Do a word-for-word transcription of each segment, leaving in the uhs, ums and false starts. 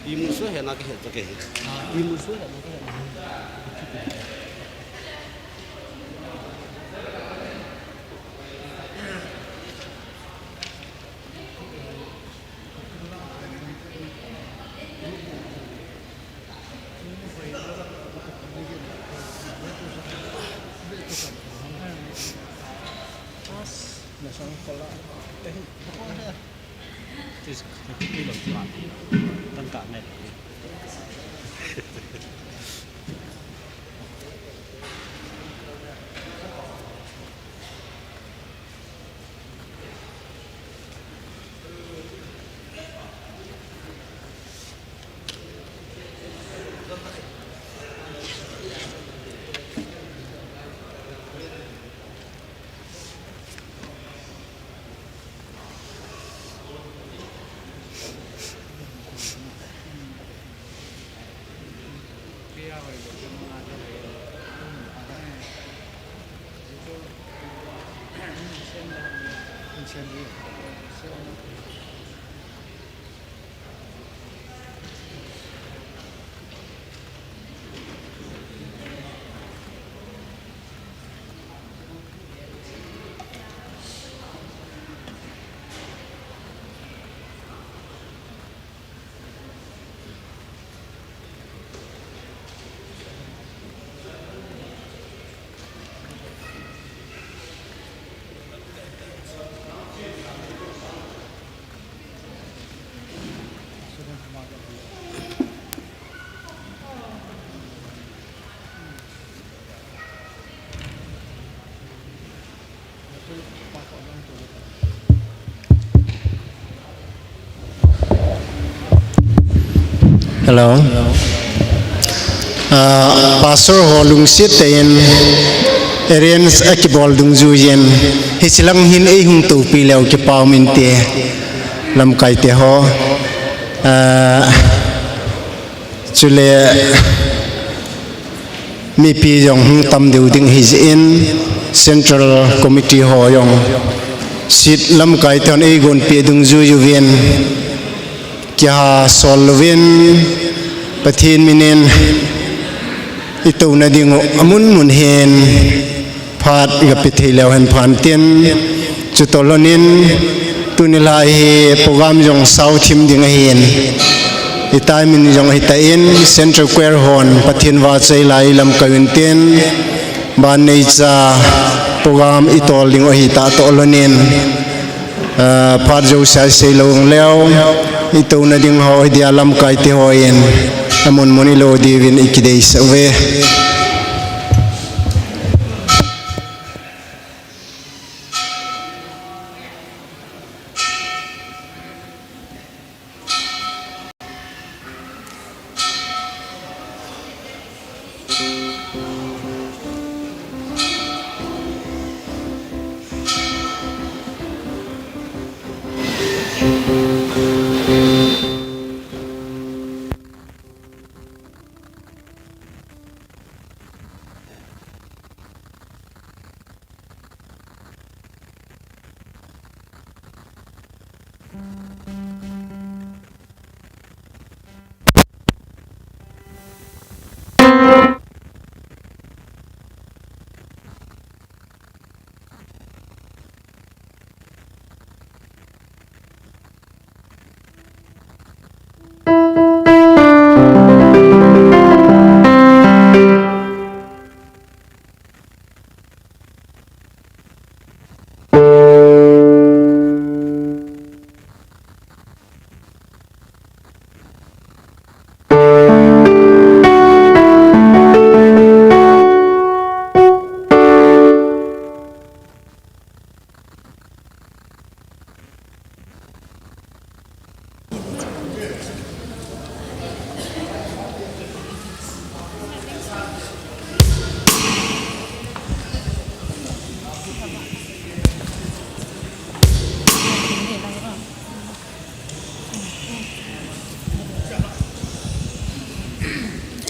Imusu hena ke het ke. Imusu hena ke het. Hello. Ah, Pastor ho lungset tah in arrange akibol dungjuiyin hiche lang hin eihung toupi leu kipa um inte lamkai te ho. Ah, chule mipi jong hung tam deu ding ahi jeh in, Central Committee ho jong seat lamkai te hon eigonpeh dungjuiyin, kiha sol louvin, Pathen min in itouna ding u amun mun hin phat iga pe thei leu hen phan tin, chutoh lhon in, tuni lai hi program jong sao thim ding ahin, i timing jong ahi tan, Central Choir hon Pathen vahchoi lai lamkai uvin tin, ban neicha program itol ding u ahi tah toh lhon in, ah, phat jouse sei lou leu, itouna ding ho hi dia lamkai te hon amun mun ilo diuvin ikideisah uve.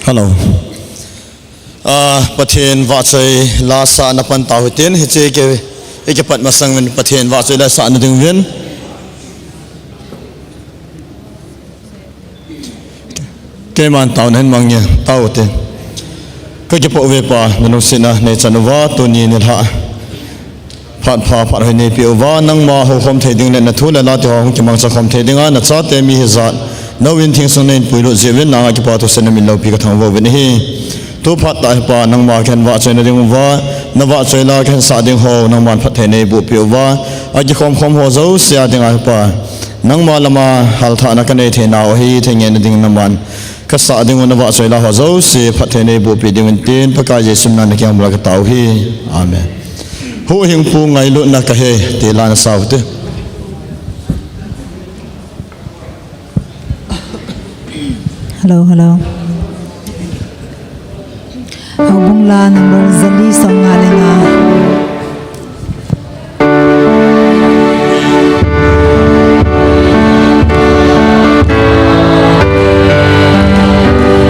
Hello. Ah, Pathen vahchoi la sahna pan tau hitin, hiche i ke, i kipat masang uvin Pathen vahchoi la sahna ding uvin. Keiman taona hin mang nge, tao te. Ka kipa uve Pa, na lungsetna nei chan uva, tuni nilhah phat pha phat hoi nei pe uva, nangma houkhom thei ding le na thu le la te ho hung kimangcha khom thei dinga, na chate mi hijat, na u in theng sung na hin puilut jeh uvin, nanga kipa thu sena min loupi ka thangvah uvin ahi. Tu phat tah hi Pa, nangma kahin vahchoina ding uva, na vahchoi la kahin sah ding ho, nangman phatthei nei boh pe uva, a kikhom khom ho jouse a dinga hi Pa, nangma lama halthahna ka nei thei nau ahi, thei ngen na ding nangman ka sah ding u, na vahchoi la ho jouse phatthei nei boh pe ding uvin tin, Pakai Jesu mina na kiang bula ka tao hi. Amen. Huhhingpu ngailutna ka he, ti la na sau te. Hello, hello. Houbung la number jali somnga le nga.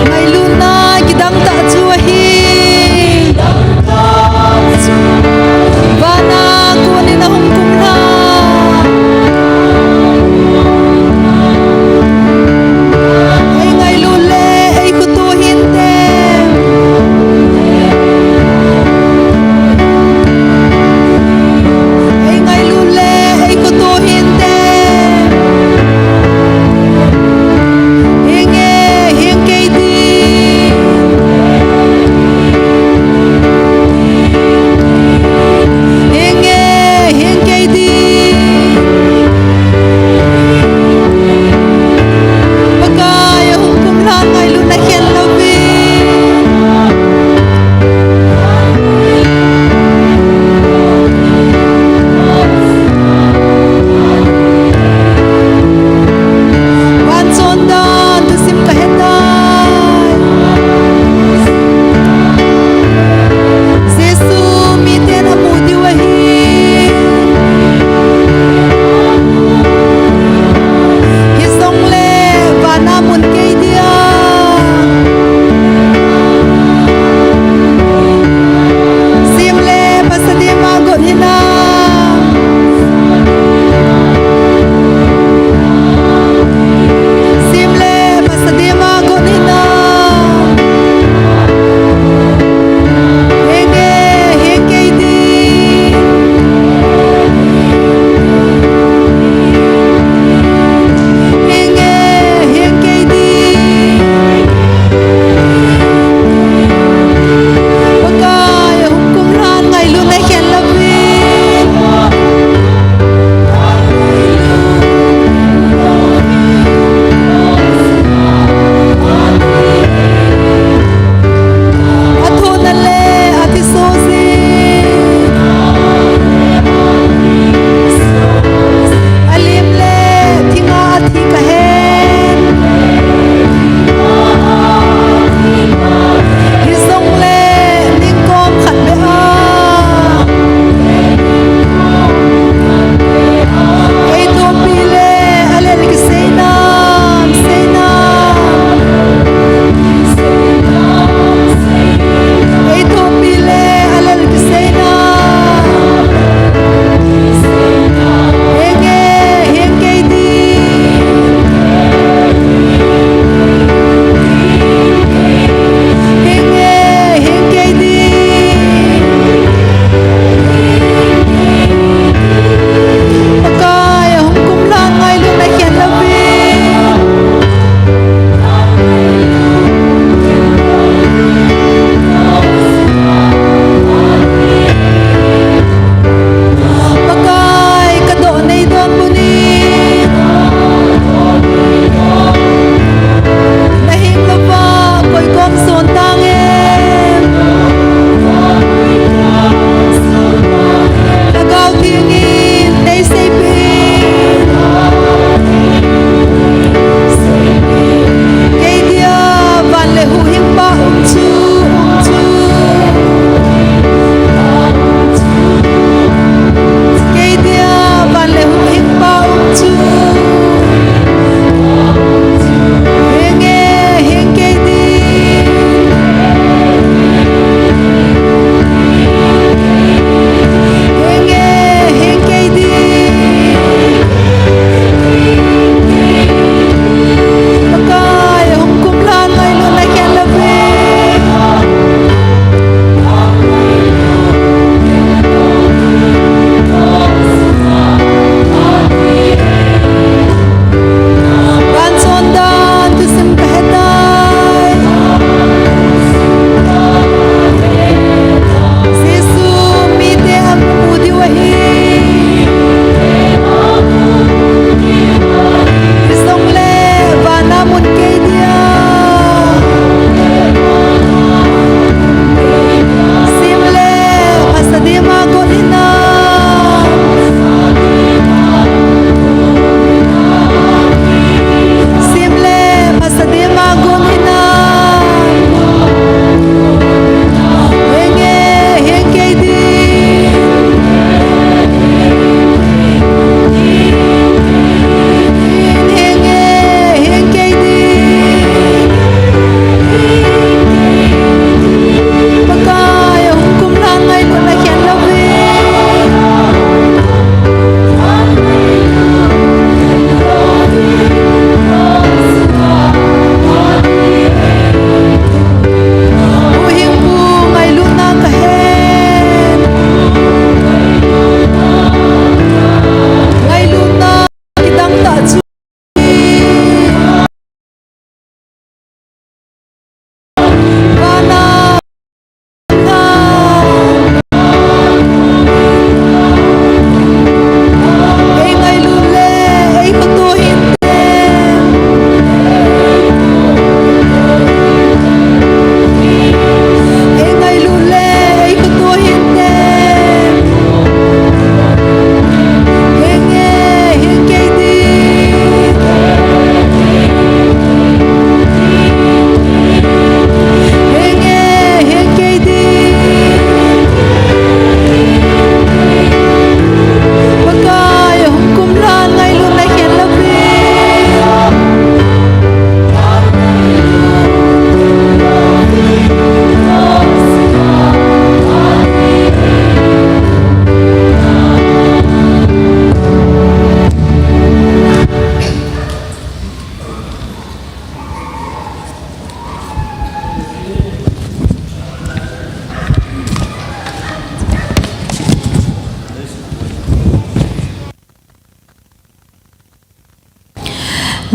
Ngailutna kidang tah chu ahi. Vana konin ahung kum ha. Ei ngailut le ei khutu hinte.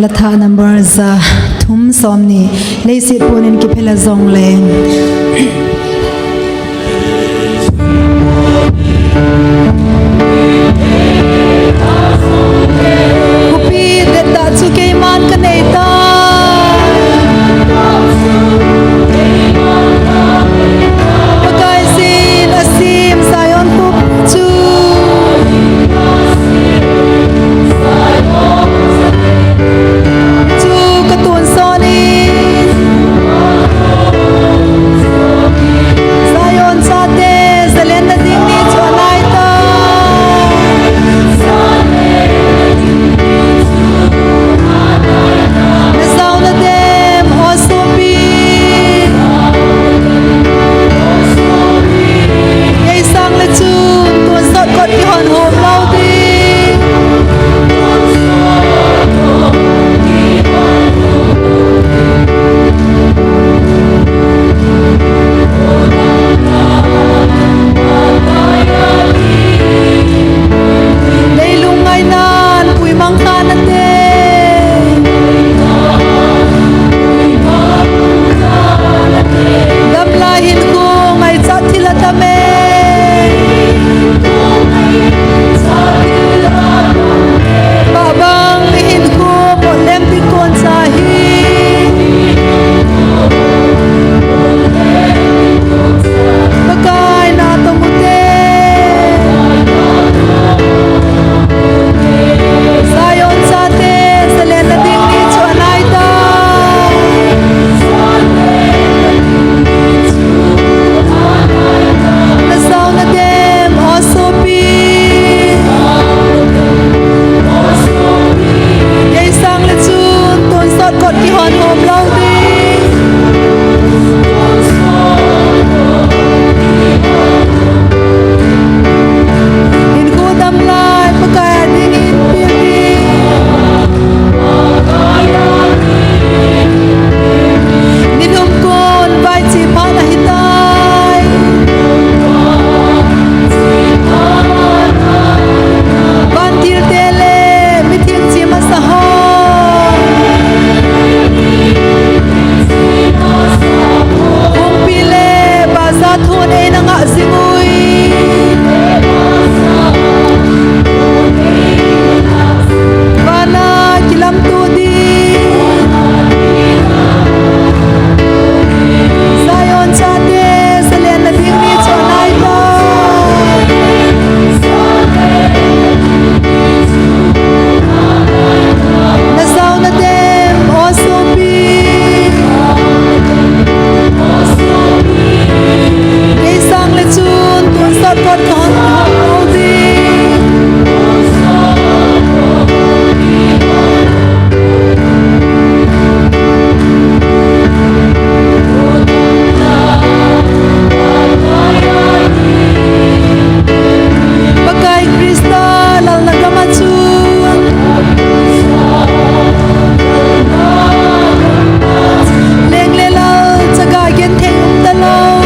Latha number za thum som ni. Leiset punin kiphela jongle. Khopi detda chu keiman kanei tai. Pakaiyin asem Zion khopi chu. Chu katonsot in. Zion chate, zalenna ding ni chu anai tai. Najaona dem, o sopi. Kei sang le chun, tonsot kot kihon hom lou ding. Leilung ngainan puimang kha nate. Gamla hinkho ngaichat thil atam e. Pabang hinkho pot lem ding kon cha hi. Pakai natong ute. Zion chate, zalenna ding ni chu anai tai. Najaona dem, o sopi. Kei sang le chun, tonsot kot kihon hom lou ding. Hinkho dam lai, Pakai a dingin pil ding. Nilhum kon vaiche phat ahitai. Vantil te le mitheng che masa ho. Kongpi le bazar thon eina ngah jing ui. Vana kilamto ding. Zion chate, zalenna ding ni chu anai tai. Najaona dem, o sopi. Kei sang le chun, tonsot kot kahon hom lou ding. Pakai Christa lalna gam a chun, leng le lal chaga genthei um talou.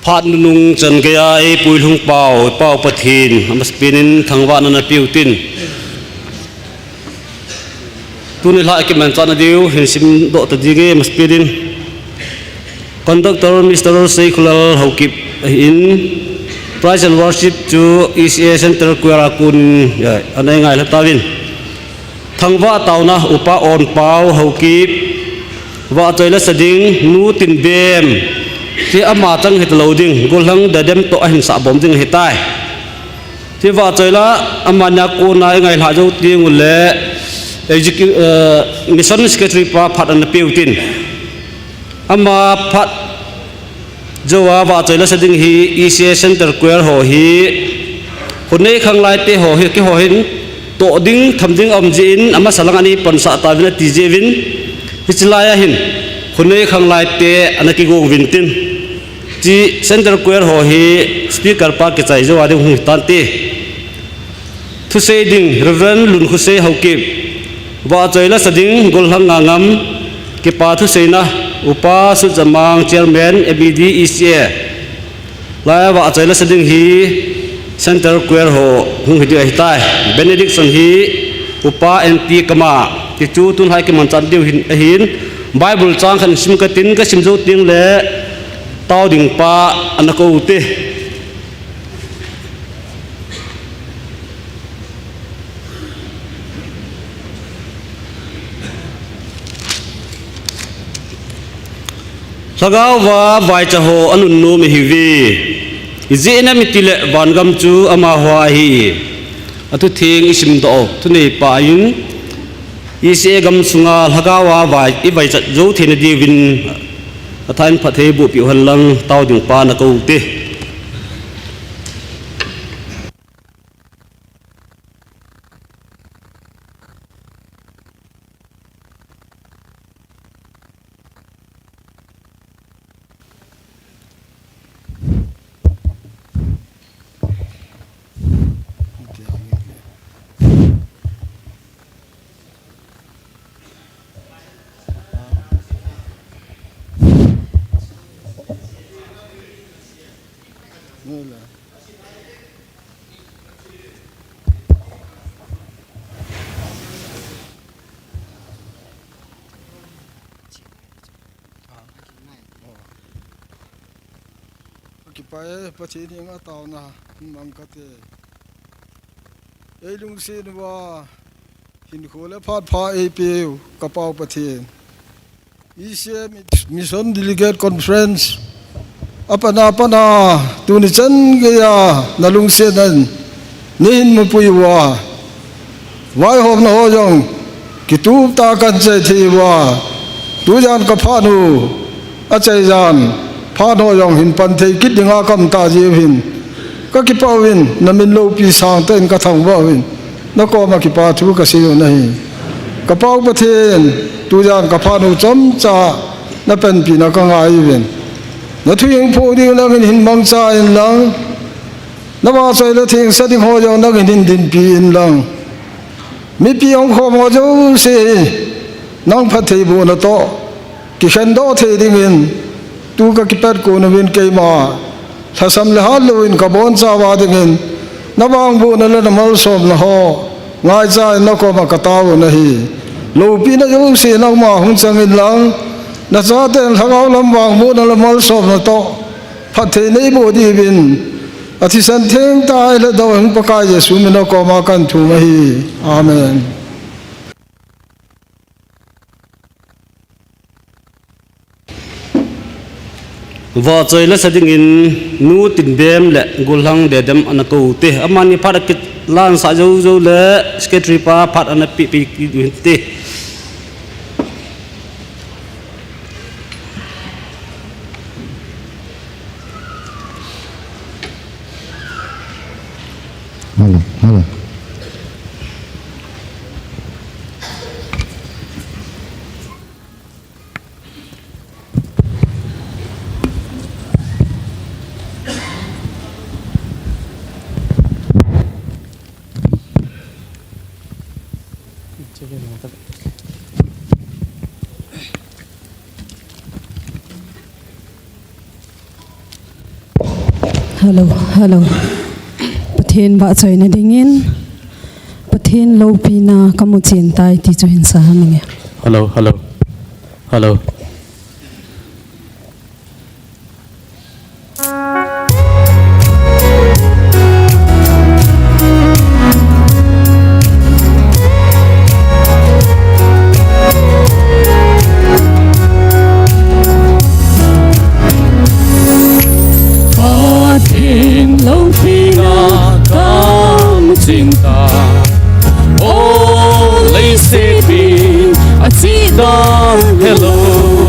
Phat nunung chan geiya eipui lhung pau, pau Pathen, amasapen in thangvahna napeu tin. Tuni lha kimanchahna diu hin simdoh ta ding e, amasapen in. Conductor Mister Seikhulal Haokip ahin, Praise and Worship chu E C A Center Choir a kon, ya, ana ngailha tauvin. Thangvah taona Upa Onpau Haokip, vahchoi la sa ding, Nu Tinbem, ti ama chang hita lou ding, gollhang Dedem toh ahin sahbom ding ahitai. Ti vahchoi la, amani a kona i ngailhah jou teng ule, execu-, eh, Mission Secretary pa phat ana peu tin. Ama phat jouva vahchoi la sa ding hi E C A Center Choir ho hi, khonei khanglai te ho hi, keiho hin, toh ding, tham ding aum jeh in, amasa lang ana pansah tauvin ati jeh uvin, hiche laiya hin, khonei khanglai te ana kigo uvin tin. Chi Center Choir ho hi speaker pa kichai jouva ding hung hitante. Thusei ding Reverend Lunkhosei Haokip. Vahchoi la sa ding gollhang Ngangam. Kipa thuseina Upa Sutjamang Chairman M E D E C A. Laiya vahchoi la sa ding hi Center Choir ho hung hi ding ahitai. Benediction hi Upa N T Kama. Ti chu tun lha kimanchah diu hin ahin. Bible chang khat sim katin, kasim jou teng le tao ding pa ana kou te. Lhagao va vaicha ho anunnom ihiuve. Ijeh inem itile vangam chu amaho a ahi. Athutheng isimdoh u thunei pa in, E C A gam sunga lhagao a vai, ivaichat jou theina diuvin, athain phatthei bohpeh u hen lang tao ding pa ana kou te. Kipah e, Pathen henga taona mang kate. Eilungset uva hinkho le phat pha eipeu ka Pau Pathen. E C A Mission Delegate Conference apatna, patna tuni chan geiya nalungsetnan neihin mupui uva, vaihomna ho jong kitup tah a kahin chai thei uva, tujan ka phat u, achai jan phat ho jong hin pan thei kit dinga kaum tah jeh uvin, kakipah uvin, namin loupi sangtah in kathangvah uvin, nakoma kipa thu kasei u ahi. Ka Pau Pathen, tujan ka phat u chomcha napanpina kangai uvin. Nathu hing phuh ding nangin hin mangcha in lang, navahchoi le thengsa ding ho jong nangin hin dinpi in lang. Mipi hung khom ho jouse hi, nang phattheibohna toh kikhendoh thei dingin, tu kakipat kon uvin keima lhasam le hatlouvin kabonchauva dingin, navangbohna le namalsomna ho ngaicha in nakoma katao u ahi. Loupina jouse nangma hung chang in lang, nachaten lhagao lam vangbohna le malsomna toh phatthei neiboh diuvin, athisan thengtah a eilhatdoh hing Pakai Jesu min a koma kahin thum ahi. Amen. Vahchoi lasa dingin Nu Tinbem le Gollhang Dedem ana kou te. Amani phat a kilansah jou jou le Secretary pa phat ana pehpeh kit u hinte. Hello, hello. Hello, hello. Pathen vahchoina dingin, Pathen loupina kamu chen tai ti chu hin sa ham nge. Hello, hello, hello. Pathen loupina kamu chen tai. O leiset mi, achi dan helou.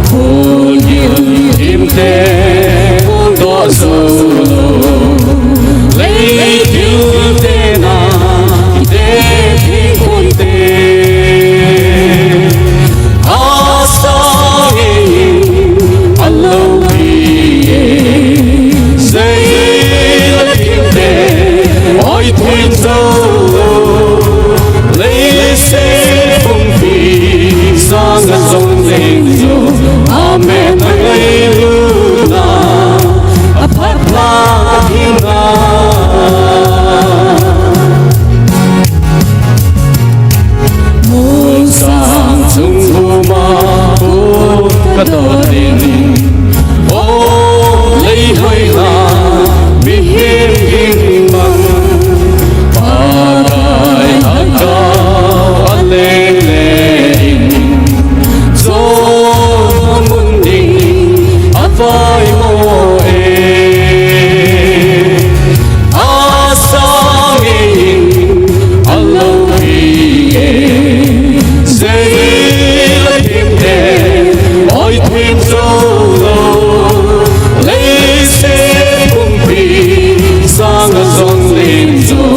Khonung lim te, khonung doh jou lou. Leithilte na, te thei khun te. Asang in, aloupi e. Sei le thim te, oi thim jou lou. Leiset pumpi, sang a jong leng jou. Amen, a ngailutna, aphat pha thim na. Mun sang chung huma, pu ka dot in. O lei hoi na, mihem ging mang. Pakai a ka, a leng le in. Jou mun ding, a vai mo e. Asang in, aloupi e. Sei le thim te, oi thim jou lou. Leiset pumpi, sang a jong leng jou.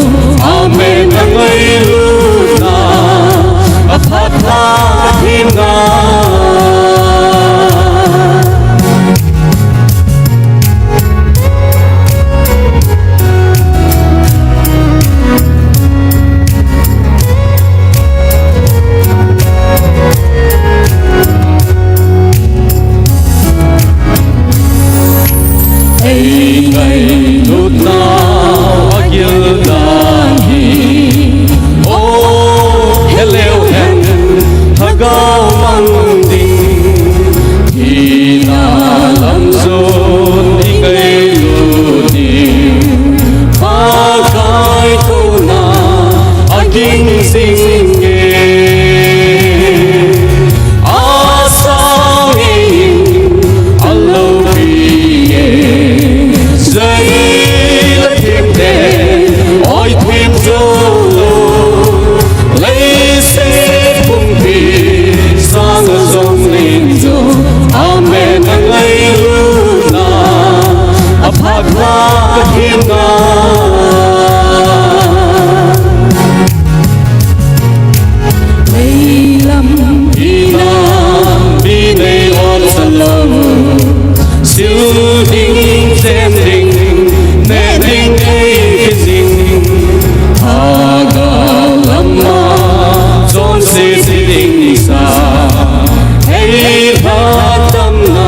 Amen, a ngailutna, aphat pha thim na. Ei ngailutna a gil dan hi. O, he leu hen, lhagao mang ding. Thina lam jon i ngailut ding. Pakai thouna a ging jing e. Asang in, aloupi e. Sei le thim te, oi thim jou lou. Leiset pumpi, sang a jong leng jou. Amen, a ngailutna, aphat pha thim na. Mei lam hina, mi nei ot sa lou. Sil ding, chen ding, neh ding ei kijing. Lhagao lam a, chonset ding sa. Hei lha tam na,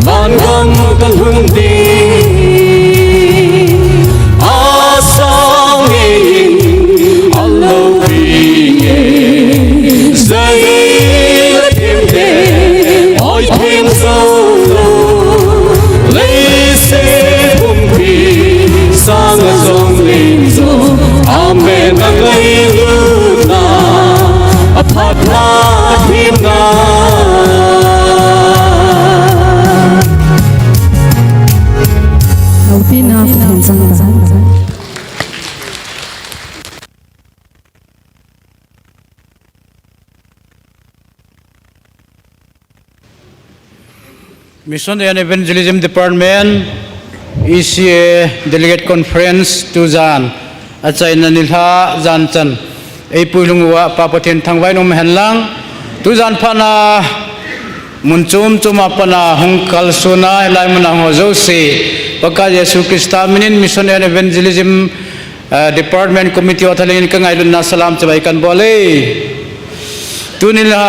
van gam ka lhung ding. Asang in, aloupi e. Sei le thim te, oi thim jou lou. Leiset pumpi, sang a jong leng jou. Amen, a ngailutna, aphat pha thim na. Loupina, Pathen chang ta. Mission and Evangelism Department, E C A Delegate Conference, tujan, achaina nilhah jan chan, eipui lhung uva Pa Pathen thangvah in um hen lang, tujan phat na, mun chom chom a pat na hung kalson a, hilai mun a hung ho jouse, Pakai Jesu Christa min in Mission and Evangelism, eh, Department Committee ho thalheng in ka ngailutna salam chibai kan bol e. Tuni la,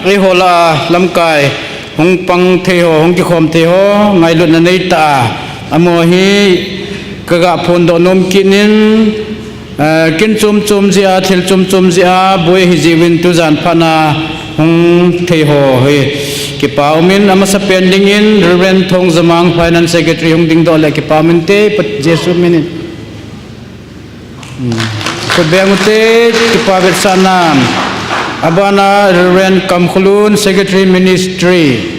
eiho la, lamkai, hung pang thei ho, hung kikhom thei ho, ngailutna nei tah a, Amaho hi kaga phondoh nom kit in, eh, kin chom chom jeh a, thil chom chom jeh a, boi ahi jeh uvin tujan phat a hung thei ho hi kipa umin, amasapen dingin Reverend Thongzamang, Finance Secretary, hung dingdoh le kipa umin te, Pat Jesu min in. Hmm. Khut beng ute, kipa vetsahna. Abana Reverend Kamkholun, Secretary Ministry.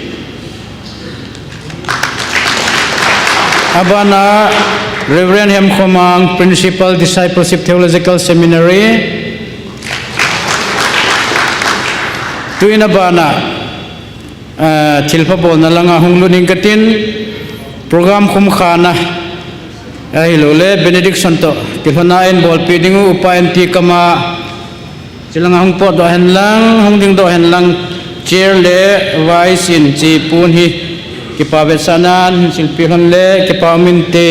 Abana Reverend Hemkhomang, Principal, Discipleship Theological Seminary. Tuin abana, ah, thilpha bolna langa hung lut ing katin, program khumkhana, ahilouleh benediction toh kilhona eibolpeh ding u Upa N T Kama, chulanga hung potdoh hen lang, hung dingdoh hen lang, chair le vice in chi pun hi kipa vetsahnan silpeh lhon le kipa umin te.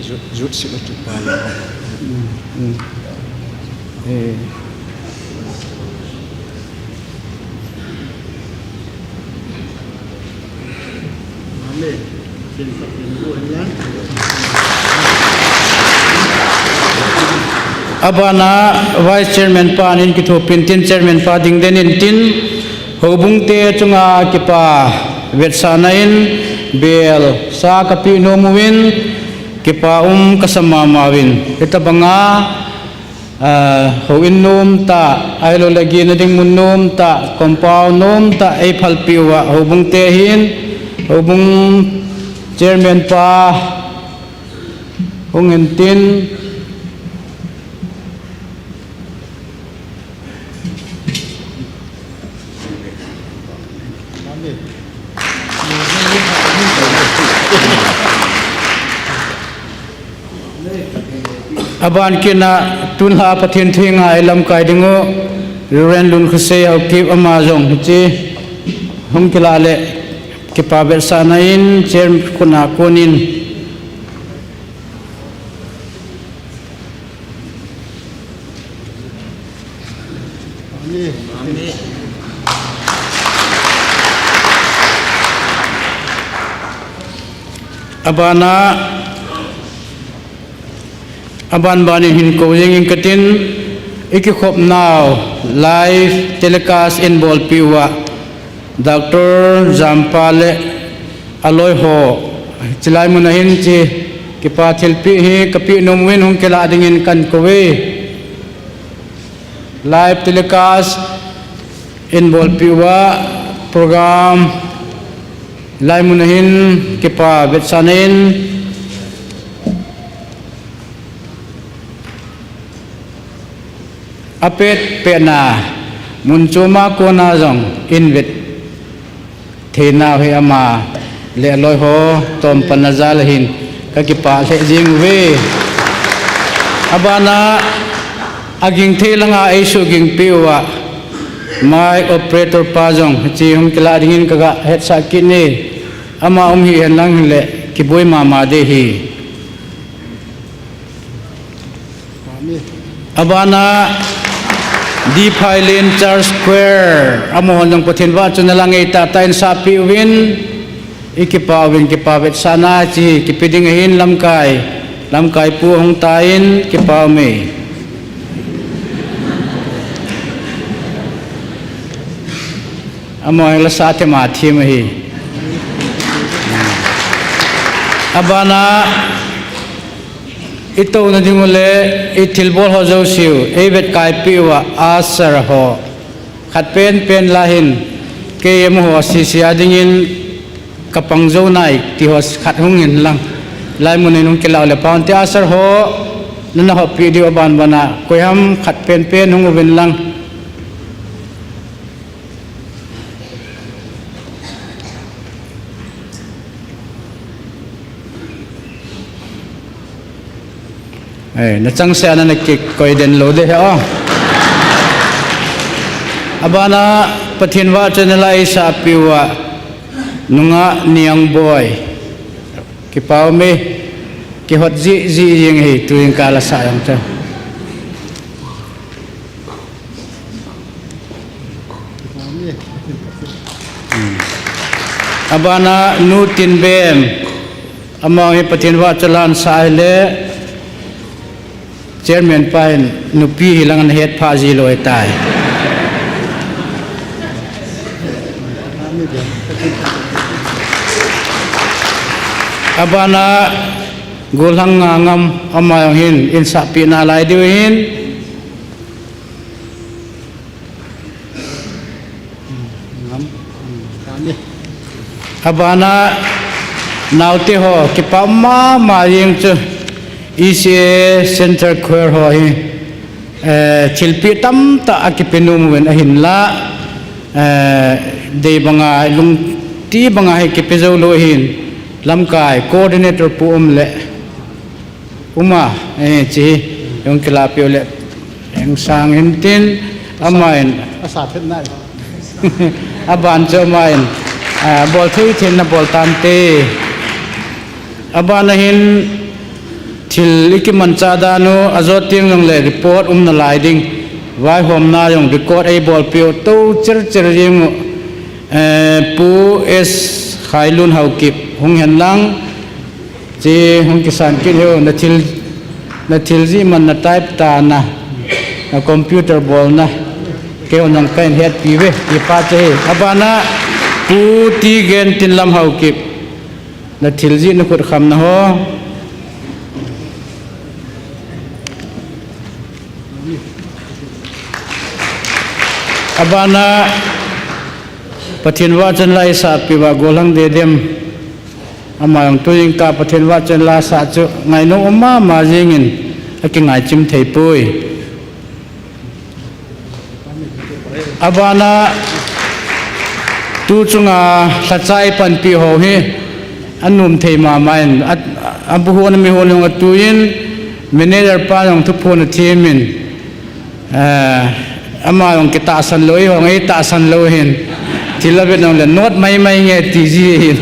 Jut, jut sila kipa le. Hmm, hmm. Eh. Abana Vice Chairman pa in kithopin tin, Chairman pa dingden in tin, houbung te chunga kipa vetsahna in bel sa kapeh nom uvin, kipa um kasa mama uvin. Hitabanga, ah, houin nom tah, ahilouleh gehna ding mun nom tah, compound nom tah, eiphalpeh uva, houbung te hin, houbung chairman pa, hung in tin. Aban kit a tunlha Pathen thu ngailha lamkai ding u, Reverend Lunkhosei Haokip ama jong hiche hung kilah le kipa vetsahna in chair khut a kon in. Abana, aban ban in hin kou jing ing katin, ikikhop nau live telecast eibolpeh uva, Doctor Jampa le aloi ho, chulai mun a hin hiche kipa thilpeh hi kapeh nom uvin hung kilah dingin kahin kou e. Live telecast eibolpeh uva program lai mun a hin kipa vetsahna in apet pet na mun chom a kon a jong eivet thei nau hi ama le aloi ho tom pan a jal a hin kakipah lheh jing uve. Abana aging thei langa eisuhging peh uva mic operator pa jong hiche hung kilah dingin kaga hetsah kit e. Ama um hih hen lang hile kiboi mama ding ahi. Abana D. Phailen Church Choir, amahon jong Pathen vahchoi na la ngeitah tah in sapeh uvin, ikipa uvin, kipa vetsahna hiche kipe ding ahin lamkai, lamkai pu hung tan kipa ume. Amaho la sa them a them ahi. Abana, itouna ding u le, ithilbol ho jouse u, eivetkai peh uva, usher ho. Khat penpen la hin, kei amaho sese a dingin kapang jou nai, ti ho khat hung in lang. Lai mun a hin hung kilah u le pha un te usher ho, nana hoppi diu aban ban a, koiham khat penpen hung uvin lang. Eh, na changseh a nana kikoi den lou ding ahi o. Abana Pathen vahchoi na la eisapeh uva, Nungah Niangboi. Kipa ume, kihot jiji jing ahi, tuin kala sa jong chu. Hmm. Abana Nu Tinbem, Ama hi Pathen vahchoi la asah le, Chairman pa hin nupi hi lang ana het pha ji lou tai. Abana Golhang Ngangam ama jong hin insahpi nalai diu hin. Abana naote ho kipa mama jeng chu E C A Centre Choir ho hi, eh, thilpeh tamtah akipe nom uvin ahinla, eh, dei banga lungti banga hi kipe jou lou hin lamkai coordinator pu um le Uma, eh, chi, jong kilapi u le, eng sang hin tin, ama in. Asa phet nai. Aban chu ama in, ah, bol thei thei na bol tante. Abana hin, thil ikimanchah dan u, ajot teng jong le report um nalai ding. Vaihomna jong record eibolpeh u, tou cher cher jeng u, eh, Pu S Khailun Haokip, hung hen lang. Chi hung kisan kit hih un, na thil, na thil jih man na type tana, na computer bolna. Kei hon jong kahin hetpi uve, kipa che hi. Abana, Pu T Gentinlam Haokip. Na thil jih na khut khamna ho. Abana, Pathen vahchoi la isahpi uva Golhang Dedem. Ama jong tujing kah Pathen vahchoi la asah chu ngainom um mama jeng in akingai chim thei poi. Abana tu chunga lhacha ipanpi ho hi anom thei mama in, a, abu hon, ami hon jong atuin, manager pa jong thuphon athem in, Eh, ama jong kitahsan lou, eiho jong eitahsan lou hin. Thil avet jong le note mai mai nge ti ji hin.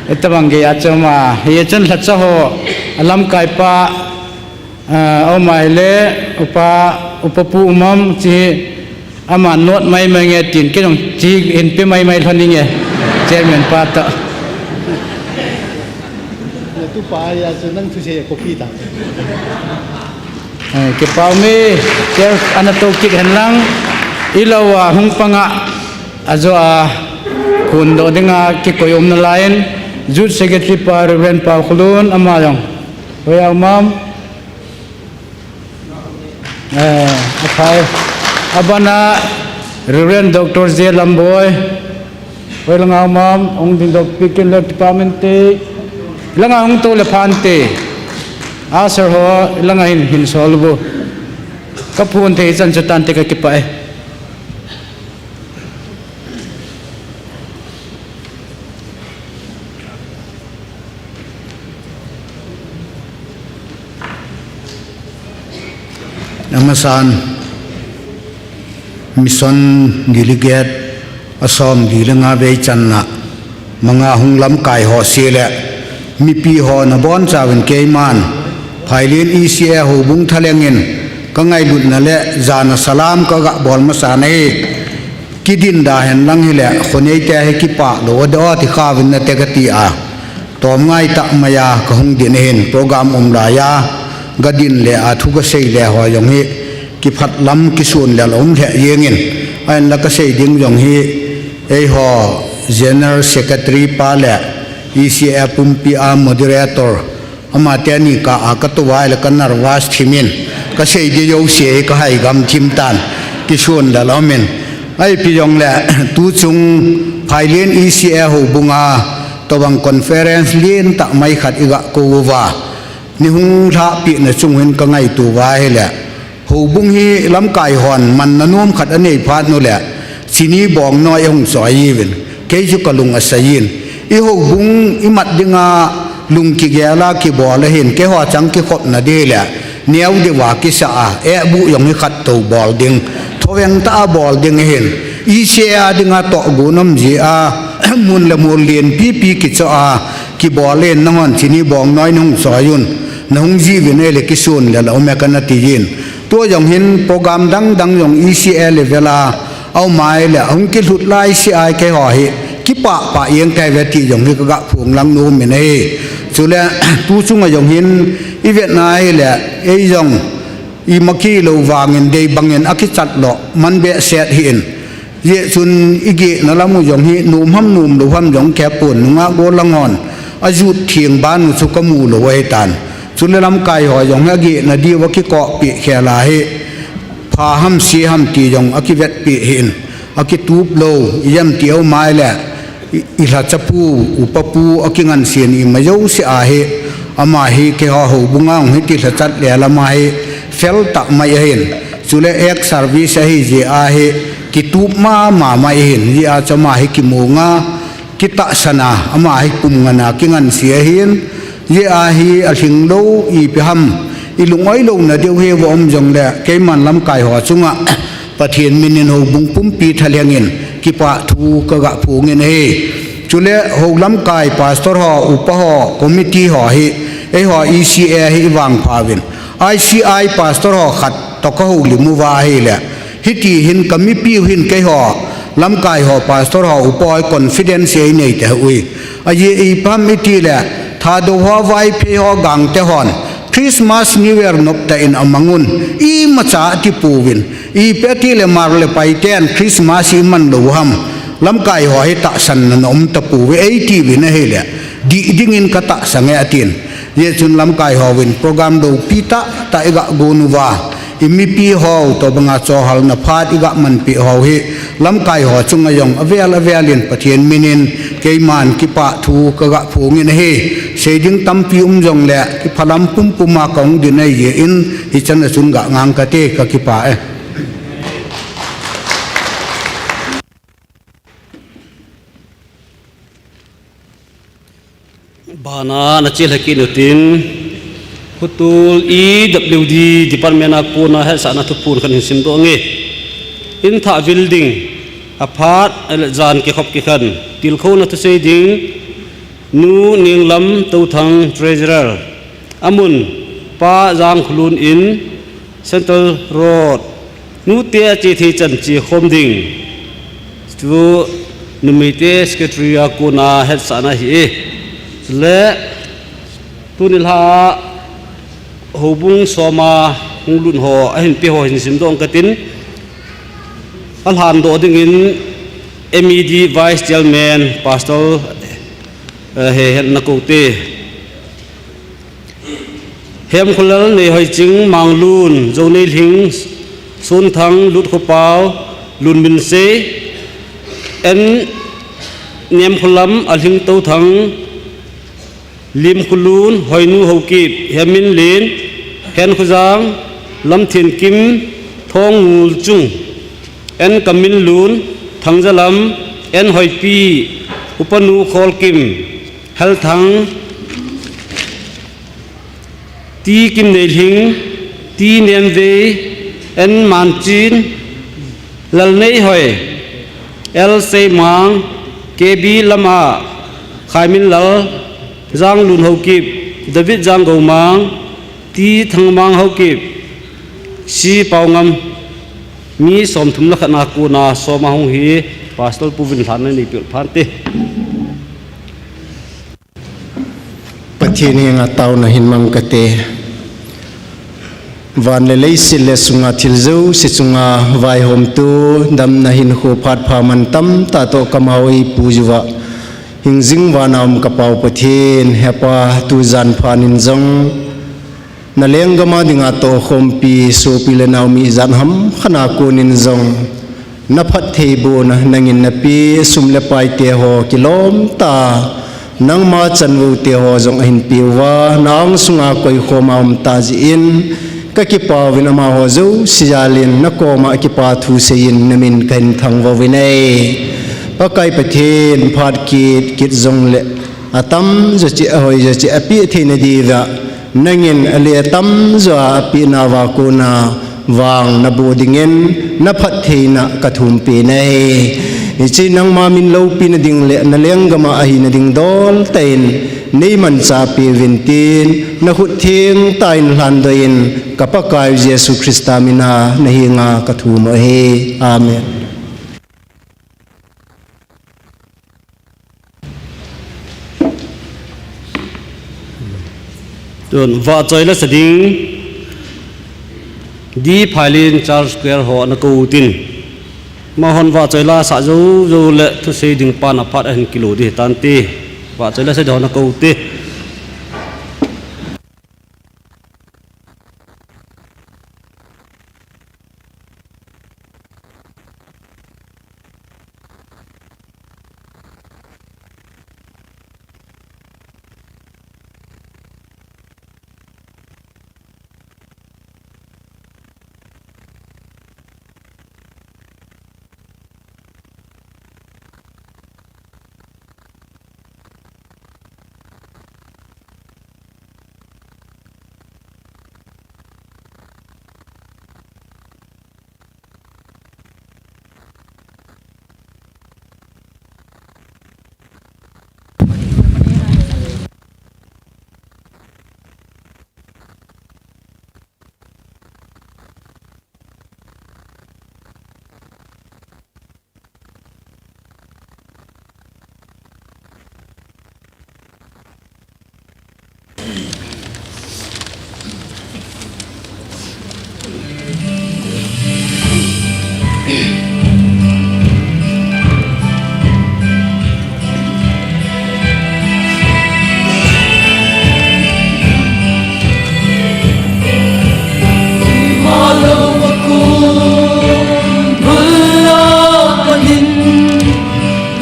Itobang gei a chu ama. Hichun lhacha ho, alamkai pa, eh, ama le, upa, upa pu umam chi, ama note mai mai nge tin, kei jong chi hin pe mai mai lhon inge. Chairman pa toh. Natu pa ya chu nang thusei copy ta. Eh, kipa ume, chair ana tou kit hen lang. Ilou a hung panga, ajo a, khun doh dinga kikoi um nalai in, Youth Secretary pa Reverend Paokholun, ama jong. Hoiya umam. Eh, aphai. Abana, Reverend Doctor J Lamboi. Hoi langa umam, hung dingdoh pi kin le department te. Langa hung tou le phante. Usher ho, langa hin, hin sol uvo. Kaphun thei chan chu tante kakipah e. Amasan, mission delegate, asom li le nga vei channa, manga hung lamkai ho se le, mipi ho nabonchauvin keiman, Phailin E C A houbung thalheng in, kangailutna le jana salam kaga bol masa nahi. Kidin da hen lang hile, khonei te hi kipah lou, ado ti kha vin nate kati a. Tom ngai tah mai a, kahung din hin, program um lai a, gadin le a thu kasei le ho jong hi, kiphat lam kisun le lom le jeng in, ahin la kasei ding jong hi, eiho General Secretary pa le, E C A pumpi a moderator, Amate ani kah a katou vai le ka nervous thim in, kasei ding jouse hi kahai gam thim tan, kisun le lom in. Ahi pi jong le, tuchung Phailin E C A houbung a, tobang conference lentah mai khat iga kou uva. Ni hung lhahpeh na chung hin kangaito uva ahile. Houbung hi lamkai hon manna nom khat anei phat nu le, chini bong noi ahung choi uvin, kei chu kalung asai in. I houbung i mat dinga lung kigel a kibol ahin, keiho chang kikhopna ding le, neo deuva kisa a, eh bu jong hi khat tou bol ding, thoveng tah a bol ding ahin, E C A dinga tohgon um ji a, mun le mol lien pipi kicho a, kibol in nanghon chini bong noi nahung choi un, nahung ji uvin ahile kisun le lom e kana ti in. Tua jong hin program dang dang jong E C A level a, aum ahile, ahung kilhut lai se a keiho hi, kipah pah jeng kahi uve ti jong hi kaga phong lang nom in ahi. Chule, tu chunga jong hin, i vetna ahile, ei jong, i maki lou vangin, dei bangin, akichat lou, man behseh hi in. Jeh chun, i gehna lam u jong hi, nom ham nom lou ham jong kipon, nungah gollhang hon, ajut theng ban u chu kamu lou ahitan. Chule lamkai ho jong hi, agehna diu akikohpeh khel ahi, pha ham se ham ti jong akivetpeh hi in. Akitup lou, ijemti aum ahile, i, i lhacha pu, upa pu, akingansena ima jouse ahi, ama hi keiho houbung a hung hiti lhachat le lama hi, fel tah mai ahin. Chule ex-service ahi jeh ahi, kitup mama mai ahin, jeh a chu ama hi kimu nga, kitahsan a, ama hi pum ngan a kinganse ahin, jeh a hi alhing lou, ipi ham, i lung-oi louna diu hi va um jongle, keiman lamkai ho chunga, Pathen min in houbung pumpi thalheng in, kipah thu kaga phong in ahi. Chule hou lamkai pastor ho, upa ho, committee ho hi, eiho E C A hi i vangpha uvin. I C I pastor ho khat toh ka houlim uva ahile. Hiti hin ka mipi u hin keiho, lamkai ho, pastor ho, upa ho confidence ei nei tauve. Ajeh ipi ham itile, Thadou ho, Vaiphei ho, Gangte hon, Christmas, New Year nop tah in amang un, imacha ati pouvin. Ipi atile Mar le Pai ten Christmas iman lou ham. Lamkai ho hi tahsan na um tapouve eiti uvin ahile. Dih dingin ka tahsan e atin. Jeh chun lamkai hovin program loupi tah tah iga gon uva. I mipi ho tobanga choihalna phat iga manpeh u hi. Lamkai ho chunga jong avel avel in Pathen min in keiman kipah thu kaga phong in ahi. Sei ding tampi um jongle kiphalam pumpum a kahung ding ahi jeh in hichan a chun ga ngang kate kakipah e. Bana na chilhah kit utin, Khutol E W D department a kona hetsahna thuphon khat hin simdoh inge. In thah vil ding, aphat, jan kikhop kikhen, tilkhouna thusei ding, Nu Ninglam Touthang treasurer, amun, Pa Jangkhulun in, Central Road, nute a chethei chan chekhom ding. Chu numeite secretary a kona hetsahna ahi e. Chule tuni lha houbung soma hung lut ho, ahin pe ho hin simdoh katin. Alhandoh dingin M E D Vice Chairman Pastor, eh, he hen na koute. Hemkholal, Neihoiching, Manglun, Joneilhing, Sunthang, Lutkhopao, Lunminsei, N Nemkholam, Alhing Touthang, Limkholun, Hoinu Haokip, Heminlen, Henkhojang, Lamthenkim, Thongngulchung, N Kaminlun, Thangjalam, N Hoipi, Upanu Kholkim, Helthang, T Kimneilhing, T Nemvei, N Manchin, Lalneihoi, L Seimang, K B Lama, Khaiminlal, Janglun Haokip, David Janggoumang, T Thangmang Haokip, C Paongam, mi somthum le khat na kona soma hung hi Pastor Pu Vinlhan na neipeh phante. Pathen henga taona hin mang kate. Van le leiset le sunga thil jouse chunga vaihomtu, damna hinkho phat pha mantam tah toh kamau eipuiyuva hingjing vana um ka Pau Pathen, Hepa, tujan phat in jong na lenggam a dinga tohkhompi sopi le nao mi ijat ham khat a konin jong na phattheibohna nangin napeh, sum le paite ho kilom tah, nangma chanvoute ho jong ahin peh uva, na angsunga koikhoma um tah jeh in, kakipah uvin amaho jouse jal in, nakoma kipa thu seiyin namin kahin thangvah uvin ahi. Pakai Pathen, phat kit kit jongle, atamjo cheh, ahoijo cheh, apeh theina diuva, nangin ale atamjo a apeh nauva kona vang naboh dingin, na phattheina kathumpi nahi. Hiche nangma min loupina ding le na lenggam a ahina ding dol tah in, neimanchah peh uvin tin, na khut thengtah in lhandoh in, ka Pakai Jesu Christa mina nahenga kathum u ahi. Amen. Tun vahchoi la sa ding, D. Phailin Charles Square ho ana kou tin. Amahon vahchoi la sa jou jou le thusei ding pan aphat ahin kilo ding tante. Vahchoi la sa ding ho ana kou te.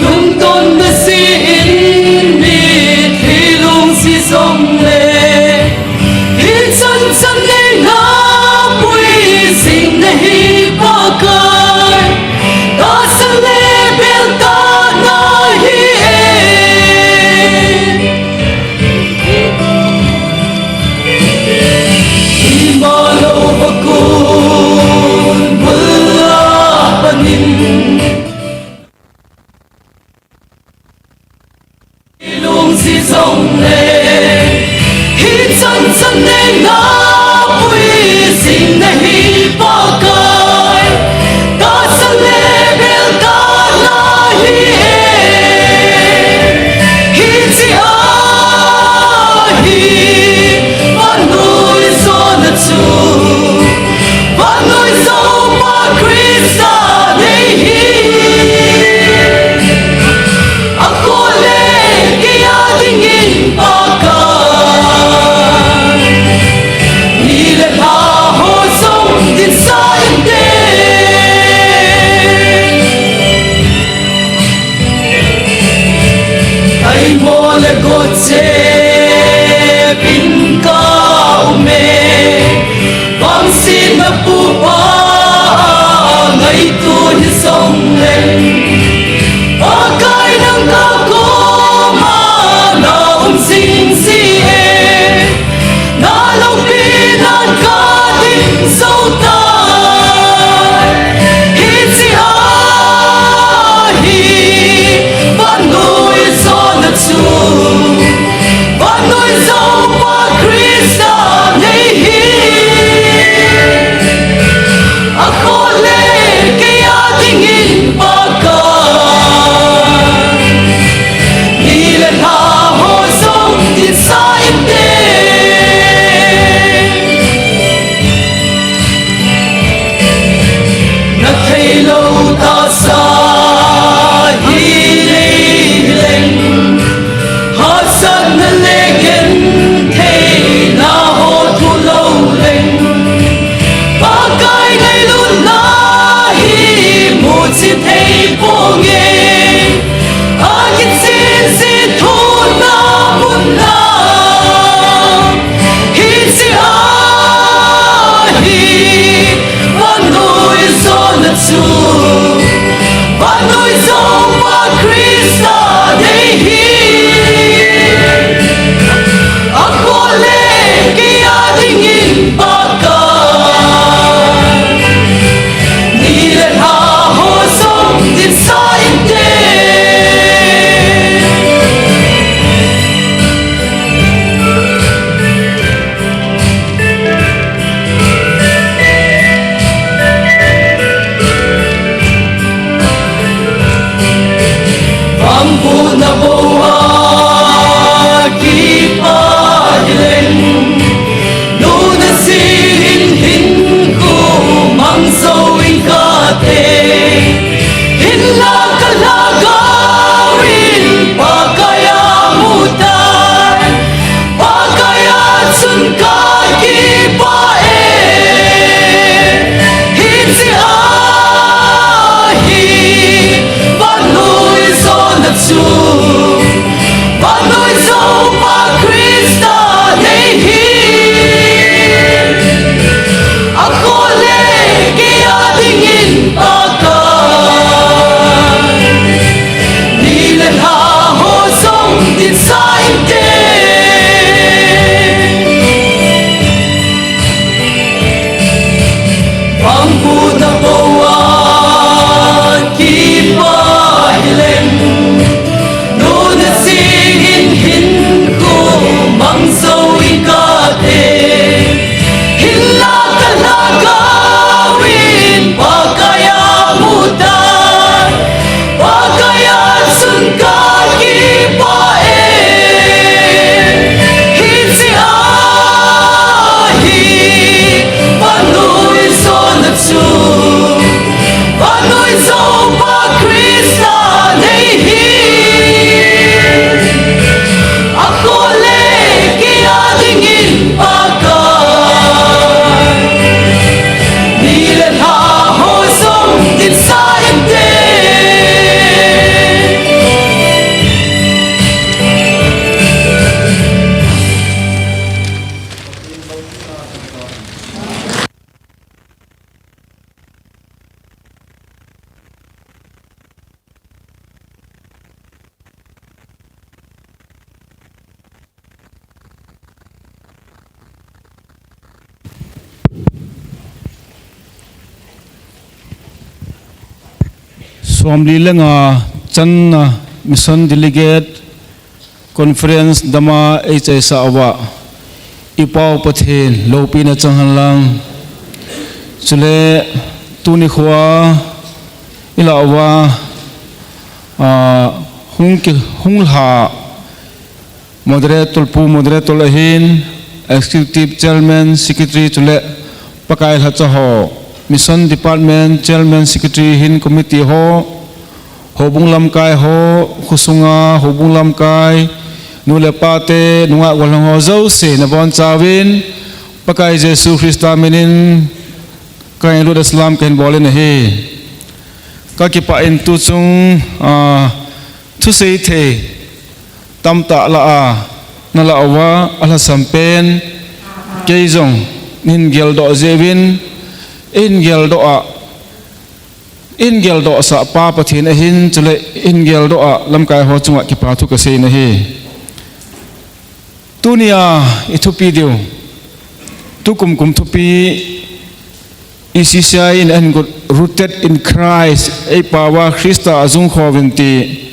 Lungdon na si in mitlhi lungsi jong le, hichan chan nei na puijing na hi Pakai, tahsan le bel tah na hi e. Ima lou va kun bul a panin. Lungsi jong le, hichan chan nei na puijing na hi Pakai, tahsan le bel tah na hi e. Hiche a hi vannoi jona chu, vannoi Joupa Christa nei hi. Akhoh le kei a dingin Pakai, mi le lha ho jong dinsa inte. Taimo le gotchep in ka um e, vangsetna pupa ngaito hijong le, Pakai nang ka koma na um jing ji e. Na loupi nan ka ding jou tai. Hiche a hi vannoi jona chu, vannoi Joupa Christa nei hi. Akhoh le kei a dingin Pakai, Somli le nga channa Mission Delegate Conference dama eichaisah uva, i Pau Pathen loupina chang henlang. Chule tuni khoa ilah uva, ah, hung ki, hung lha Moderator, Pu Moderator ahin, Executive Chairman, Secretary chule Pakai lhacha ho, Mission Department Chairman, Secretary hin, committee ho, houbung lamkai ho, khosunga houbung lamkai, nu le pate, nungah gollhang ho jouse nabonchauvin, Pakai Jesu Christa minin, ka ngailut a salam kahin bol in ahi. Ka kipah in tuchung, ah, thusei thei tamtah lah a, nalah uva, alhasam pen, kei jong, nahin geldoh jeh uvin, eihin geldoh a, eihin geldohsah Pa Pathen ahin, chule eihin geldoh a, lamkai ho chunga kipa thu kasei in ahi. Tunia i thupi diu, tukum kum thupi, E C C I in ahin got Rooted in Christ, eipao a Christa a jungkhouvin ti,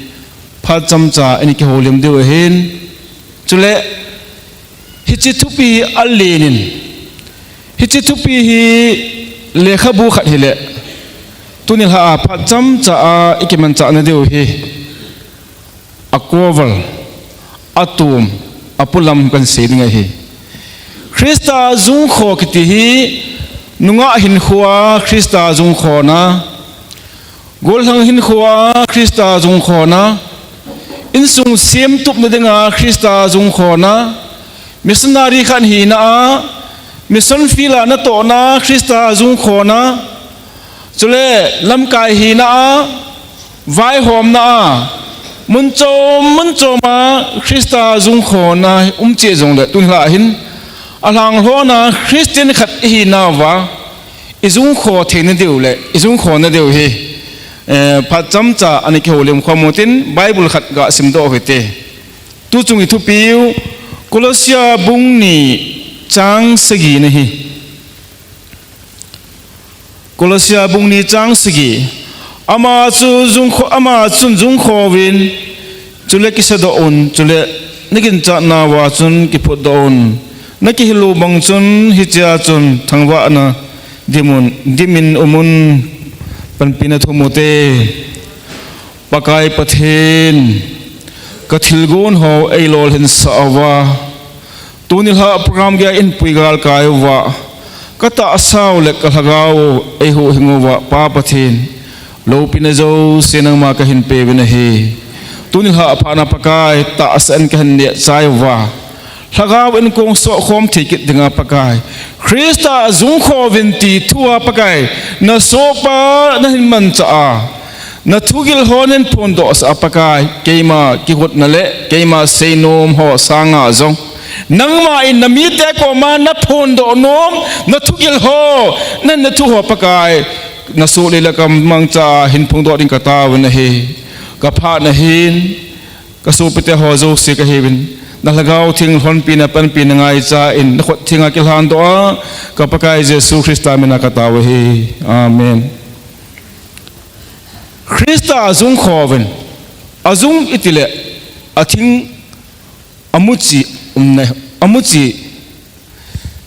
phat chomcha in kihoulim diu ahin. Chule, hiche thupi hi alen in, hiche thupi hi lekhabu khat hile, tuni lha a phat chomcha a i kimanchah na diu hi, a cover, a tum, a polam kan sei ding ahi. Christa jungkho kiti hi, nungah hinkhoa Christa jungkhona, gollhang hinkhoa Christa jungkhona, insung semtupna dinga Christa jungkhona, missionary khat hina a, mission field a natohna Christa jungkhona, chule lamkai hina a, vaihomna a, mun chom, mun chom a Christa jungkhona um cheh jongle, tuni lha hin, alhanglhona Christian khat i hinauva, i jungkho theina diu le, i jungkhona diu hi, eh, phat chomcha a i kihoulim khom utin, Bible khat ga simdoh u hite. Tuchung i thupiu, Colossia bung ni chang sagi na hi. Colossia bung ni chang sagi. Ama chu jungkho, ama chun jungkhouvin, chule kisadoh un, chule na ginchatnauva chun kiphutdoh un. Na kihil u bang chun hichea chun thangvahna dimun, dimin umun, panpina thum ute. Pakai Pathen, ka thilgon ho eilolhinsah uva, tuni lha program geiya eipui galkai uva, ka tahsa u le ka lhagao u eihuhhing uva, Pa Pathen, loupina jouse nangma kahin peuvin ahi. Tuni lha phatna Pakai, tahsa in kahin neh chai uva, lhagao in kong sohkhom thei kit dinga Pakai, Christa jungkhouvin ti thua Pakai, na sohpa nahin manchah a, na thugil ho nahin phondohsah a Pakai, keima kigotna le keima seinom ho sanga jong, nangma in na mite koma na phondoh nom, na thugil ho, na, na thu ho Pakai, na soh le la ka mangcha a hin phongdoh ding kataovin ahi. Ka phatna hin, ka sopite ho jouse kahiuvin, na Lhagao Theng lhonpina panpina ngaicha in, na khut thenga kilhandoh a, ka Pakai Jesu Christa mina katao ahi. Amen. Christa jungkhouvin, ajung itile, athing, amuchi, umna, amuchi,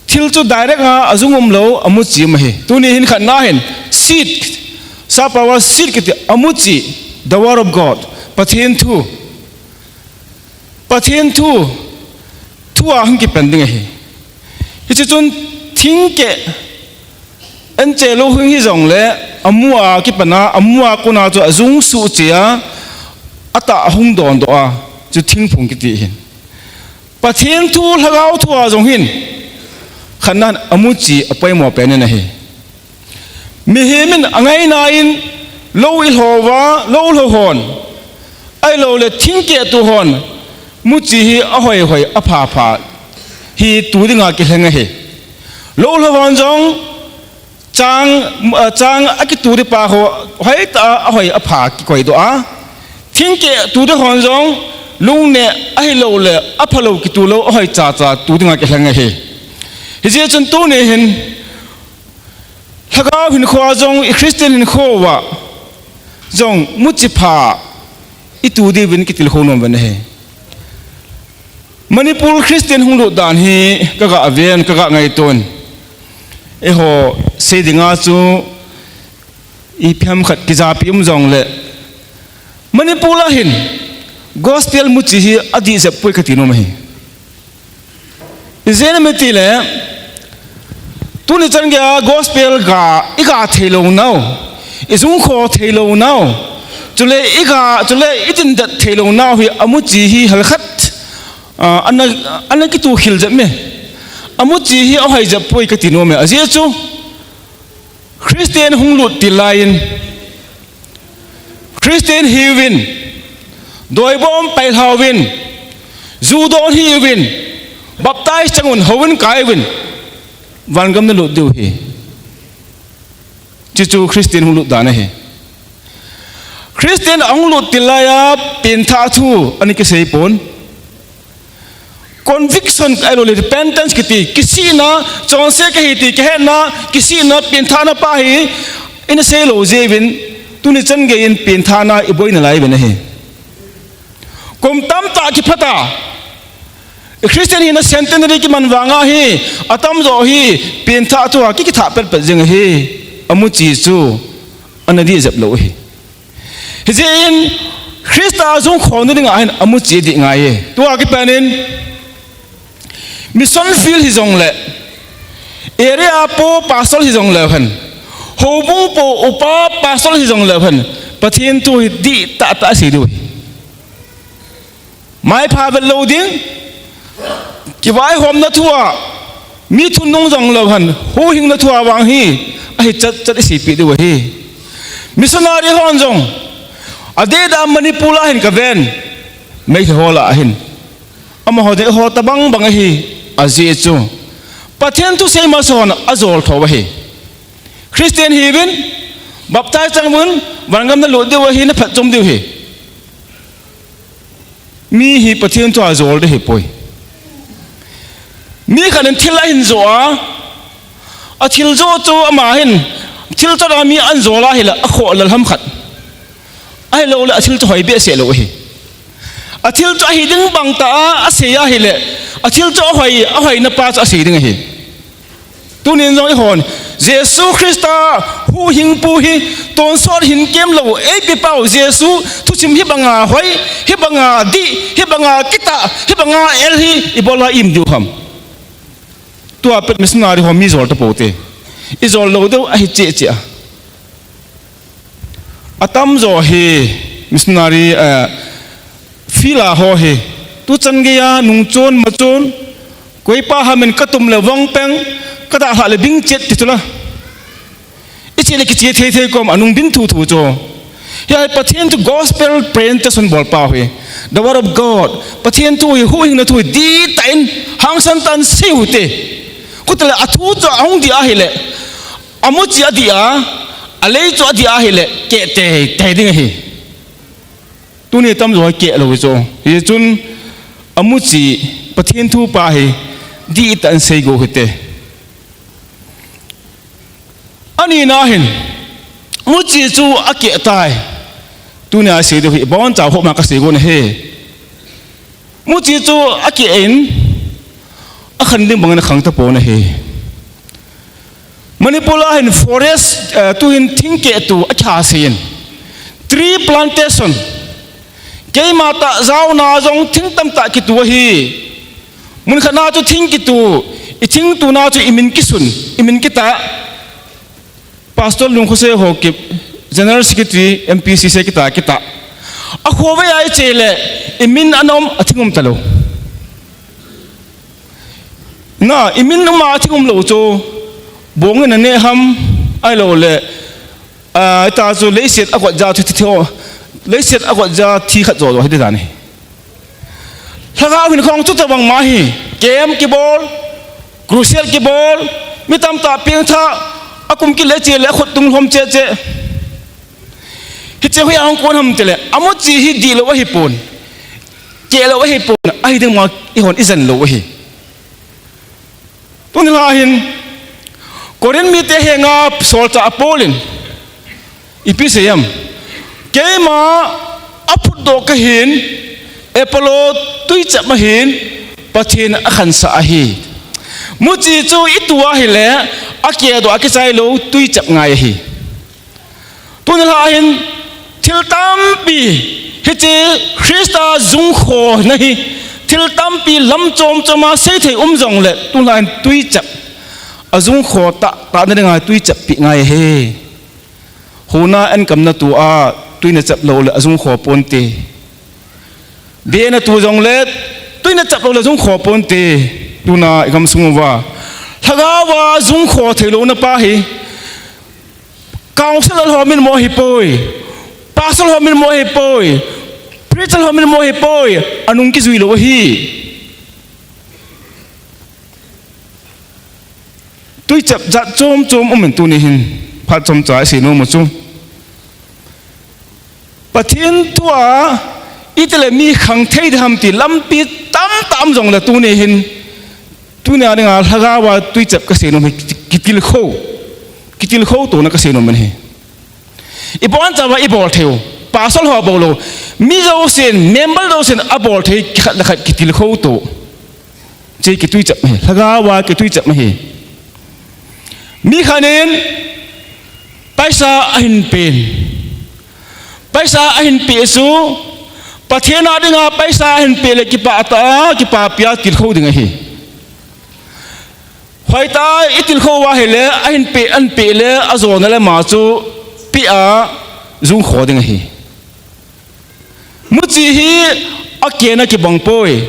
thil chu direct a, ajung umlou, amuchi um ahi. Tuni hin khatna hin, seed, sappao a seed kiti, amuchi, the word of God, Pathen thu. Pathen thu, thua hung kipan ding ahi. Hiche chun thingkeh, anche lou hung hijongle, amua kipana, amua kona chu ajung suhchea, atah ahung dondoh a, chu thingphung kiti hin. Pathen thu, Lhagao thua jong hin, khatnan amuchi apoimo pen in ahi. Mihem in angaina in lou ilhouva, lou lhou hon, ahiloule thingkeh tu hon, muchi hi ahoihoi, aphapha hi tu dinga kilheng ahi. Lou lhou hon jong chang, chang akitu dipa ho, hoitah a ahoi apha kikoidoh a, thingkeh tu di hon jong lungneh ahiloule aphalou kitu lou ahoi chacha tu dinga kilheng ahi. Hijeh chun tuni hin, Lhagao hinkhoa jong i Christian hinkhoa, jong muchi pha itu diuvin kitilkhou nom uvin ahi. Manipur Christian hung lut dan hi kaga ven, kaga ngaito in. Eiho sei dinga chu ipi ham khat kijapi um jongle, Manipur a hin gospel muchi hi adih jep poi kati nom ahi. Ijeh inem itile, tuni chan geiya gospel ga, iga theilou nau, ijung kho theilou nau, chule iga, chule idin det theilou nau hi amuchi hi halkhat, ah, ana, ana kitu khil jep me. Amuchi hi ahoi jep poi kati nom e. Ajeh chu Christian hung lut til laiyin, Christian hiuvin, doibom pailhauvin, ju don hiuvin, baptize chang un, houin kai uvin, vangam nalut diu ahi. Chuchu Christian hung lut dan ahi. Christian ahung lut til laiya pengthah thu ana kisei pon. Conviction, ahilouleh repentance kiti, kisihna, chonse kahi ti kihetna, kisihna, pengthahna pa hi ina seilou jeh uvin, tuni chan geiyin pengthahna iboi nalai uvin ahi. Kum tamtah kiphat a, Christian hina centenary kiman vanga hi, atamjo hi pengthah thua ki, kithah petpet jing ahi, amuchi chu ana dih jep lou ahi. Hijeh in Christa jung khona dinga hin amuchi dih ngai e. Tua kipanin mission field hijongle, area po pastor hijongle hen, houbung po upa pastor hijongle hen, Pathen thu hi dihtah tah asei diu ahi. Maipha vel lou ding, kivaihomna thua, mi thunung jonglou hen, huhhingna thua vang hi ahichat chat iseipeh diu ahi. Missionary hon jong, adeh dan Manipur a hin kaven, Meitei ho lah a hin, amaho ding ho tobang bang ahi, ajeh chu Pathen thusei masa hon ajol thou ahi. Christian hiuvin, baptize chang uvin, vangam nalut diu ahi, naphatchom diu ahi. Mi hi Pathen thua jol ding ahipoi. Mi khat in thil ahin joh a, athil joh chu ama hin, thil chot a mi ahin jol a hile, akhoh lel ham khat, ahilouleh athil chu hoi behseh lou ahi. Athil chu ahi ding bang tah a asei ahile, athil chu ahoi, ahoina pa chu asei ding ahi. Tunin jong eihon Jesu Christa huhhingpu hi tonsot hinkemlou eipepau Jesu thusim hibanga hoi, hibanga dih, hibanga kitah, hibanga el hi ibola i-um diu ham? Tua pet missionary ho mi jol tapoute. Ijol lou diu ahi cheh cheh a. Atamjo hi missionary, eh, field a ho hi, tuchan geiya nungchon machon, koipa hamin katum le vong peng, kadalhah le bing chet ti chula. Iche le kiche thei thei kom anung bin thu thu chu. Hiya hi Pathen thu gospel presentation bolpa hi. The word of God. Pathen thu hi huhhingna thu hi dihtah in hangsan tah in sei ute. Khuti le athu chu ahung dih ahile, amuchi adih a, alei chu adih ahile, keh tei tei ding ahi. Tuni tamjo hi keh lou chu. Hichun amuchi Pathen thu pa hi dihtah in sei go hite. Anina hin, muchi chu akeh tai. Tunia isei diu hi, ibonchauva homa kasei go ahi. Muchi chu akeh in, akhan ding bangin akhang tapon ahi. Manipur a hin forest, eh, tuhin thingkeh tu akihasei in. Tree plantation. Keima tah jaona jong thing tamtah kitu ahi. Mun khatna chu thing kitu, ithing tuna chu imin kisun, imin kitah. Pastor Lungkhose Haokip, General Secretary, M P C C kitah, kitah. Akhovei a iche le, imin ana um, athing um talou. Na, imin um a athing umlou chu, bong in aneh ham, ahilouleh, ah, ita chu leiset agot ja chu thi, thi ho, leiset agot ja thi khat jo jo hi ti dan ahi. Lhagao hin khong chu tabang ma hi, camp kibol, crusade kibol, mi tamtah pengthah, akum kile che le akhut tung lhom che che. Hiche hoiya hung kon ham tile, amuchi hi dihlou ahipon, kehlou ahipon, ahi ding ma eihon ijen lou ahi. Tuni lha hin, Corinth mite henga solchah Paul in ipi asei em? Keima aphutdoh kahin, Apollo tuichep ahin, Pathen akhansah ahi. Muchi chu itu ahile, akedoh akichai lou, tuichep ngai ahi. Tuni lha hin thil tampi, hiche Christa jungkho na hi, thil tampi lam chom chom a seithei um jongle, tuni lha hin tuichep, ajungkho tah tah na dinga tuichep pi ngai ahi. Hona enkamna tua tui nachep loule ajungkho ponte. Bena tu jongle tui nachep loule jungkho ponte. Tuna igam sung uva lhagaova jungkho thei louna pa hi council ho min mo hipoi, pastor ho min mo hipoi, preacher ho min mo hipoi, anung kijui lou ahi. Tuichep jat chom chom um in tuni hin phat chomcha isei nom u chu, Pathen thua itile mi khang thei ding ham ti lampi tamtah um jongle tuni hin, tunia dinga lhagaova tuichep kasei nom hi kitilkhou, kitilkhou tona kasei nom in ahi. Ibonchauva ibol thei u, pastor ho bou lou, mi jousen, member jousen abol thei khat le khat kitilkhou to. Hiche kituichep ahi, lhagaova kituichep ahi. Mi khat in paisa ahin pen, paisa ahin peh chu, Pathen a dinga paisa ahin peh le kipah tah a, kipapi a tilkhou ding ahi. Hoitah a itilkhou uva ahile, ahin peh, ahin peh le ajona le ama chu peh a jungkho ding ahi. Muchi hi akehna kibang poi.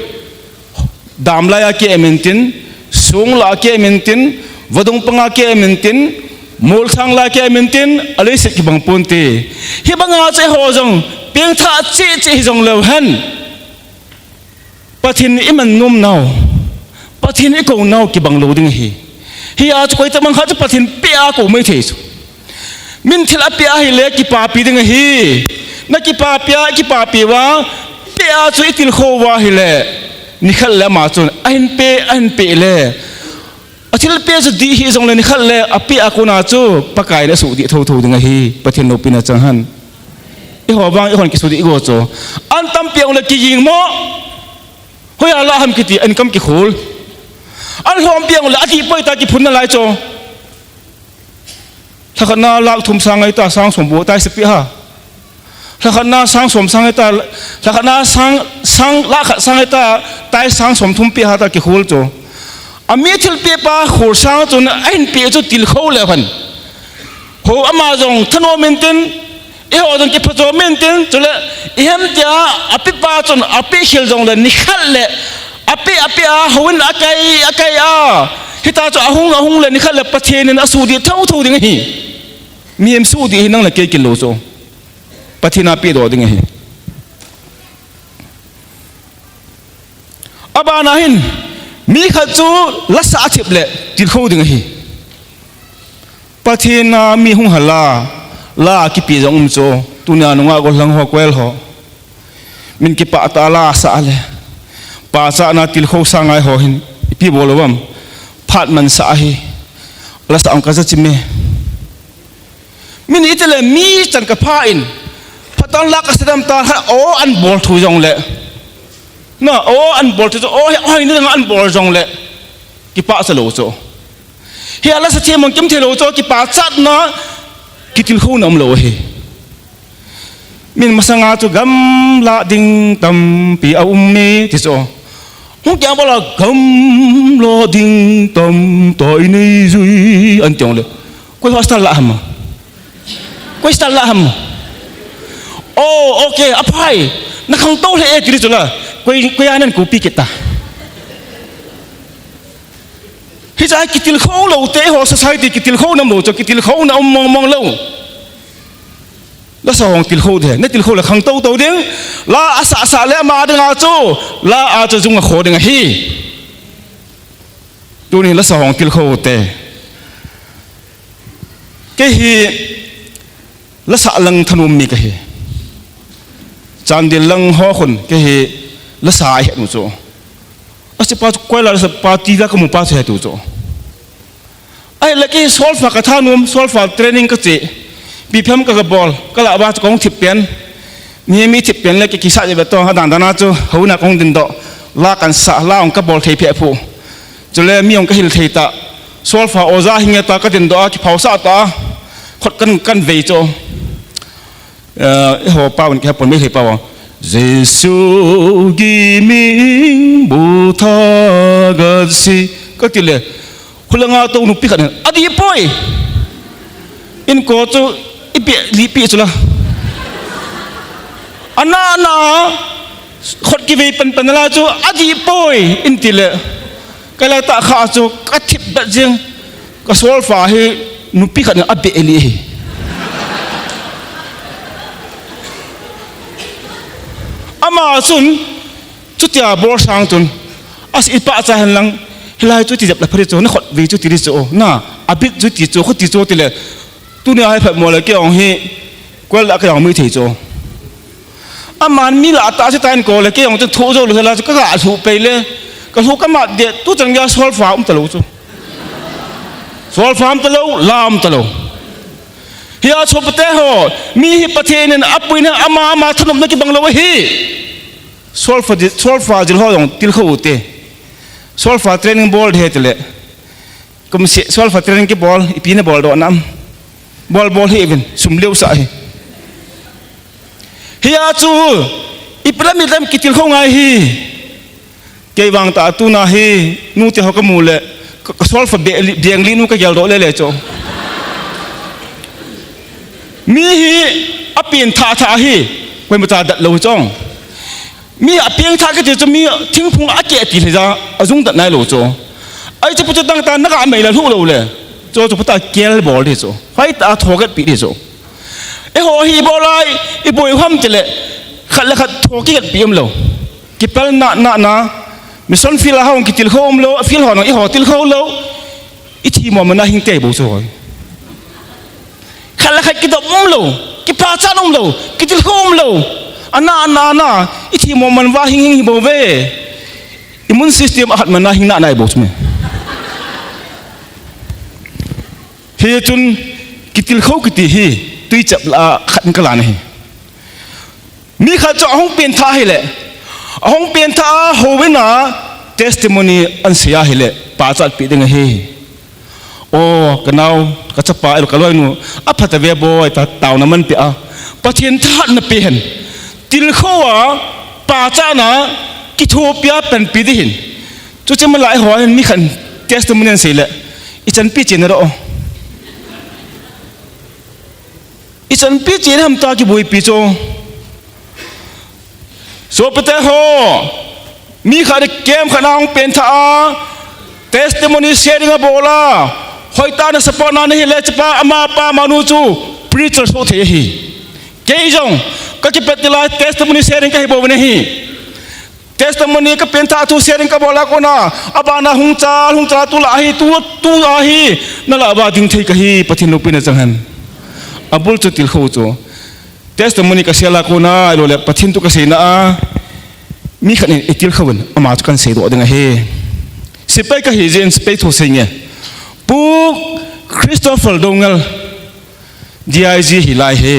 Damlai a keh em intin, songlah a keh em intin, vadung panga keh em intin, molsang lah a keh em intin, aleiset kibang ponte. Hibanga chu eiho jong pengthah cheh cheh hijongleu hen, Pathen iman nomnau, Pathen ikounau kibang lou ding ahi. Hia chu koitobang khat chu Pathen peh a kou maithei chu. Min thil apeh ahile kipapi ding ahi. Nakipapi a, kipapi uva, peh a chu itilkhou uva ahile, nikhat le ama chun ahin peh, ahin peh le, athilpeh chu dih hijongle nikhat le apeh a kona chu Pakai in asuhdih thotho ding ahi. Pathen loupina chang hen. Eiho vang eihon kisuhdih igo chu, an tampi jongle kiging mo. Hoiya lah ham kiti, an kam kikhol. An lhompi jongle adih poi ta kiphun nalai chu. Lhakhatna lakh thum sang ahita, sang som bou tai sepi ha. Lhakhatna sang som sang ahita, lhakhatna sang, sang lakh khat sang ahita, tai sang somthum pi ha ta kikhol chu. Ami thilpeh pa khol sang chun ahin peh chu tilkhou leu hen, ho ama jong thanom intin, eiho jong kiphachom intin, chule ihem tia apeh pa chun apeh khel jongle nikhat le apeh, apeh a houin akai, akai a, hita chu ahung, ahung le nikhat le Pathen in asuhdih thotho ding ahi. Mihem suhdih hi nang le kei kilou chu, Pathen a pehdoh ding ahi. Abana hin, mi khat chu lasah athip le tilkhou ding ahi. Pathen a mi hung hal a, la kipeh jong um chu, tunia nungah gollhang ho, choir ho, min kipah tah a la asah le, pachatna tilkhou sa ngai ho hin ipi bol uvem? Phat mansah ahi. Lasah ang kaja chim e. Min itile mi chan kapha in, phatah in la kasa dem ta, khat o an bol thu jongle, na, o an bol thu chu, o, o, ni dang an bol jongle kipah sa lou chu. Hia lasa themang kimthei lou chu, kipachatna, kitilkhouna umlou ahi. Min masanga chu gamla ding tampi aum e ti chu, hung kiang bol a gamla ding tamtah inei jui an ti jongle, koi hostel lah ham? Koi style lah ham? Oh, okay, aphai. Nakhangtou lheh e ti di chu la. Koi, koi a nan copy kit ta. Hiche kitilkhou lou te ho society kitilkhouna um lou chu, kitilkhouna um mong mong lou. Lasa hong tilkhou de, natilkhou le khangtou tou ding. La asah sah le ama dinga chu, la a chu jung akho ding ahi. Tuni lasa hong tilkhou te. Kei hi lasa lang thanom mi kahi. Chandel lang ho khun kei hi lasa ahet u chu. Asepa chu koila lasa pa ti la kamu pa chu het u chu. Ahile kei solfa kathanom, solfa training kache. Ipi ham ka, ka bol, ka lah uva chu kong thip pen. Mi, mi thip pen le ki, kisa je be to, adan dan a chu, houin a kong dingdoh. La kan sa, la ong ka bol thei phe phu. Chule mi ong ka hil thei ta. Solfa oja hi nge ta ka dingdoh a, kiphaosah ta. Khut kan, kan vei chu. Eh, eiho pau in kihepon, Meitei pau a. Jesu ki ming bu tha ga si. Ka ti le. Khulanga tou nupi khat in, adih poi. Inko chu, ipi, lipi chu la. Ana, ana, khut kivei pen pen la chu, adih poi. In ti le. Ka la ta kha chu, ka thip bet jing. Ka solfa hi, nupi khat in abeh li hi. Ama chun, chutia bol sang chun, as ipa cha hen lang, hilai chu ti jep la phari chu, na khut vei chu ti di chu, na, abit chu ti chu, khu ti chu ti le, tunia hai phat mo le kei ong hi, kual la ka ong mi thei chu. Aman mi la ta si ta in ko le, kei ong chu thu jo lu la chu, ka ga thu pei le, ka thu ka mat de, tu chan ga solfa um ta lo chu. Solfa um ta lo, la um ta lo. Hia sopite ho, mi hi Pathen in apuina ama, ama thanopna kibang lo hi. Solfa di, solfa jil ho jong tilkhou u te. Solfa training bol de te le. Kum si, solfa training kibol, ipi na bol doh nam. Bol bol hi uvin, sum leo sa hi. Hia chu, ipi lam, ipi lam kitilkhou ngai hi. Kei vang ta tuna hi, nute ho ka mu le, ka, ka solfa be li, beng li nu ka gel doh le le chu. Mi hi, apen tha tha hi, koima cha dat lo chu. Mi apen tha kiti chu mi thingphung a ke ti le ja, ajung dat nai lo chu. Ai chu pu chu tang ta na ka mai la lu lo le. Chu chu pu ta kel bol di chu. Hoi ta tho gat pi di chu. Eiho hi bol lai, i boi ham ti le. Khat le khat tho ki gat pi um lo. Kipel na, na, na. Mission field a hung kitilkhou um lo, field ho nang eiho tilkhou lo. I thi mo mana hing te bo chu hoi. Khat le khat kidop um lo, kipachat um lo, kitilkhou um lo. Ana, ana, ana, i thi mo man va hing hing hi bo ve. Immune system a hat mana hing na nai bo chu me. Hichun kitilkhou kiti hi, tui chap la khat in ka la na hi. Mi khat chu ahung pen tha hile, ahung pen tha a houin a testimony ahin sei a hile, pachat pi ding ahi. O, ka nao, ka chapa, elo ka loinu, apha tave boi, ta taona man pe a. Pathen thahatna pe hen. Tilkhou a, pachatna, kithopi a panpi ding ahin. Chuche mala eiho hin mi khat in testimony ahin sei le, i chanpi chena ro. I chanpi chena ham ta kiboipi chu. Sopite ho, mi khat in camp khat a hung pen tha a, testimony sharing abol a, hoitah in support na nahi le chapa ama pa ama nu chu preacher soh thei ahi. Kei jong, ka kipet ti lai testimony sharing ka hi bou ve nahi. Testimony ka pen tha thu sharing ka bol a kona, abana hung chal, hung chal tu la hi, tu, tu a hi, na la ba ding thei ka hi, Pathen loupina chang hen. Abul chu tilkhou chu. Testimony ka share a kona, ilo le Pathen thu ka seina a, mi khat in i tilkhou in, ama chu kan seidoh ding ahi. Sepai ka hi jeh in sepai thu sei nge. Pu Christopher Doungel, D I G hi lai hi.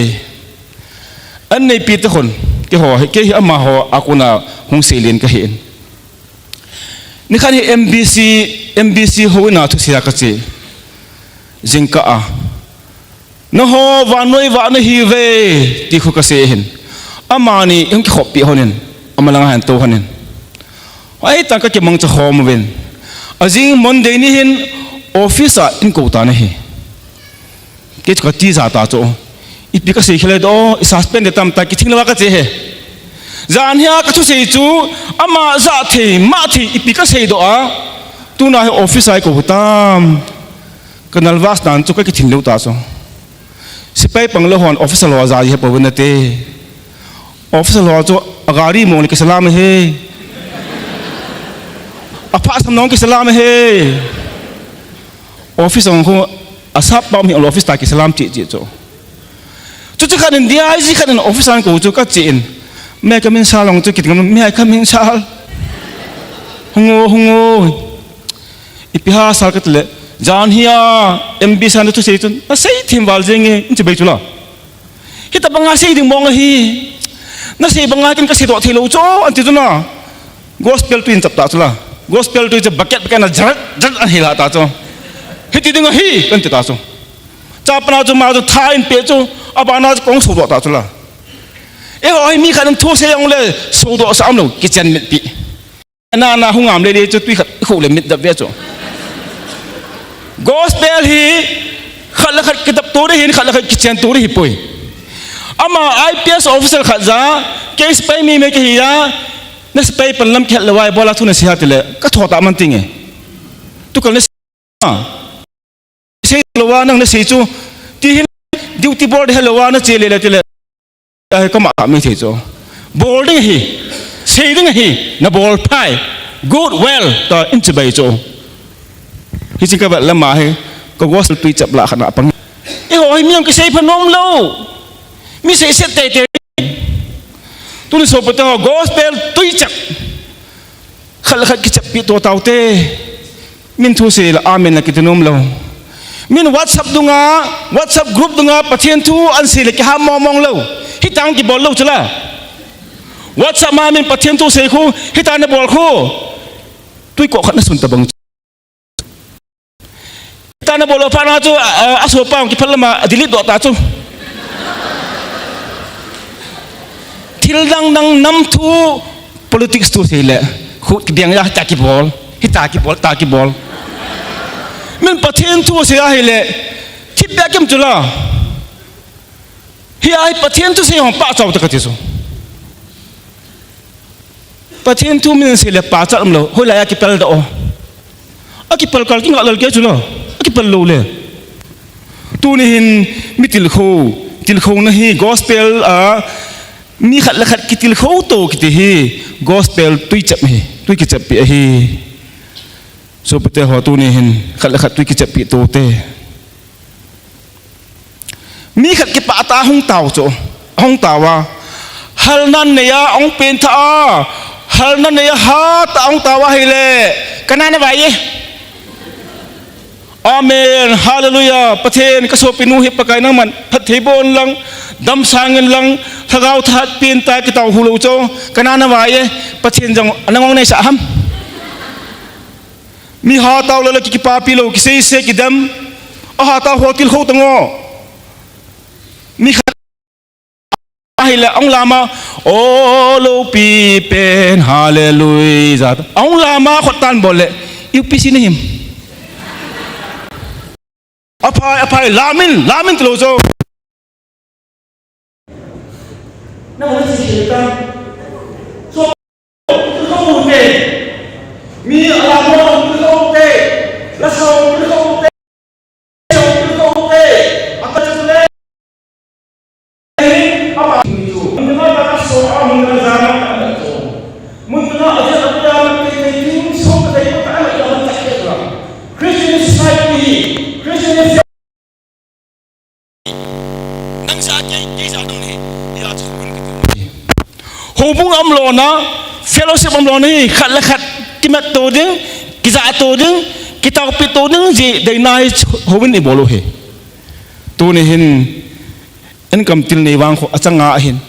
An neipi te khun, keiho, kei hi amaho a kona hung seilen ka hi in. Nikhat hi M B C, M B C houin a thusei a ka che. Jingkah a. Nangho vannoi vah nahiuve, ti khu ka sei hin. Amani hung kikhoppi hon in, ama langa hin tou hon in. Hoitah in ka kimangcha khom uvin. Ajing Monday ni hin office a eikou tan ahi. Kei chu ka tija ta chu. Ipi ka sei khel doh, i suspend de tam ta kithing lou a ka che hi. Jan hia ka thusei chu, ama ja thei, ma thei, ipi ka seidoh a. Tuna hi office a eikou tam. Ka nervous dan chu ka kithing lou ta chu. Sepai pang lou hon office a lou a ja hi pouvin nate. Office a lou chu a gari mong le kisalam ahi. Apha sam nong kisalam ahi. Office a hung khu asap pa mi office ta kisalam chi chi chu. Chuche khat in D I G khat in office a eikou chu ka che in. May I come in sir long chu kiti ngam, may I come in sir. Hung o, hung o. Ipi ham sir ka ti le. Jan hia M B C a na thusei chun. Asei thim val jeng e, in chi bei chu la. Hitabanga sei ding mong ahi. Nasei banga ken kasei doh thei lou chu, anti chu na. Gospel tui in chap ta chu la. Gospel tui chu bucket bucket na jarat jarat ahin hil ta chu. Hiti ding ahi, anti ta chu. Chapang a chu ama chu tha ahin pe chu, abana chu kong so doh ta chu la. Eiho hi mi khat in thu sei jongle, so doh sa um lou, kichen mit pi. Ana, ana hung am le le chu tui khat khu le mit dap ve chu. Gospel hi khat le khat kidap to ding ahin, khat le khat kichen to ding ahipoi. Ama I P S officer khat ja, kei sepai mi me kahi a, na sepai pan lam kihet lou a, ibola thu nasei ham tile, ka tho ta man ting e. Tukal na sei lou a nang nasei chu, ti hin duty bol ding hilou a nache le le tile. Ai, kama mi thei chu. Bol ding ahi. Sei ding ahi. Nabol phai. Good well. Tia in chibai chu. Hiche ka vet lama hi. Ka gospel tui chap lah khat na pang. Eiho hi mi jong kisei pha nom lou. Mi seiset teitei. Tuni sopi teho gospel tui chap. Khat le khat kicheppi to taute. Min thu sei le amen la kiti nom lou. Min WhatsApp dunga, WhatsApp group dunga Pathen thu ahin sei le kiham mong mong lou. Hitia kibol lou chu la. WhatsApp ma min Pathen thu sei khu, hitia nabol khu. Tui ko khat nasun tabang. Hitia nabol lou phat na chu, a, a, asopa kiphal lama delete doh ta chu. Thil dang dang nam thu, politics thu sei le. Khu kibeng a, hitia kibol. Hitia kibol, tia kibol. Min Pathen thu sei ahile. Thip bia kim chu la. Hi ahi Pathen thu sei hong pa chau ta kati chu. Pathen thu min sei le pachat um lou, hoilai a kipel da o. Akipel kal kinga lal kei chu la. Akipel lou le. Tuni hin mi tilkhou, tilkhouna hi gospel a mi khat le khat kitilkhou to kiti hi gospel tui chap hi, tui kichappi ahi. Sopi teho tuni hin khat le khat tui kichappi to te. Mi khat kipah ta hung tao chu, hung tao a. Halna nei a, hung peng tha a. Halna nei a, hat a hung tao ahile. Kana navai e. Amen. Hallelujah. Pathen ka sopinu hi Pakai nangman phatthei boh in lang, damsang in lang, lhagao thahat pen ta kitao hu lou chu. Kana navai e. Pathen jong nangong neisah ham. Mi hatao lou le ki, kipapi lou, kiseise kidem. Ahatao ho tilkhou tang o. Mi khat ahile ong lama, o loupi pen, hallelujah. Ong lama khut tan bol le, U P C nahim. Aphai, aphai, lamin, lamin tilou jo. Nang hoi si si ta. So, tu kau te. Mi ala mo tu kau te. La so tu kau te. So tu kau te. Apa tu le. Apa tu. Mun na ta so a mun na za na ta so. Mun na a ja a ta na te te so ta ta ta ta. Christian society. Christian Nang sa kei, kei sa dong ni, ya chu kun ka tu. Houbung um louna, fellowship um louna hi, khat le khat, kimat to ding, kijah to ding, kitaopi to ding, ji, deina hi, houbung i bol u hi. Tuni hin, income til nei vang kho, achanga ahin.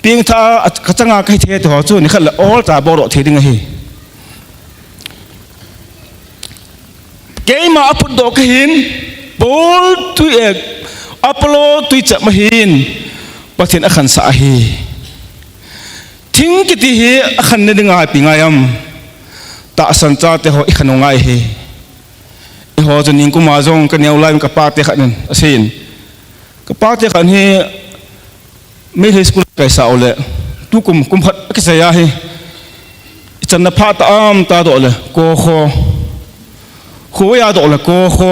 Pengtha, a, kachanga kahi thei te ho chu, nikhat le ol ta bol thei ding ahi. Keima aphutdoh kahin, Paul tui, eh, Apollo tui chap ma hin, Pathen akhansah ahi. Thing kiti hi akhanna dinga ipi ngai am? Tahsan chate ho ikhan u ngai hi. Eiho chu ningkuma jong kaneo lai in kapate khat in aseiyin. Kapate khat hi Meitei school kaisah u le, tukum, kum khat akichai ahi. Ichanna phat ta am ta doh le, ko kho. Khovei a doh le, ko kho.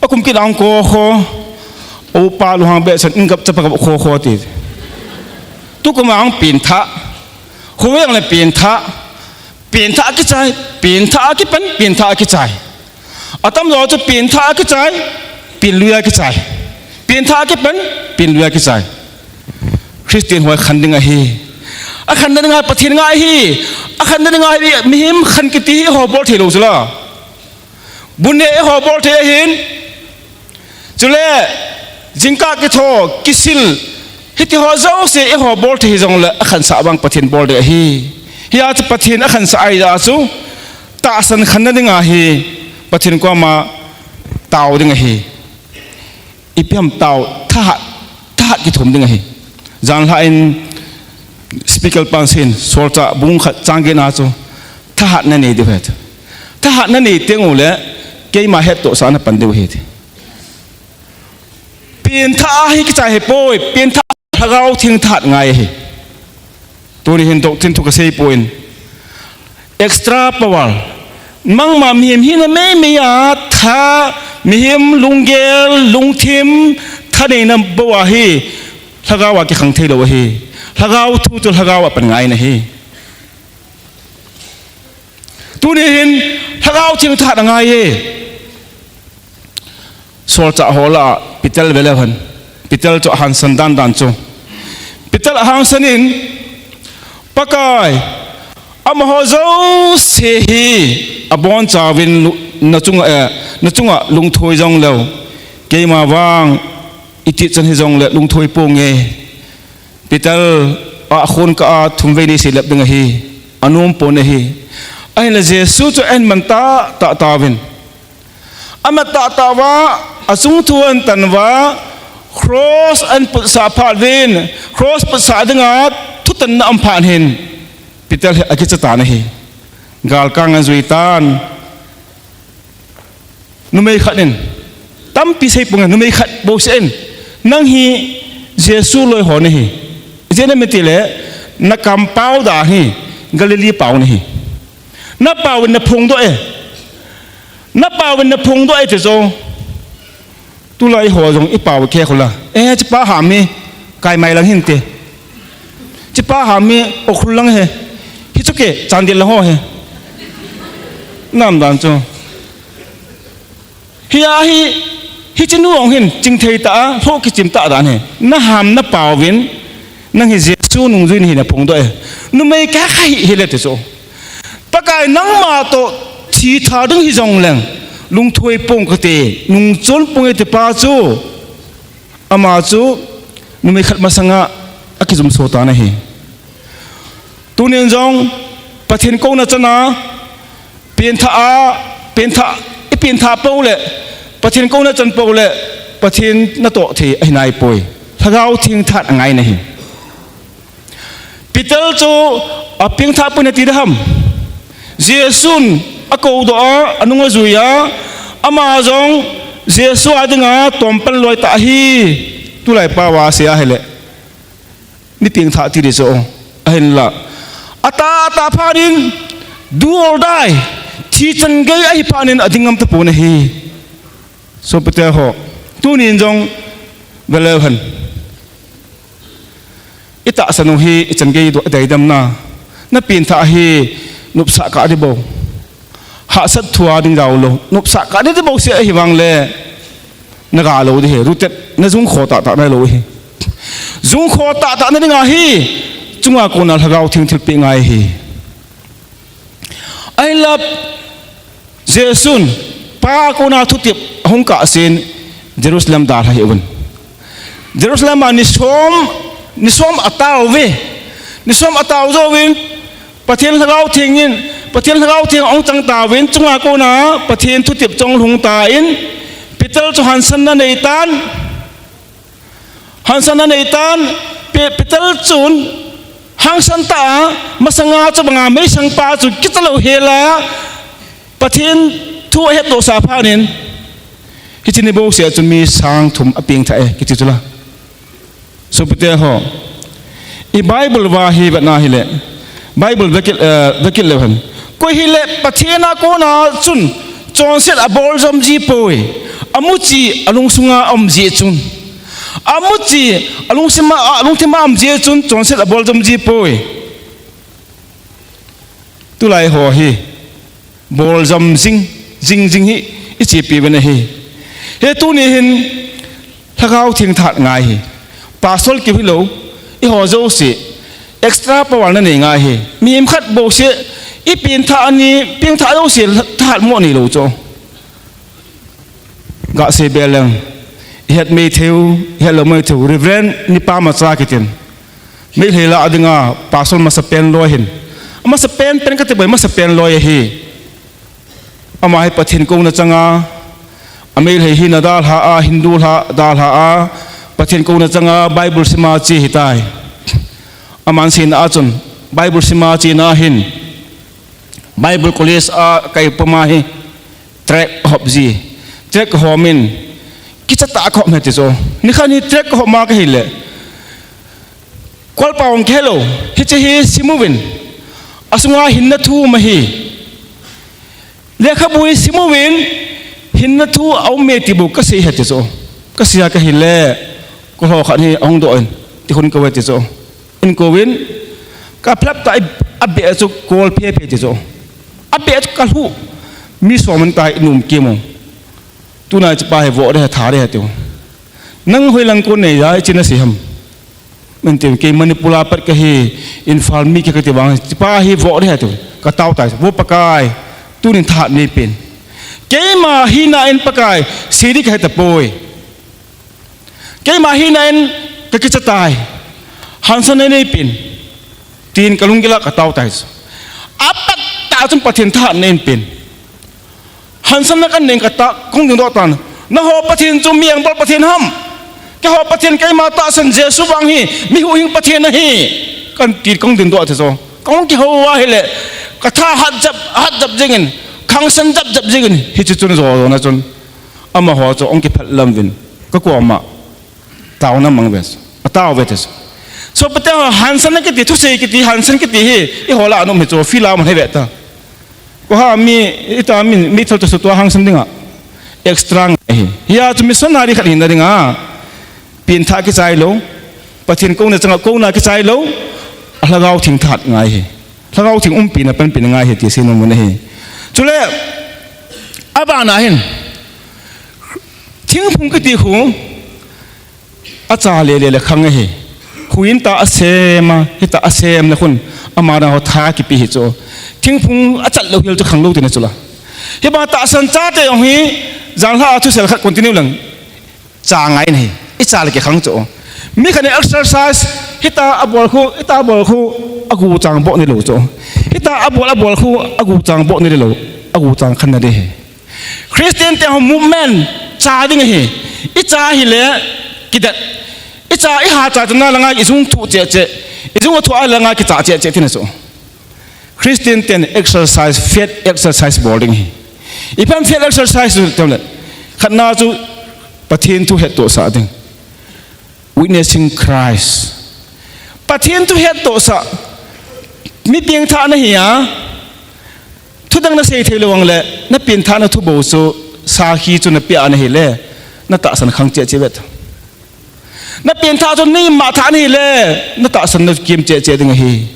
Akum kit ang ko kho. Upa lunghang behseh in gap chapa gap kho kho ti. Tukum ang pengtha. Khovei ang le pengtha. Pengtha akichai, pengtha akipan, pengtha akichai. Atamjo chu pengtha akichai, penlui akichai. Pengtha akipan, penlui akichai. Christian ho khan ding ahi. Akhanna dinga Pathen ngai ahi. Akhanna dinga hi mihem khan kiti hi eiho bol thei lou chu la. Bun ne eiho bol thei ahin. Chule Jingkah kitho, kisil, hiti ho jouse eiho bol thei hijongle akhansah vang Pathen bol ding ahi. Hia chu Pathen akhansah ahi jeh chu tahsan khanna dinga hi Pathen koma tao ding ahi. Ipi ham tao, thahat, thahat kithum ding ahi. Janlhah in speaker pan seiyin, Solchah bung khat chang get na chu thahat nanei diu ahi. Thahat nanei teng uleh keima hettohsah napan diu ahi ti. Pengthah ahi kichai ahipoi, pengthah Lhagao Theng thahat ngai ahi. Tuni hin doctrine thu kasei poi. Extra power. Nangma mihem hina meimei a tha, mihem lunggel, lungthim, thaneina bou ahi. Lhagao a kikhang theilou ahi. Lhagao thu chu Lhagao a pan ngai ahi. Tuni hin Lhagao Theng thahat angai e. Solchah ho lah a Peter ve leu hen. Peter chu ahangsan dandan chu. Peter ahangsan in, Pakai, amaho jouse hi abonchauvin lu-, nachunga, eh, nachunga lungthoi jongleu, keima vang itih chan hijongle lungthoi ponge. Peter a khon kah a thumvei nei seilep ding ahi, anom pon ahi. Ahinla Jesu chu ahin man tahtah tauvin. Amat tahtah uva, achung thu ahin tan uva, cross ahin putsah phat uvin, cross putsah dinga thutanna aum phat hin, Peter hi akicha tan ahi. Galkang ahin jui tan. Numei khat in, tampi sei ponge, numei khat bou seh in, nang hi Jesu loi ho nahi. Ijeh inem itile, nakampao dan hi Galilee pao nahi. Napaovin naphongdoh e. Napaovin naphongdoh e ti chu. Tulai ho jong ipao khe khu la. Eh, hichepa ham hi Kaimai lang hinte. Hichepa ham hi Ukhrul lang ahi. Hichu kei Chandel lang ho ahi. Nam dan chu. Hia hi, hiche nu jong hin chingthei tah a, lhoh kichim tah dan ahi. Naham napaovin, nang hi Jesu nungjui nahi naphongdoh e. Numei khat khat hi, hile ti chu. Pakai nangma toh thi tha ding hijongleng, lungthoi pong kate, nungchon ponge tipa chu. Ama chu numei khat masanga akijumso tan ahi. Tunin jong Pathen kouna chana, pengthah a, pengthah, ipengthah pou le, Pathen kouna chan pou le, Pathen natoh thei ahi naipoi. Lhagao Theng thahat angai ahi. Peter chu apengthah poi nati ding ham. Jesun akoudoh a, anung ajui a, ama jong Jesu a dinga tompan loi tah ahi. Tulai pao a sei ahile, mi pengthah ti ding chu ahinla, atah, atah phat in, do or die, thi chan gei ahi phat in ading ngam tapon ahi. Sopite ho, tunin jong ve leu hen. Itahsan u hi ichan gei doh, deidamna. Napengthah hi nopsah kah ding bou, hahsat thua ding jao lou, nopsah kah ding bou seh ahi vang le, naga lou ding ahi, rooted, najung kho tahtah nalou ahi. Jung kho tahtah nading ahi, chunga kona Lhagao Theng thilpeh ngai ahi. Ahinla, Jesun Pa a kona thutep ahung kahsen Jerusalem dalha hih uvin. Jerusalem a ni som, ni som atao uve. Ni som atao jouvin, Pathen Lhagao Theng in, Pathen Lhagao Theng ahung chang tauvin, chunga kona Pathen thutep chu ahung lhung tan, Peter chu hangsan anei tan. Hangsan anei tan, Pe-, Peter chun hangsan tah a, masanga chubanga meisangpa chu kicha louhel a, Pathen thu ahettohsah phat in, hiche ni bouseh a chun mi sang thum apengthah e, kiti chu la. Sopite ho, i Bible uva hi vetna hile, Bible vekit, eh, vekit leu hen. Koi hile Pathen a kona chun chonset abol jom ji poi. Amuchi alungsunga aum jeh chun. Amuchi alungsima, alungthima aum jeh chun chonset abol jom ji poi. Tulai ho hi bol jom jing, jing jing hi ichepi uvin ahi. Hi tuni hin Lhagao Theng thahat ngai ahi. Pastor keu hilou, eiho jouse, extra power nanei ngai ahi. Mihem khat bouseh, ipengthah a ni, pengthah jouse thahat mo neilou chu. Gasei be leng, Ihet mei theu, ihet lou mei theu, Reverend Nipa Macha kitin. Meitei lah a dinga, pastor masapen loi ahin. Amasapen pen kati boi, masapen loi ahi. Ama hi Pathen kouna changa, a Meitei hina dalha a, Hindu lha dalha a, Pathen kouna changa Bible sima che ahitai. Aman seina a chun, Bible sima chena hin, Bible college a kai puma hi, tract hop ji. Tract hom in, kicha tah a kahop e ti chu. Nikhat hi tract hop ma kahile, Kolpa ong kihelo, hiche hi simuvin, asunga hinna thu um ahi. Lekhabu hi simuvin, hinna thu aum e ti bou kasei e ti chu. Kasei a kahile, kolho khat hi ahung doh in, ti khun kave ti chu. In kouvin, kaphlap ta a beh chu kol phe phe ti chu. A beh chu kalhu, mi som an ta in um kimu. Tuna hichepa hi voh de, tha de tiu. Nang hoilang kon nei ja, ichi nasei ham. Menti, kei Manipur a pat kahi, Imphal mi kei kati vang, hichepa hi voh de tiu. Katao tai, vo Pakai, tunin thahat neipen. Keima hina in Pakai, sei di kahe tapoi. Keima hina in kakicha tai. Hansan neipen. Tin kalung gila katao tai. Apat ta chun Pathen thahat neipen. Hansan na kan neng kata, kong ding doh tan. Nangho Pathen chu mi engbol Pathen ham. Keiho Pathen keima tahsan Jesu vang hi, mi huhhing Pathen ahi. Kan ti kong ding doh te chu. Kong kihou a hile, katha hat jap, hat jap jingin, khangsan jap jap jingin, hiche chun jo jo na chun. Amaho chu ong kiphal lam vin. Kakoma. Taona mang ve. Atao ve te chu. So, pate ho hansan kiti, thusei kiti, hansan kiti hi, iho lah a um hi chu, feel a um hi ve ta. Koha mi, ita mi, mi thal to su tua hangsan dinga. Extra ngai hi. Hia chu missionary khat hina dinga. Pengthah kichai lou. Pathen kouna changa kouna kichai lou. A lhagao theng thahat ngai hi. Lhagao theng umpina panpina ngai hi ti seinom u ahi. Chule, abana hin. Thingphung kiti khu. Acha le le le khang ahi. Huin ta asem a, hita asem le khun. Ama dang ho tha kipe hi chu. Thingphung achat lou hel chu khang lou tina chu la. Hiba tahsan chate jong hi, janlha a thusel khat continue lang. Cha ngai in ahi. Icha le kikhang chu. Mi khat in exercise, hita abol khu, hita abol khu, aguchang boh ni lou chu. Hita abol, abol khu, aguchang boh ni lou, aguchang khan na de hi. Christian te ho movement cha ding ahi. Icha hile kidet. Icha iha cha chun na langa ijung thu che che. Ijung thu a langa kicha che che tina chu. Christian ten exercise, faith exercise bol ding ahi. Ipi ham faith exercise chu tem le. Khatna chu Pathen thu hettohsah ding. Witnessing Christ. Pathen thu hettohsah. Mi pengthah nahi a. Thudang nasei thei lou vang le, na pengthahna thu bou chu, sakhi chu napeh a nahi le, na tahsan khang che che ve ta. Na pengthah chu neima thah nahi le, na tahsan na kem che che ding ahi.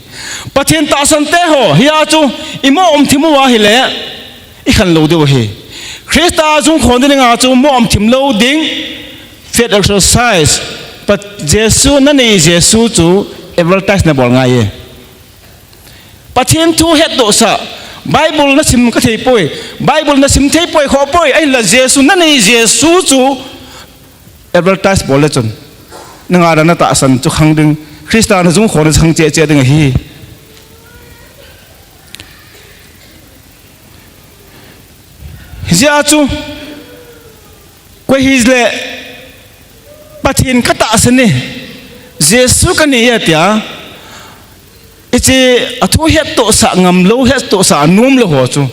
Pathen tahsan te ho, hia chu, imo um thim u ahi le, ikhan lou diu ahi. Christa jung khon ding a chu, mo um thim lou ding, faith exercise, Pat-, Jesu, na nei Jesu chu advertise na bol ngai e. Pathen thu hettohsah, Bible na sim ka thei poi, Bible na sim thei poi, kho poi, ahinla Jesu, na nei Jesu chu advertise bol le chun. Na nga na tahsan chu khang ding, Christa na jung khon na khang che che ding ahi. Hijeh a chu, koi hile, Pathen ka tahsan e, Jesu ka nei e tia, hiche a thu hettohsah ngam lou, hettohsah nom lou ho chu,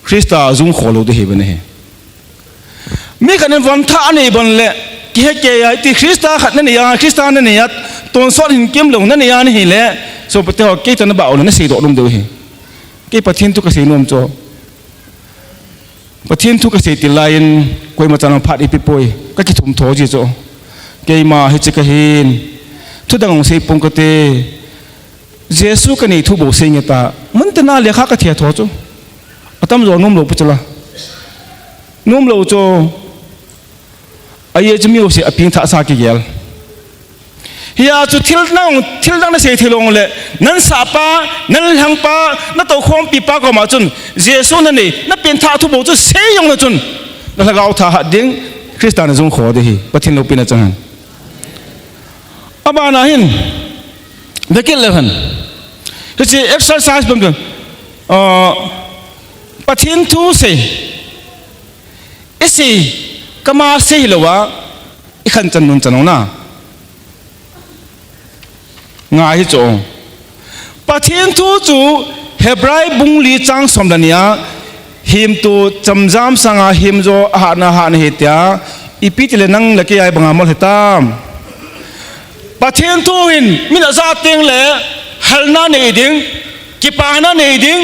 Christa jung kho lou ding ahi ben ahi. Mi khat in von thah anei bon le, kihe kei a, ti Christa khat na nei a, Christa na nei a, tonsot hin kem lou na nei a nahi le, so pate ho kei ta na bau le na sei doh nom diu ahi. Kei Pathen thu ka sei nom chu. Pathen thu ka sei til lai in, koima chan phat ipi poi, ka kithum tho ji chu. Keima hiche ka hin, thudang ong sei pong ka te, Jesu ka nei thu bou sei nge ta, mun te na lekha ka thia tho chu. Atam jo nom lou pu chu la. Nom lou chu. Ahi chu mi ho se a pengthah sa kigel. Hia chu thil nang, thil nang na sei thei lou le, na sahpa, na lhangpa, na toukhompi pa koma chun, Jesu na nei, na pengthah thu bou chu sei jong na chun, na lhagao thahat ding, Christa na jong kho de hi, Pathen loupina chang hen. Abana hin, dekit le hen. Hiche exercise bang kan. Ah, Pathen thu sei. Isei, kama sei hilouva, ikhan chan nun chan ong na. Ngai hi chu. Pathen thu chu Hebrai bung li chang som le ni a, himtu chamjam sanga himjo ahatna hatna hi tia, ipi tile nang le kei a banga mol hitam. Pathen thu hin, min aja teng le, halna nei ding, kipana nei ding,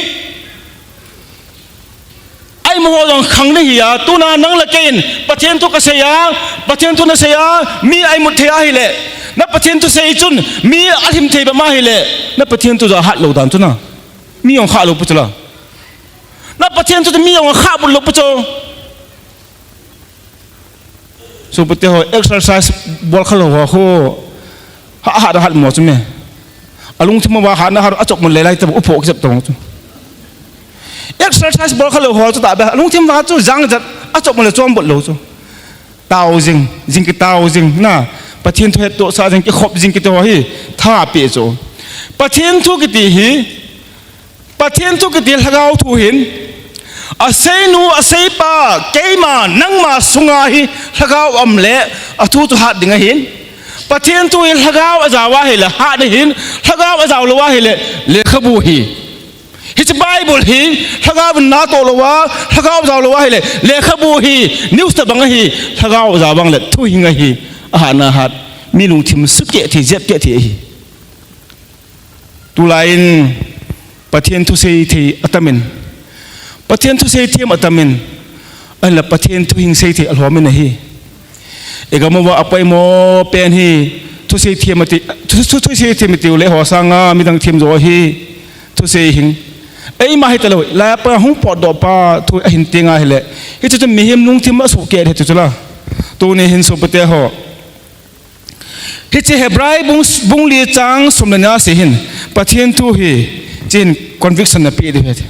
a imut ho jong khang nahi a, tuna nang le kei in, Pathen thu kasei a, Pathen thu nasei a, mi a imut thei ahile, na Pathen thusei chun, mi alhim thei bep ma ahile, na Pathen thu jong hat lou dan chu na. Mi jong kha lou pu chu la. Na Pathen thu mi jong kha bul lou pu chu. Sopite ho, exercise bol khalou ho, ho, ha, ha, hat mo chu me. Alungthim uva hatna hat, achop mo le lai ta, upho kisap tong chu. Exercise bol khalou ho chu ta be, alungthim uva chu jang jat, achop mo le chom bol lou chu. Tao jing, jing kitao jing, na, Pathen thu hettohsah jing, kikhop jing kiti ho hi, tha pe chu. Pathen thu kiti hi, Pathen thu kiti lhagao thu hin, aseinu, aseipa, keima, nangma sunga hi lhagao um le, athu chu hat ding ahin. Pathen thu hi lhagao ajao ahile, hat ahin, lhagao ajao lou ahile, lekhabu hi. Hiche Bible hi, lhagao in natoh louva, lhagao ajao lou ahile, lekhabu hi, news tabang ahi, lhagao ajao vang le, thuhing ahi, ahatna hat, mi lungthim sukeh thei, jep keh thei ahi. Tulai in Pathen thusei thei atamin, Pathen thusei them atamin, ahinla Pathen thuhing sei thei alhom in ahi. Igam uva apoimo pen hi thusei them ati, thu, thu, thusei them ati u le ho sanga midang them jo ahi, thusei hing. Eima hitalou, laiya pa hung potdoh pa thu ahin ti nga hile, hichu chu mihem lungthim asukeh thei chu la. Tuni hin sopite ho. Hiche Hebrai bung, bung li chang som le ni a sei hin, Pathen thu hi, hiche hin conviction napeh diu ahi.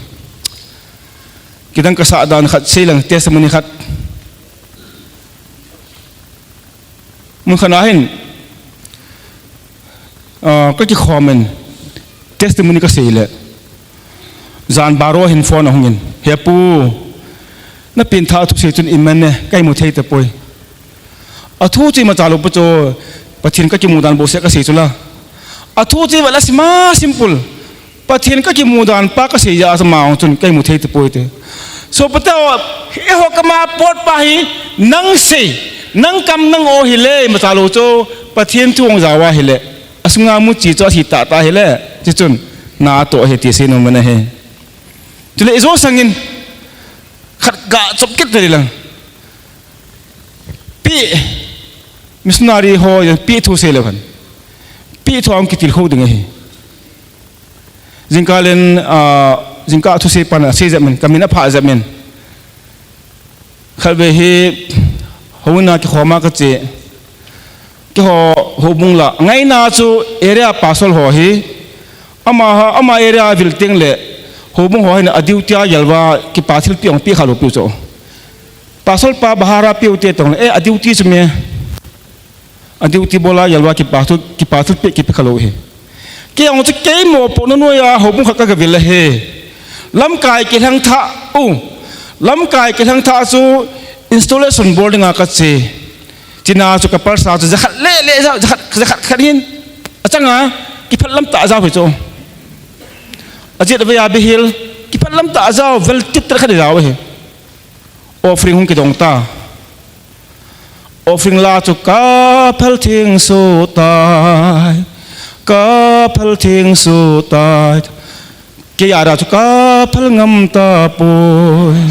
Kidang kasah dan khat sei lang, testimony khat. Mun khat na hin, ah, kakikhom in, testimony kasei le. Jan baro hin phone ahung in, "He pu, na pengthah thusei chun iman e, ka imu thei tapoi." Athu chu imacha lou pu chu, Pathen kakimu dan bouseh kasei chu la. Athu chu iva la sima simple. Pathen kakimu dan pa kasei jeh a chu ama hung chun ka imu thei tapoi te. Sopite ho, eiho kama pot pa hi, nang sei, nang kam nang o hile, imacha lou chu, Pathen thu hung jao ahile. Asunga muchi chu athi tahtah hile, chuchun, natoh ahi ti seinom ana he. Chule ijo sangin, khat gachop kit tadi lang. Pi, missionary ho, pi thu sei leu hen. Pi thu a hung kitilkhou ding ahi. Jingkah len, ah, jingkah thusei pan asei jep in, kamin aphah jep in. Khatvei hi, houin a kikhom a kache. Keiho, houbung la. Ngaina chu area pastor ho hi. Ama, ama area vil teng le. Houbung ho hin a duty a gelva kipa thilpeh hung peh khalou piu chu. Pastor pa bahara piu te tong le. Eh, a duty chu me. A duty bola gelva kipa thu, kipa thilpeh kipeh khalou hi. Kei jong chu kei mopohna noiya houbung khat kagavil ahi. Lamkai kilheng thah u. Lamkai kilheng thah chu installation board dinga kache. China chu kapalsa chu jakhat le le ja, jakhat, jakhat khat hin. Achanga, kiphat lam tah ajao hi chu. Ajet vei a bihil, kiphat lam tah ajao, vel tip tah khat ajao hi. Offering hung kidong ta. Offering la chu kaphal theng soh tai, kaphal theng soh tai. Kei a ra chu kaphal ngam tapoi,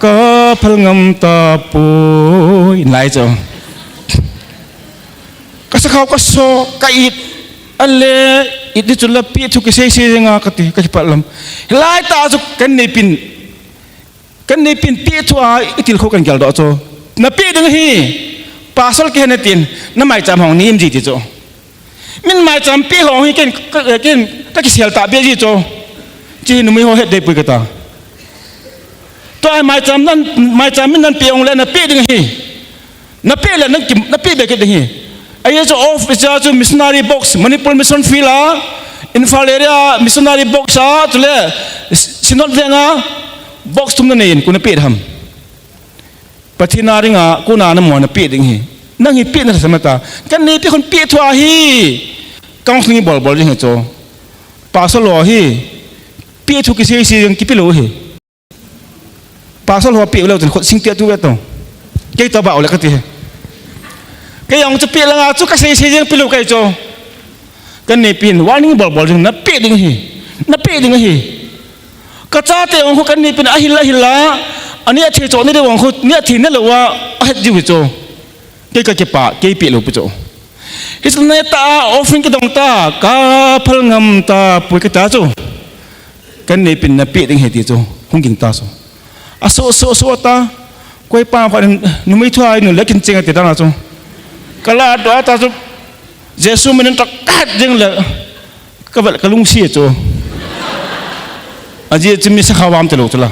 kaphal ngam tapoi. Lai chu. Kasakhao kaso, ka it. Ale, it di chu lapi thu kisei sei jeng a kati, kakipah lam. Hilai tah chu kan neipin. Kan neipin peh thu a itilkhou kan geldoh chu. Napeh ding ahi. Pastor kihen natin, na maicham hong nim ji ti chu. Min maicham peh hong hi ken, ka, ken, kakisel tahbeh ji chu. Chi hi numei ho het dehpoi kata. Tua maicham nan, maicham min nan peh hong le napeh ding ahi. Napeh le nang ki, napeh be kit ding ahi. Ahi chu office a chu missionary box, Manipur Mission Field a, Imphal area missionary box a, chule Synod Veng a box thum nanei in, koi napeh ham? Pathen a dinga, kona namu napeh ding ahi. Nang hi pehna lhasam ta. Kaneipi khun peh thua hi. Counseling ibol bol ding ahi chu. Pastor ho hi. Peh thu kisei sei jeng kipe lou ahi. Pastor ho peh lou chun khut sing tia tu ve to. Kei toh bou le kati ahi. Kei jong chu peh langa chu kasei sei jeng pe lou kei chu. Kaneipin warning bol bol jing, napeh ding ahi. Napeh ding ahi. Kachate jong khu kaneipin ahil ahil a. Ani athei chu ni de jong khu ni athei ne lou a ahet jiu hi chu. Kei kakipah, kei peh lou pi chu. Hiche neta offering kidong ta, kaphal ngam tapoi kati chu. Kaneipin napeh ding ahi ti chu, hung ging ta chu. Aso, so, so ta. Koi pa khat in, numei thua in, le kin cheng ati dan a chu. Kala to ata chu. Jesu min in tak kat jing le. Kavel kalungsi chu. Ajeh chu mi sakha vam te lou chu la.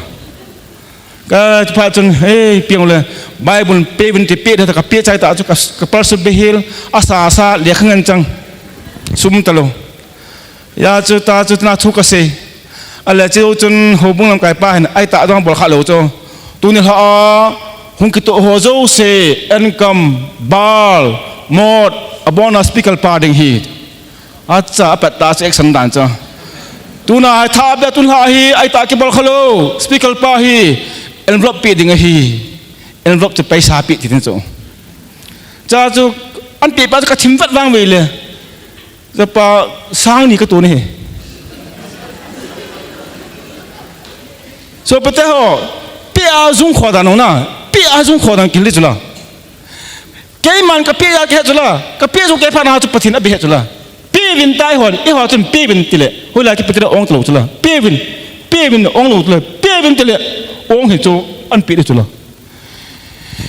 Ka pha chun, "Hey, piang le, Bible pe vin ti pe da ka pe chai ta chu ka, ka parcel be hil, asa, asa, le khangan chang. Sum ta lou." Hijeh chun ta chu na thu kasei. Ale chu chun houbung lamkai pa hin, ai ta jong bol kha lou chu. Tuni lha a, hung kitoh ho jouse, enkam, bal, mot, abona speaker pa ding ahi. Acha, apat ta chu action dan chu. Tuna hai tha be tun lha hi, ai ta kibol kha lou. Speaker pa hi, envelope pe ding ahi. Envelope chu paisa pe ti ding chu. Cha chu, an pe pa chu kathim vat vang ve le. Japa sang ni katoh ni ahi. Sopite ho, pe a jung kho dan na, pe a jung kho dan kil di chu la. Keiman kapeh a kihe chu la, kapeh jong kei phat na chu Pathen in abeh chu la. Pe vin tai hon, eiho chun pe vin ti le, hoilai kipe ti le ong ta lou chu la. Pe vin, pe vin ong lou chu la, pe vin ti le ong hi chu an pe di chu la.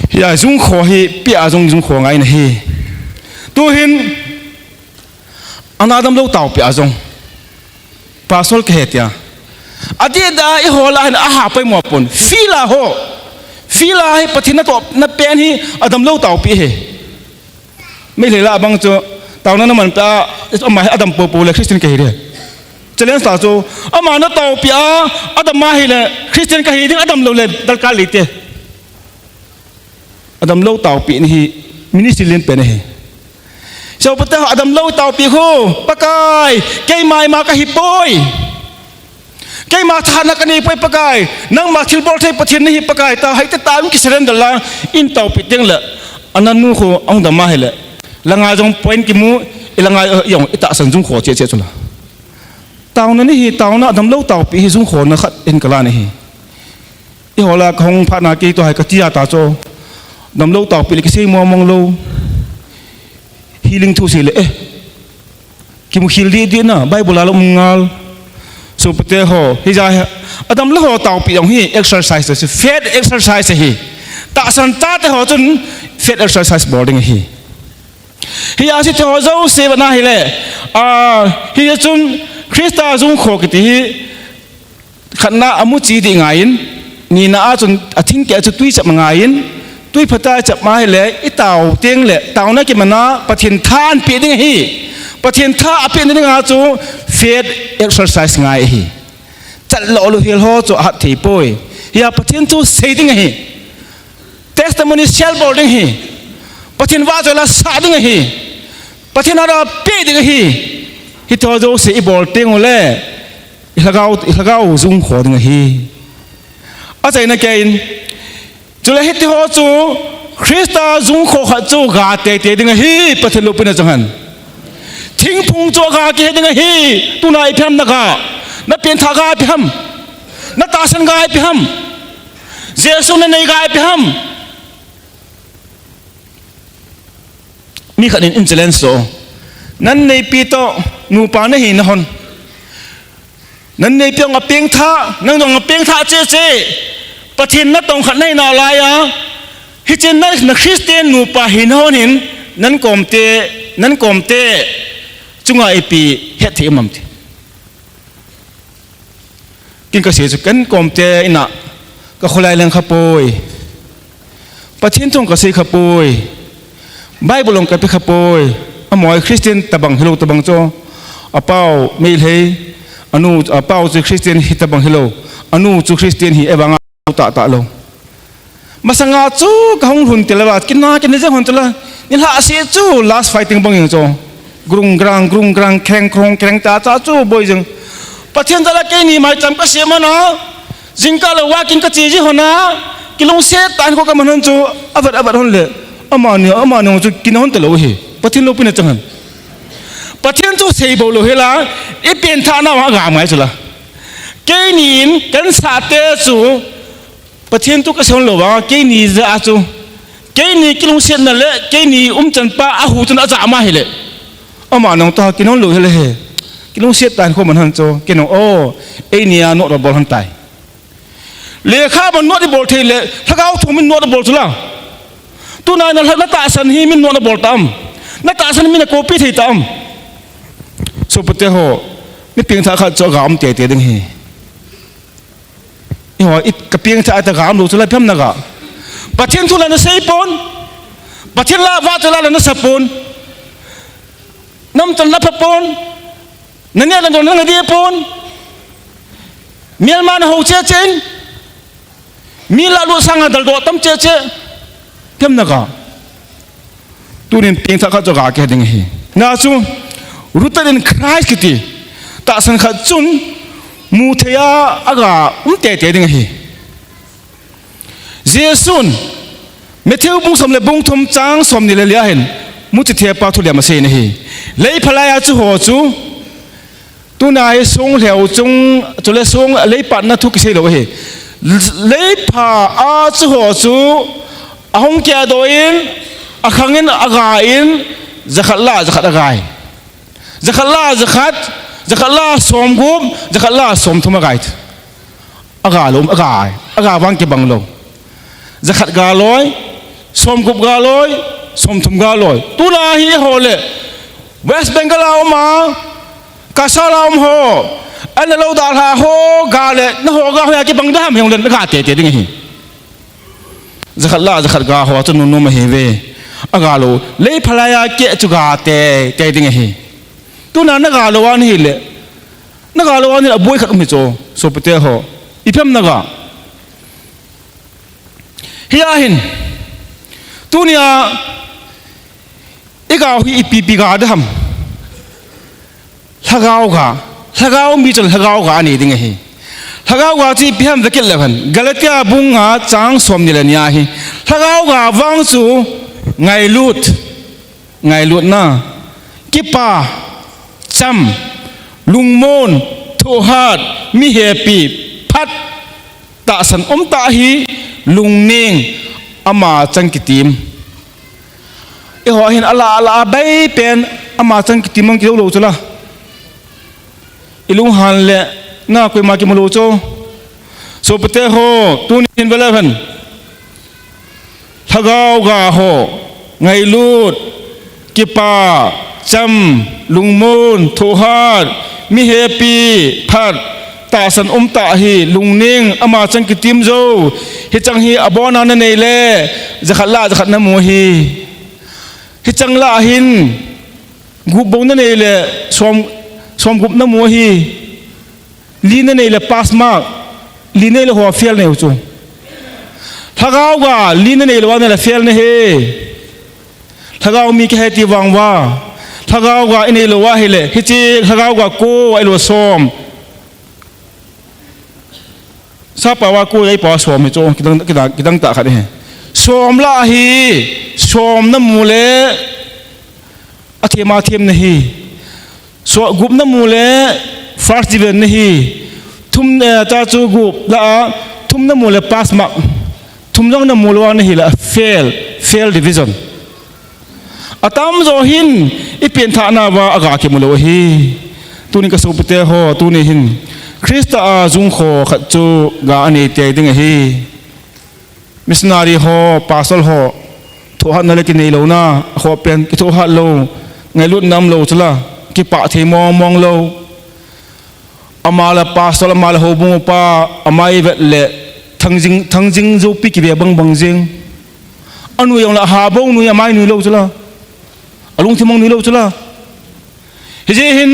Hia jung kho hi, pe a jung jung kho ngai na ahi. Tu hin, ana damlou taopi a jong. Pastor kahi tia. Adeh a eiho lah a hin aha poimo pon. Field a ho. Field a hi Pathen natohna pen hi adamlou taopi ahi. Meitei lah a bang chu taona naman peh a, ama hi adam popo le Christian kahi de. Challenge ta chu ama nataopi a, adam a hile Christian kahi ding, adamlou le darkar lei te. Adamlou taopi ni hi ministry len pen ahi. Sopite ho, adamlou taopi khu, Pakai, keima ima kahi poi. Keima thahatna kanei poi Pakai, nangma thilbol thei Pathen nahi Pakai, tahai te ta in kisurrender la, in taopi teng le, ana nu khu, ahung dam a hile. Langa jong point kimu, ilanga jong itahsan jung kho che che chu la. Taona ni hi, taona adamlou taopi hi jung khona khat in kala ni hi. Eiho lah a kahung phat na kei toh hai kati a ta chu. Damlou taopi le kisei mong mong lou. Healing thu sei le, eh. Kimu khel di di na, Bible a lou um ngal. Sopite ho, hijeh a hi, adamlou ho taopi jong hi exercise chu, faith exercise ahi. Tahsan tate ho chun faith exercise bol ding ahi. Hijeh a chu te ho jouse vana hile, a, hijeh chun Christa jung kho kiti hi, khatna amuchi ding ngaiyin, nina a chun athingkeh chu tui chap ngaiyin, tui phata chap ma hile, itao teng le, taona kiman a, Pathen tha an pe ding ahi. Pathen tha ape ding a chu faith exercise ngai ahi. Chat lou lou hel ho chu ahat thei poi. Hia Pathen thu sei ding ahi. Testimony share bol ding ahi. Pathen vahchoi la sah ding ahi. Pathen a pe ding ahi. Hiti ho jouse ibol teng ule. Ilhagao, ilhagao jung kho ding ahi. Achaina keiyin. Chule hiti ho chu Christa jung kho khat chu ga teitei ding ahi, Pathen loupina chang hen. Thingphung chu ga kihe ding ahi, tuna ipi ham na ga. Na pengthah ga ipi ham. Na tahsan ga ipi ham. Jesu nanei ga ipi ham. Mi khat in, in challenge to. Naneipi toh, nupa nahi nahon. Naneipi jong apengthah, nang jong apengthah cheh cheh. Pathen natong khat nahi nalai a. Hichea na, na Christian nupa hi nahon hin, nan komte, nan komte. Chunga ipi hetthei um am ti. Kin kasei chu kan komte ina, ka kholai leng kha poi. Pathen thu kasei khapoi. Bible ong kape khapoi. Amoi Christian tabang hilou tabang chu. Apau Meitei, anu, apau chu Christian hi tabang hilou. Anu chu Christian hi evanga tahtah lou. Masanga chu kahung lhun tile va, kina kina jeng hon tile. Nilhah se chu last fighting bang jeng chu. Grung grang, grung grang, kreng krong, kreng ta ta chu boi jeng. Pathen jal a keini maicham kasem ana. Jingkah le walking kache ji hon a, kilungset tah in kho kaman hon chu, avat avat hon le, amani, amani chu kina hon talou hi. Pathen loupina chang hen. Pathen chu sei bou lou hela, i pengthah nau a ga ngai chu la. Keini in kansah te chu, Pathen chu kasei hon lou va, keini jah a chu. Keini kilungsetna le, keini umchan pa ahu chun aja ma hile. Amani ta kina hon lou hile he. Kilungset tah in kho man hon chu, kina o, eini a note bol hon tai. Lekha ban note ibol thei le, lhagao thu min note ibol chu la. Tuna na lha-, na tahsan hi min note ibol tam. Na tahsan min a copy thei tam. Sopite ho, mi pengthah khat chu aga um tei tei ding hi. Eiho, i kapengthah ta ga um lou chu la pem na ga. Pathen thu la nasei pon. Pathen la va chu la la nasa pon. Namtan la pha pon. Nani la don na di pon. Mial ma na ho che che in. Mi la lu sanga dal do tam che che. Pem na ga. Tunin pengthah khat chu aga kiding hi. Na chu, rooted in Christ kiti. Tahsan khat chun, mu thei a aga um tei tei ding hi. Jesun, Matthew bung som le bung thum chang som ni le li a hin, muchi thei pa thu le ma sei na hi. Lei phalai a chu ho chu, Tuna hi song lheu chung, chule song leipatna thu kisei lou hi. Leipha a chu ho chu, ahung keh doh in, akhang in, aga in, jakhat la, jakhat agai. Jakhat la, jakhat, jakhat la, somgup, jakhat la, somthum agai. Aga lou, aga, aga vang kibang lou. Jakhat ga loi, somgup ga loi, somthum ga loi. Tuna hi ho le, West Bengal a um a, Cachar a um ho, ana lou dalha ho ga le, na ho ga ho a kibang da ham hung le, na ga tei tei ding hi. Jakhat la, jakhat ga ho, chu nunung ma hi ve. Aga lou, lei phalai a keh chu ga tei tei ding hi. Tuna na ga lou a nahi le, na ga lou a nahi le, aboi khat um hi chu, sopite ho. Ipem na ga. Hi a hin. Tunia, i ga hi ipi pi ga da ham. Lhagao ga. Lhagao mi chun lhagao ga anei ding ahi. Lhagao ga chu ipi ham vekit le hen. Galatia bung nga chang som ni le ni a hi. Lhagao ga vang chu ngailut. Ngailutna, kipa, cham, lungmon, thohhat, mi hepi, phat, tahsan umtah hi, lungning, ama chang kitim. Eiho hin ala ala a baipen, ama chang kitim mang kilo lo chula. Ilunghan le, na koima kimu lo cho. Sopite ho, tuni hin vele hen. Lhagao ga ho, ngailut, kipa, cham, lungmon, thohhat, mi hepi, phat, tahsan umtah hi, lungning, ama chang kitim jo, hichang hi abona nanei le, jakhat la, jakhat namu hi. Hichang la hin, gup bou nanei le, som, som gup namu hi. Li nanei le pass mark, li nei le ho fail nei u chu. Lhagao ga, li nanei lo a nei le fail nei he. Lhagao mi kihe ti vang va. Lhagao ga inei lo a hile, hichi lhagao ga ko a ilo som. Sapa va ko a ipa som hi chu, kidang, kidang, kidang ta khat hi. Som la hi, som namu le, athem a them nahi. So, gup namu le first division nahi. Thum, eh, ta chu gup la a, thum namu le pass mark. Thum jong namu lo a nahi la fail, fail division. Atam jo hin i pengthah na va aga kimu lo hi. Tuni ka sopite ho, tuni hin Christa a jung kho khat chu ga anei tei ding ahi. Missionary ho, pastor ho, thohhatna le kinei lo na, ho pen, kithohhat lo, ngailut nam lo chula, kipah thei mong mong lo. Ama le pastor, ama le houbung upa, ama i vet le, thangjing, thangjing jopi kive bang bang jing. Anui jongle aha bou nui, amai nui lou chula. Alungthim mong nui lou chula. Hijeh hin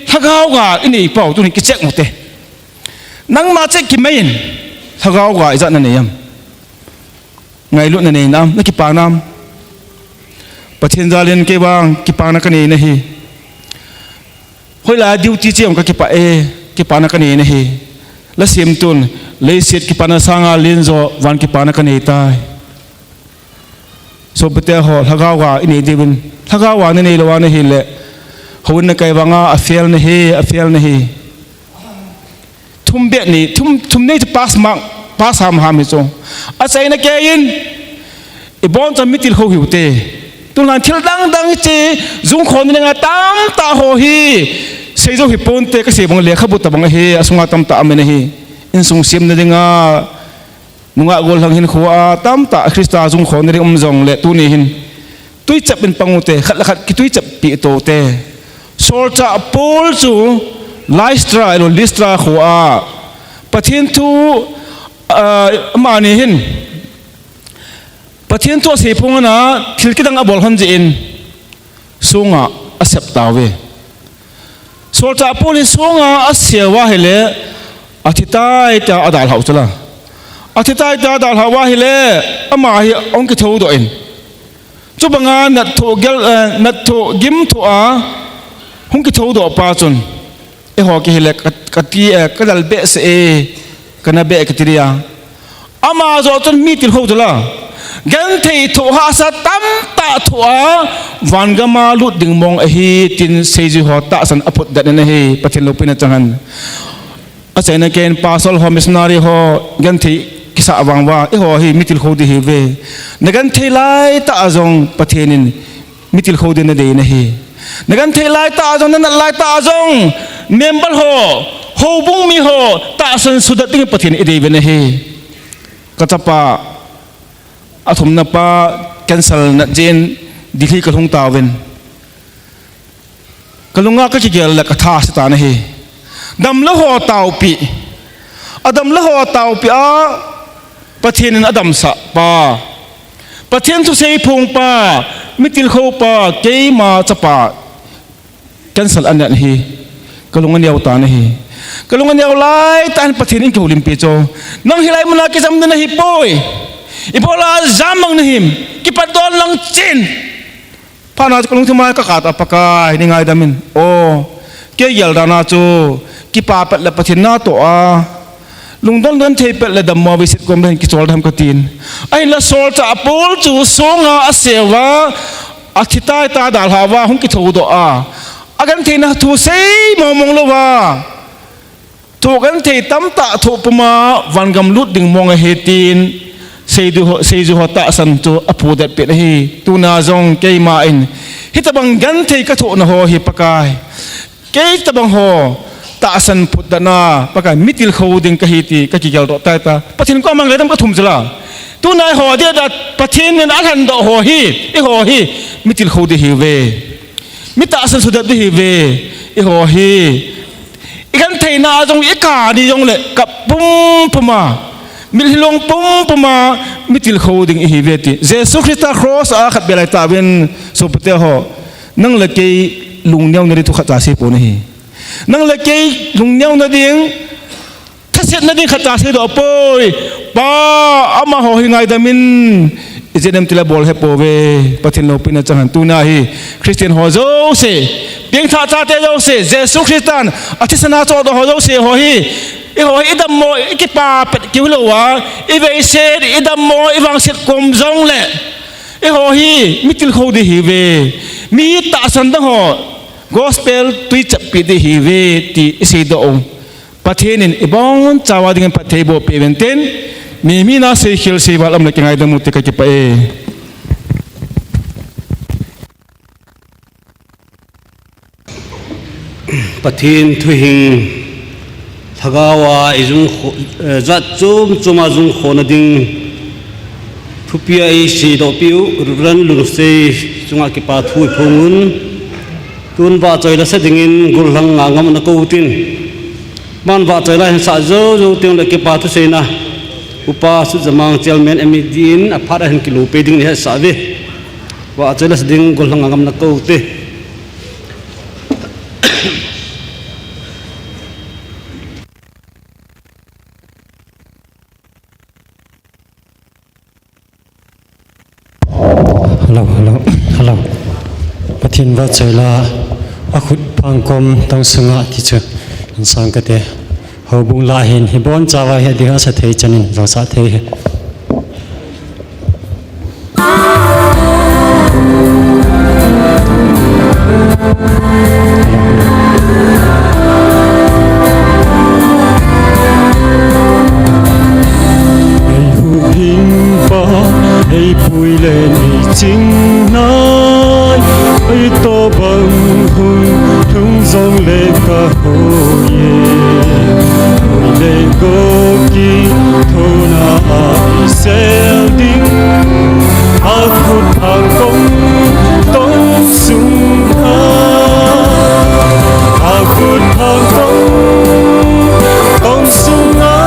lhagao ga inei pau tunin kicheck u te. Nangma check kimai in lhagao ga ijat nanei am? Ngailutna nei nam, nakipa nam? Pathen jalin kei vang kipana kanei nahi. Hoilai duty che jong kakipah e, kipana kanei nahi. Lhasim tun, leiset kipana sanga lenjo van kipana kanei tai. Sopite ho, lhagao ga inei diuvin, lhagao ga nanei lou a nahile, houin nakai vanga afail nahi, afail nahi. Thum beh nei, thum, thum nei chu pass mark, pass ham ham hi chu. Achaina keiyin, ibon chan mitilkhou hiu te. Tulan thil dang dang hiche jungkhon ding a tamtah ho hi seijou hiponte, kasei bang lekhabu tabang ahi, asunga tamtah amin ahi. Insung semna dinga, nungah gollhang hinkhoa tamtah Christa jungkhon ding um jongle tuni hin tuichap in pang u te, khat le khat kituichap pi to u te. Solchah Paul chu Lystra, elo Lystra khoa Pathen thu, ah, amani hin Pathen thu asei phong ana thil kidang abol hon jeh in songa asep tauve. Solchah Paul hi songa asep uva ahile, athi tai tia adalhau chula. Athi tai tia adalhau uva ahile, ama hi ahung kithoudoh in. Chubanga nat thoh gel, eh, nat thoh gim thoh a hung kithoudoh pa chun, eiho kei hile ka, kati, eh, kadal behseh e, kana beh e kati dia. Ama joh chun mitilkhou chula. Genthei thoh hahsa tamtah thoh a, vangam a lut ding mong ahi, tin seijui ho tahsan aphutdet in ahi, Pathen loupina chang hen. Achaina keiyin pastor ho, missionary ho, genthei kisah vang uva, eiho hi mitilkhou ding ihiuve. Nagenthei laitah a jong Pathen in mitilkhou ding nadei nahi. Nagenthei laitah a jong, nanat laitah a jong, member ho, houbung mi ho tahsan sudet ding Pathen in idei uve nahi. Kachapa, athumna pa cancer nat jeh in Delhi kalhung tauvin, kalunga kakigel le katha ase tan ahi. Damlou ho taopi, adamlou ho taopi a, Pathen in adamsah pa, Pathen thusei phong pa, mitilkhou pa, keima chapa cancer anat hi kalung aneo tan ahi. Kalung aneo laitah in Pathen in kihoulimpi chu, nang hilai muna kijam ding nahipoi, ibola jam mang nahim, kipatdoh lang chin. Phatna chu kalungthim a kakap a, Pakai, neingaidam in. O, kei gel dan a chu, kipa pet le Pathen natoh a, lungdon genthei pet le dammo a veiset kom beh hin kichol dem katin. Ahinla solchah Paul chu songa asep uva, athi tai tia adalhau uva, hung kithoudoh a, agentheina thu sei mong mong louva, thoh genthei tamtah thoh puma vangam lut ding mong ahi tin, seijui ho, seijui ho tahsan chu aphutdet peh in ahi. Tuna jong keima in hitobang genthei kathohna ho hi Pakai, kei tobang ho tahsan phutdet na Pakai, mitilkhou ding kahi ti kakigeldoh tai tia Pathen koma ngaidam kathum chula. Tuna eiho dia Pathen in alhendoh ho hi, eiho hi mitilkhou ding ihiuve. Mi tahsan sudet ding ihiuve, eiho hi. Igentheina a jong, ikap ni jongle kap pumpum a, mitlhi long pumpum a, mitilkhou ding ihiuve ti Jesu Christa cross a khat beh lai tauvin, sopite ho, nang le kei lungneona ding thu khatcha seipon ahi. Nang le kei lungneona ding, thasetna ding khatcha seidoh poi. Pa, amaho hi ngaidam in, ijat em tile bol hepouve, Pathen loupina chang hen. Tuna hi Christian ho jouse, pengthah chate jouse, Jesu Christan athisan a chohdoh ho jouse ho hi, eiho hi idammo, ikipa pet keu hilouva, iveiset, idammo, ivangset kom jongle, eiho hi mitilkhou ding ihiuve. Mi tahsan dang ho gospel tuichappi ding ihiuve ti iseidoh u, Pathen in ibonchauva dingin phatthei boh peh uvin tin, mi mina seikhel seival aum le kingaidam u ti kakipah e. Pathen thuhing, lhagao a ijung kho, eh, jat chom chom a jung khona ding thupi a eiseidohpi u Reverend Lunsei chunga kipa thu iphong un. Tun vahchoi la sa dingin gollhang Ngangam ana kou tin, aman vahchoi la hin sah jou jou teng le kipa thuseina Upa Sutjamang Chairman M E D in aphat ahin kilope ding ni hesah ve. Vahchoi le sa ding gollhang a gamna koute. Hello, hello, hello. Pathen vahchoi la, akhut phangkom tong sunga ti chu insang kate. Houbung lah hin, hibon chauva hi ding asa thei chanin, jong sa thei hi. Ei huhhingpa, ei pui le ei ching nai, ei tobang hung lhung jongle kahoi e. Hoi le gou kithouna a eisel ding, akhut phangkom tong sunga, akhut phangkom tong sunga,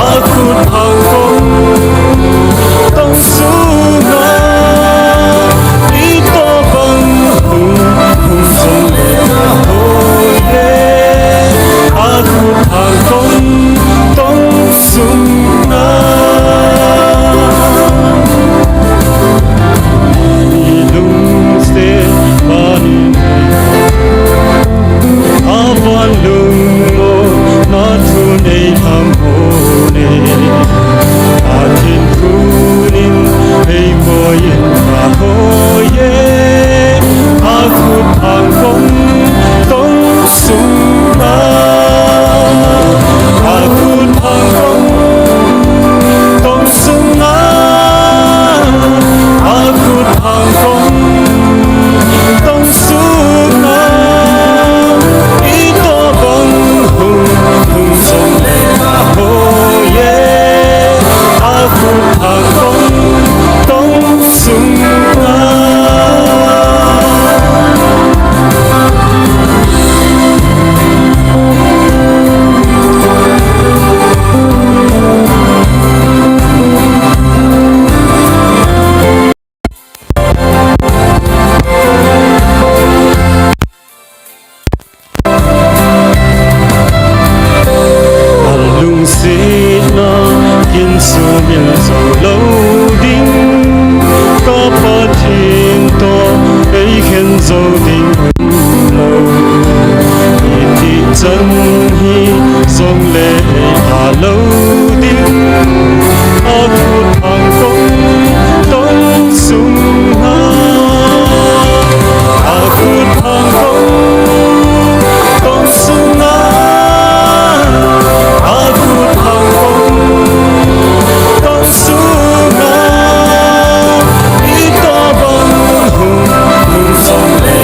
akhut phangkom tong sunga, itobang hung, hung jongle kahoi e. Akhut phangkom tong sunga, ilungset panin avan lungmonna thu nei lhamon e. Pathen khut in ei koi in kahoi e. Akhut phangkom tong sunga, akhut phangkom tong sunga, akhut phangkom tong sunga, itobang hung, hung jongle kahoi e. Akhut phangkom tong sunga. Alungsetna kin sumil jou lou ding, ka Pathen toh ei khen jou ding umlou. Iti chan hijongle ei pha lou ding, akhut phangkom tong sunga, akhut phangkom tong sunga, akhut phangkom tong sunga, itobang hung, hung jongle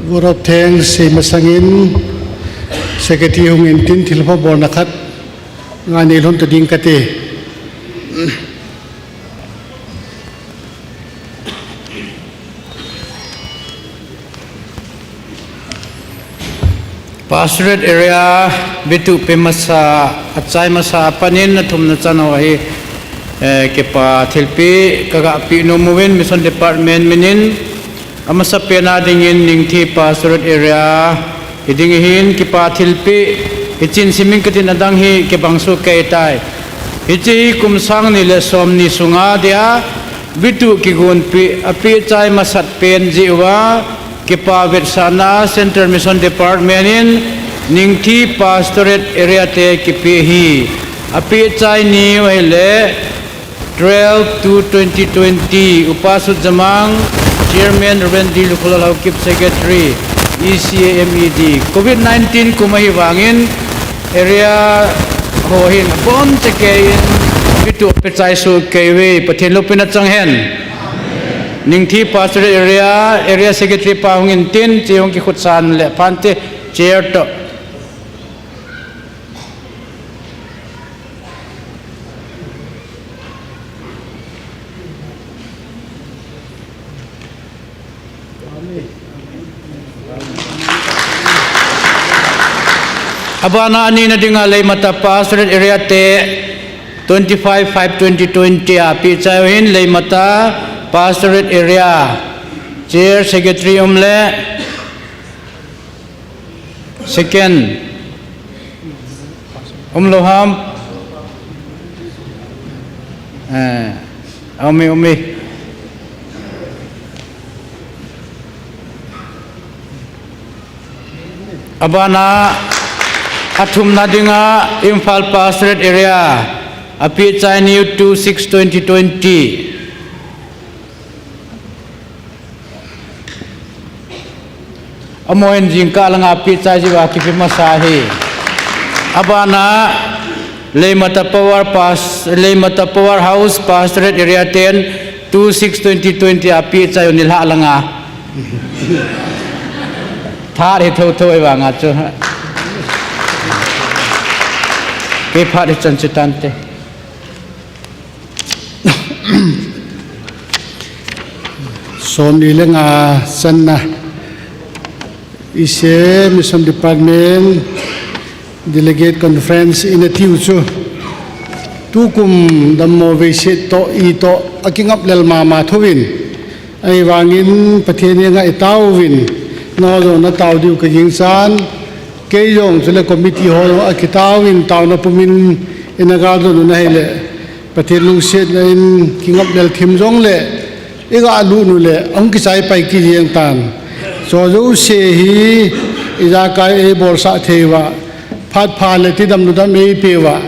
Vote of thanks sei masangin, Secretary hung intin thilpha bolna khat ngai nei lhon ta ding kate. Pastorate area bitu pe masa, achai masa apanin athumna chan ho hi, eh, kipa thilpeh kaga pe nom uvin Mission Department minin, amasa pena dingin Ningthi Pastorate area hi ding hin kipa thilpeh, hichin simin katin adang hi kibang soh kei tai. Hiche hi kum sang ni le som ni sunga dia, bitu kigonpeh, apeh chai masat pen jeh uva, kipa vetsahna Central Mission Department in Ningthi Pastorate Area te kipeh ahi. Apeh chai ni u ahile twelve two twenty twenty, Upa Sutjamang, Chairman, Reverend D Lukhulal Haokip, Secretary, E C A M E D. Covid nineteen kum ahi vangin, area ho hin aboncha kei in, bitu pe chai soh kei uve, Pathen loupina chang hen. Ningthi Pastorate Area, Area Secretary pa hung intin, hiche hung kikhutsan le phante, chair toh. Abana anina dinga Leimata Pastorate Area te twenty-five five twenty twenty a peh chai u hin Leimata Pastorate Area Chair Secretary um le Second. Umlou ham? Eh, umi, umi. Abana, athumna dinga Imphal Pastorate Area, apeh chai niu two six twenty twenty. Amaho hin jingkah langa peh chai jiuva kipe masa ahi. Abana Leimata Power Pas-, Leimata Power House Pastorate Area ten two six twenty twenty a peh chai u nilhah langa. That hi thotho ahi vanga chu. Kei phat hi chan chu tante. Somni le nga channa, E C A Mission Department Delegate Conference ina tiu chu, tukum dammo veiset toh itoh akingap lel mama thouvin, ahivangin Pathen henga itaovin, nangho jong natao diu kagingchan, kei jong chule committee ho jong akitaovin taona pumin ina galdon u ahile, Pathen lungsetna in kingap lel thim jongle, iga lut u le, ahung kichai pai kit jeng tan. Chujouse hi, ijakai eibolsah thei uva, phat pha le tidam ludam eipeh uva,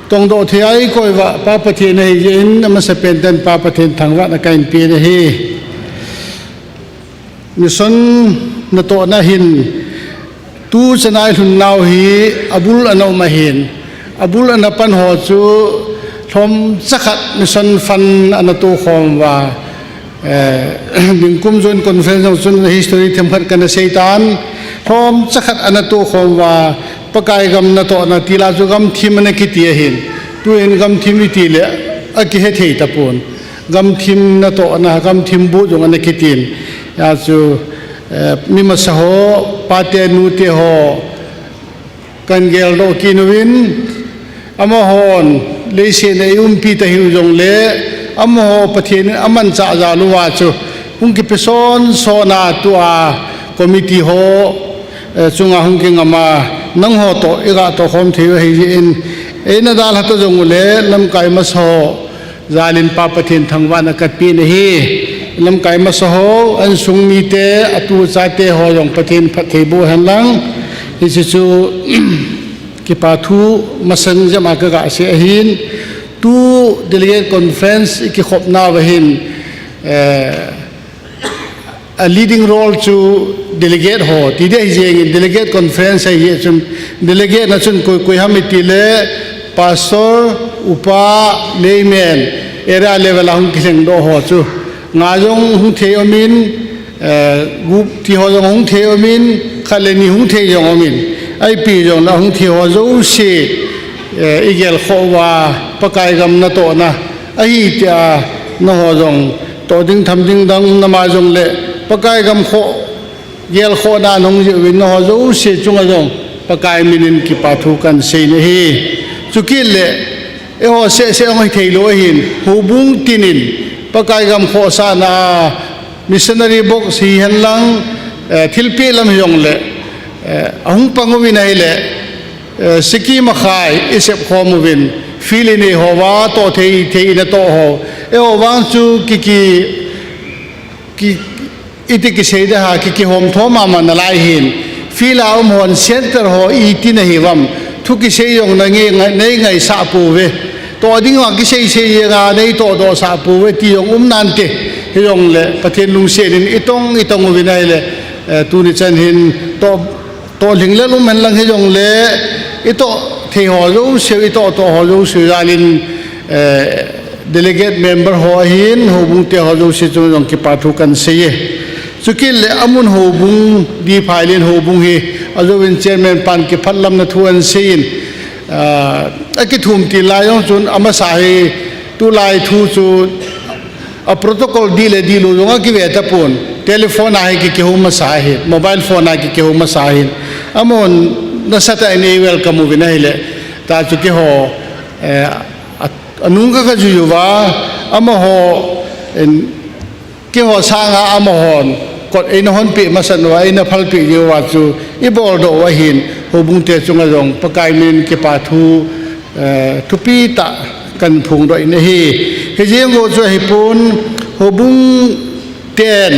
tongdoh thei a eikoi uva, Pa Pathen ahi jeh in, amasapen in Pa Pathen thangvahna kahin pe ahi. Mission natohna hin, tuchan a ilhun nau hi abul ana um ahin, abul ana pan ho chu lhomcha khat mission fund ana tohkhom uva, eh, ningkum joint conference jong chun history themkhat kana seitan, lhomcha khat ana tohkhom uva, Pakai gam natohna tila chu gamthim ana kiti ahin, tuhin gamthim itile akihethei tapon. Gamthim natohna, gamthim boh jong ana kitin. Hijeh chun, eh, mi masa ho, pate nute ho, kahin geldoh kit uvin, amahon leiset a eiumpi tahiu jongle, amaho Pathen in amanchah jal uva chu, hung kipe sonson a tua committee ho, eh, chunga hung kingam a, nangho toh iga tohkhom thei u ahi jeh in, eina dalha ta jong ule, lamkai masa ho, jal in Pa Pathen thangvahna kape ahi. Lamkai masa ho, insung mite, atu achate ho jong Pathen phatthei boh hen lang. Hiche chu kipa thu masang jep a kaga sei ahin. Tu Delegate Conference ikikhop nauva hin, eh, a leading role chu delegate ho, ti ding ahi jengin, delegate conference ahi jeh chun, delegate na chun koi, koi ham itile, pastor, upa, layman, area level a hung kilhengdoh ho chu. Nga jong hung thei umin, eh, gup ti ho jong hung thei umin, khat le ni hung thei jong umin, ipi jong la hung thei ho jouse, eh, igel khoh uva, Pakai gam natohna ahi tia, nangho jong toh ding tham ding dang nama jong le, Pakai gam khoh, gel khohna nahung jeh uvin nangho jouse chunga jong Pakai minin kipa thu kahin sei nahi. Chukit le, eiho seh seh hung hithei lou ahin, houbung tinin, Pakai gam khohsahna, missionary box hihen lang, eh, thilpeh lam hijong le, eh, ahung pang uvin ahile, eh, siki makhai isep khom uvin, field inei houva toh thei, thei ina toh ho. Eiho vang chu kiki, ki, iti kisei ding ham, kiki hom tho mama nalai hin. Field a um hon center ho iti nahi uvam. Thu kisei jong nange, ngai, nei ngaisah pouve. Toh ding vang kisei sei jenga nei toh dohsah pouve ti jong um nante. Hijong le Pathen lungset in itong, itong uvin ahile, eh, tuni chan hin toh toh lhinglel um hen lang hijong le, itoh thei ho jouse, itoh toh ho jouse jal in, eh, delegate member ho ahin, houbung te ho jouse chunga jong kipa thu kahin sei e. Chukit le amun houbung, D. Phailin houbung hi, ajouvin chairman pan kiphatlamna thu ahin sei in, ah, akithum til lai jong chun amasa hi, tulai thu chu, a protocol dih le dih lou jong akive tapon. Telephone a hi ki, kihou masa ahin, mobile phone a ki, kihou masa ahin. Amahon nasatah in ei welcome uvin ahile. Tua chu keiho, eh, a, anung ka, kajui uva, amaho, in, keiho sanga amahon kot eina honpeh masat uva, eina phalpeh jeh uva chu, ibol doh u ahin, houbung te chunga jong, Pakai min kipa thu, eh, thupi tah kahin phongdoh in ahi. Hijeng ho chu ahipon, houbung ten,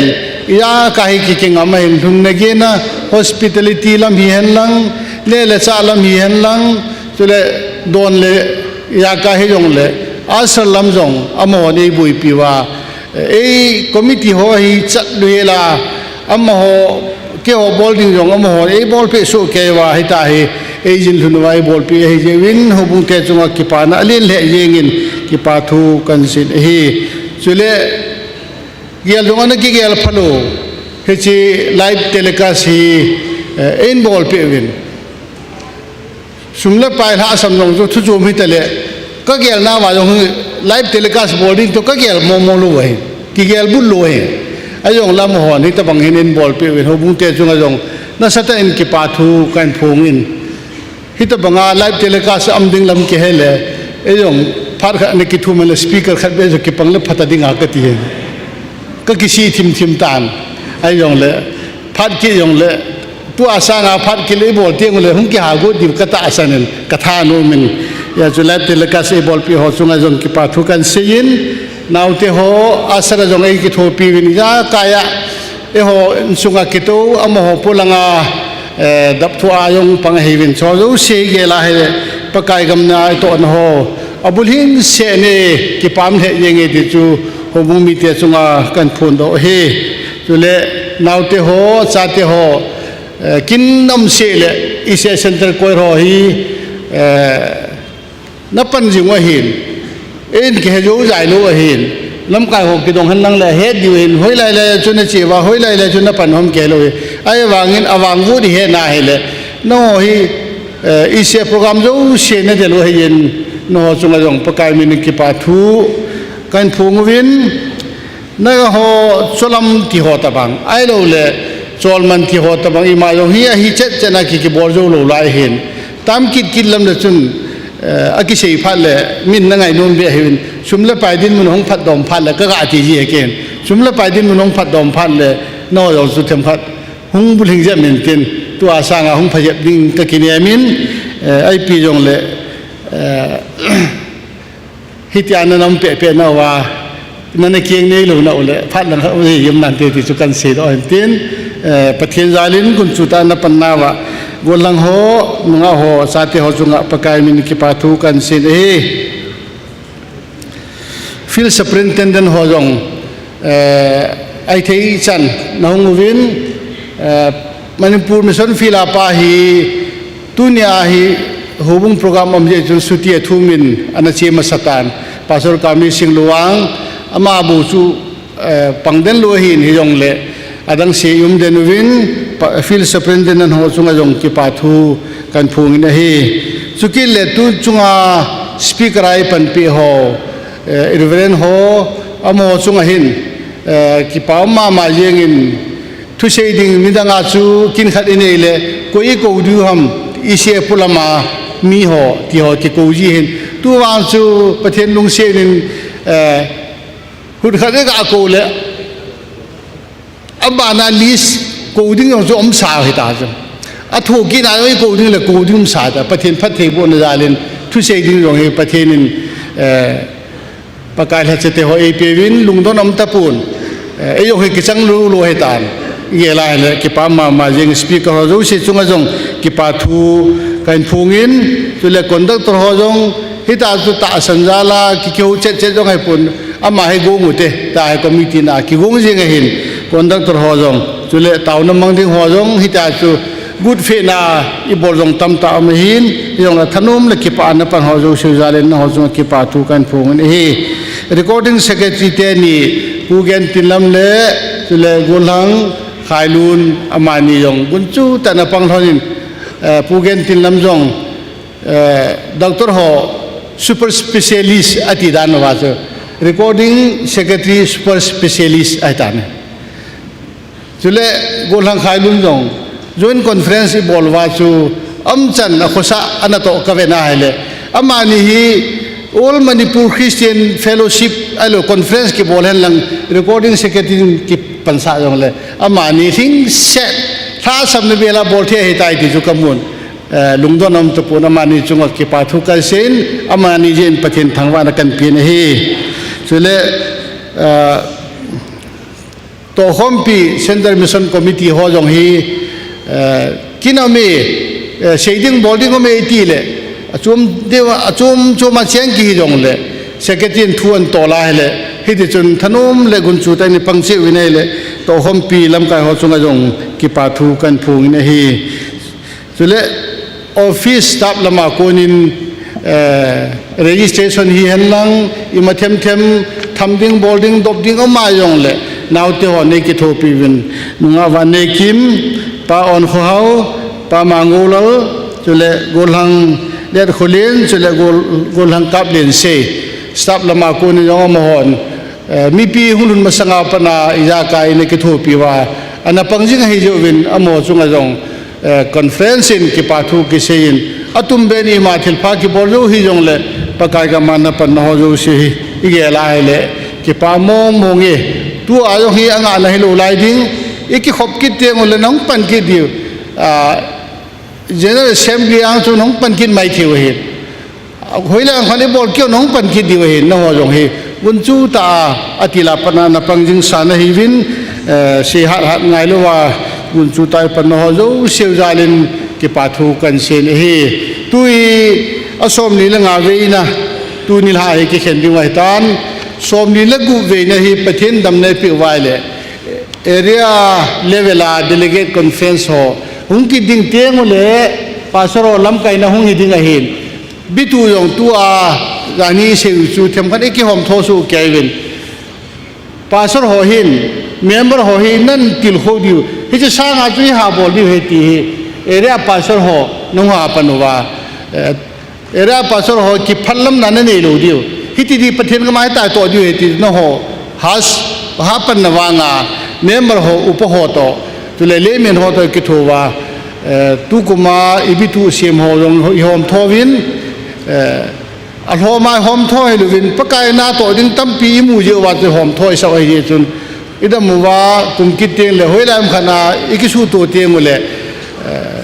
ijakai hi ki, kingam ahin, lhunna gena, hospitality lam hihen lang, neh le chah lam hihen lang, chule don le ijakai hijong le, usher lam jong, amahon eiboipi uva, ei committee ho hi chat lou hela, amaho, keiho bol ding jong, amahon eibolpeh soh kei uva, hita hi, eijin lhun uva eibolpeh ahi jeh uvin, houbung te chunga kipana alen lheh jengin, kipa thu kahin seiyin ahi. Chule, gel jong ana kigel phalou, hiche live telecast hi, eh, eibolpeh uvin. Sum le pai lhahsam jong chu thu chom hitale, kagelna uva jong hi live telecast bol ding toh kagel momo lou ahi, kigel but lou ahi. Ajong lamhon hitobang hin eibolpeh uvin, houbung te chunga jong nasatah in kipa thu kahin phongin. Hitobanga live telecast um ding lam kihei le, eijong phat khat ana kithum le speaker khat beh jong kipang le phata dinga kati hi. Kakisih thimthim tan. Ahijongle, phat kit jongle, tua sanga phat kit le ibol teng ule hung kiha got diu katahsan in, kathanom in. Hijeh chun live telecast eibolpeh ho chunga jong kipa thu kahin seiyin, naote ho, usher a jong eikithopi uvin, ijakai a, eiho insunga kitou, amaho polanga, eh, dap thua jong pang ahiuvin, chu jouse gel a hi, Pakai gam na itohna ho, abul hingset in, kipah lheh jenge ti chu, houbung mite chunga kahin phongdoh ahi. Chule, naote ho, chate ho, eh, kin nomse le, ECI Centre Choir ho hi, eh, napan jing u ahin. Eihin kihe jou jai lou ahin. Lamkai ho kidong hen lang le het diu ahin. Hoilai lai chu nache uva, hoilai lai chu napan u ham kihe lou ahi. Ahivangin avangvut ihet na ahile, nangho hi, eh, ECI program jouse nadel u ahin. Nangho chunga jong Pakai min in kipa thu kahin phong uvin. Nangho cholam ti ho tobang, ahiloule cholman ti ho tobang, ima jong hi ahi chetchet a ki, kibol jou lou lai ahin. Tam kit kit lam le chun, eh, akisei phat le min nangainom beh ahiuvin. Sum le pai dinmun hung phatdom phat le kaga ti ji ahi ken. Sum le pai dinmun hung phatdom phat le nangho jong chu themkhat hung bulhing jep intin, tua sanga hung pha jep ding kakinem in, eh, ipi jongle, eh, hitia nanam pehpeh nauva, nana keng neilou na ule, phat lang khat u jom nante ti chu kahin seidoh ahin tin, eh, Pathen jalin gunchu tah a napan nauva, gollhang ho, nungah ho, chate ho chunga Pakai min kipa thu kahin seiyin ahi. Field Superintendent ho jong, eh, ahithei chan nahung uvin, eh, Manipur Mission Field a pa hi tunia hi houbung program um jeh chun chuti athumin ana che masatan. Pastor Kami Singh Luang, ama bou chu, eh, pangden lou ahin hijongle, Adang se um den uvin, pa-, field superintendent ho chunga jong kipa thu kahin phongin ahi. Chukit le tu chunga speaker a eipanpi ho, eh, Reverend ho, amaho chunga hin, eh, kipa um mama jengin, thusei ding nidanga chu kin khat inei le, koi ikou diu ham, ise pulama mi ho, ti ho kikou ji hin. Tuvang chu Pathen lungsetin, eh, hut khat iga kou le, abana list kou ding jong chu umsa hita chu. Athoh kit na jong ikou ding le kou ding umsa ta. Pathen phattheibohna jalin thusei ding jong hi Pathen in, eh, Pakai lhacha te ho eipeuvin lungdon um tapon. Eh, eijong hi kichang lou lou hitan. Igel a hile kipa mama jeng speaker ho jouse chunga jong kipa thu kahin phongin, chule conductor ho jong hita chu tahsan jal a ki, kihou chet chet jong ahipon, ama hi gong ute, tua hi committee na kigong jeng ahin, conductor ho jong, chule taona mang ding ho jong hita chu good faith na ibol jong tamtah um ahin, hijongle thanom le kipana pan ho jouse jalin nangho chunga kipa thu kahin phongin ahi. Recording secretary teni, Pu Gentinlam le, chule Golhang Khailun amani jong gunchu tah in apang lhonin, eh, Pu Gentinlam jong, eh, doctor ho super specialist ati dan uva chu, recording secretary super specialist ahitan. Chule Golhang Khailun jong, joint conference ibol uva chu, umchan akhosah anatoh kavena hile, amani hi All Manipur Christian Fellowship ahilou conference kibol henlang, recording secretary kipansah jongle, amani lhingset, lhasamna bela bol thei ahitai ti chu kamun. Eh, lungdon um tapon, amani chunga kipa thu kahin seiyin, amani jeh in Pathen thangvahna kahin pen ahi. Chule, eh, tohkhompi Central Mission Committee ho jong hi, eh, kin aume, eh, sei ding bol ding aume itile, achom deuva, achom choma cheng kihi jongle, secretary in thu ahin tol a hile, hitichun thanom le gunchu tah in ipang cheh uvin ahile, tohkhompi lamkai ho chunga jong kipa thu kahin phongin ahi. Chule office staff lama konin, eh, registration hihen lang, ima themthem, tham ding, bol ding, dop ding, ama jongle, naote ho neikithopiuvin, nungah Vanneikim, Pa Onkhohao, Pa Mangoulal, chule Golhang Letkholen, chule Gol-, Golhang Kaplensei, staff lama konin jong amahon, eh, mipi hung lhun masanga pat a ijakai neikithopi uva, ana pang jing ahi jeh uvin amaho chunga jong, eh, conference in kipa thu kiseiyin, atum beh in ima thilpha kibol jou hijongle, Pakai gam a napan nangho jouse hi igel a hile, kipa mong mong e. Tua jong hi angahna hilou lai ding, ikikhop kit teng ule nahung pan kit diu. Ah, General Assembly a chu nahung pan kit mai thei u ahi. Hoilai a khan ibol kit u nahung pan kit diu ahi, nangho jong hi gunchu tah a, atil a pat a napang jingsa nahiuvin, eh, seihat hat ngailouva, gunchu tah a ipan nangho jouseu jalin kipa thu kahin seiyin ahi. Tui a somli le nga veina, tuni lha hi kikhen ding u ahitan, somli le gup veina hi Pathen damna ipeh uva ahile, area level a delegate conference ho hung kit ding teng ule, pastor ho lamkaina hung hi ding ahin. Bitu jong tua, jani isei u chu themkhat ikihomtho soh kei uvin. Pastor ho hin, member ho hi natilkhou diu. Hiche sanga chu ihabol diu ahi ti hi. Area pastor ho nahung ha pan uva, eh, area pastor ho kiphatlamna nanei lou diu. Hiti di Pathen gam a hitaitoh diu ahi ti nangho ha s-, hapanna vanga member ho, upa ho toh, chule layman ho toh kithouva, eh, tukum a ibitu sem ho jong ihomtho uvin, eh, alhom a ihomtho hilouvin, Pakai natoh ding tampi imu jeh uva chu ihomtho isah u ahi jeh chun, idam uva kum kit teng le, hoilai um khat a ikisuhto teng ule, eh,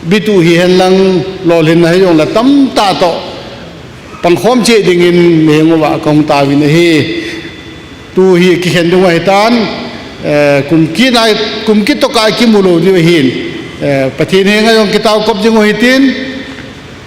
bitu hihen lang, lolhinna hijongle tamtah toh pangkhom cheh dingin nahung uva kahung tauvin ahi. Tu hi kikhen ding u ahitan, eh, kum kit a, kum kit toh ka kimu lou diu ahin, eh, Pathen henga jong kitaokop jing u hitin,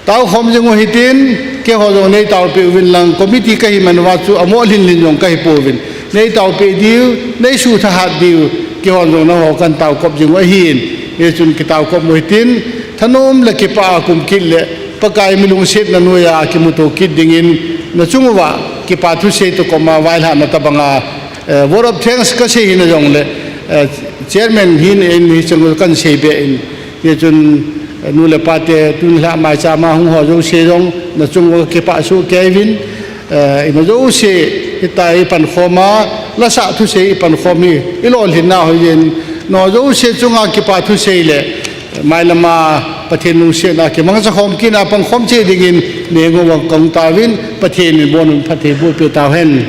taokhom jing u hitin, keiho jong neitaopeh uvin lang, committee kahi man uva chu amo lhinlhin jong kahipouvin, neitaopeh diu, neisuh thahat diu, keihon jong nangho kahin taokop jing u ahin, hichun kitaokop u hitin, thanom le kipah a kum kit le, Pakai milungsetna noiya kimuto kit dingin, nachung uva kipa thusei toh koma vailhahna tobanga, eh, word of thanks kasei hina jongle, eh, Chairman hin eini chang kan sei be in, ye chun, eh, nu le pa te tun la mai cha ma hung ho jouse jong na chung uva kipah soh kei uvin, eh, ina jouse hitia i pankhom a, lasa thusei i pankhom hi, i lolhinna hoiyin, na jouse chunga kipah thusei le, mailama Pathen lungsetna kimangcha khom kit a pangkhom cheh dingin, neng uva kong tauvin, Pathen in abonun phatthei boh peh tauhen.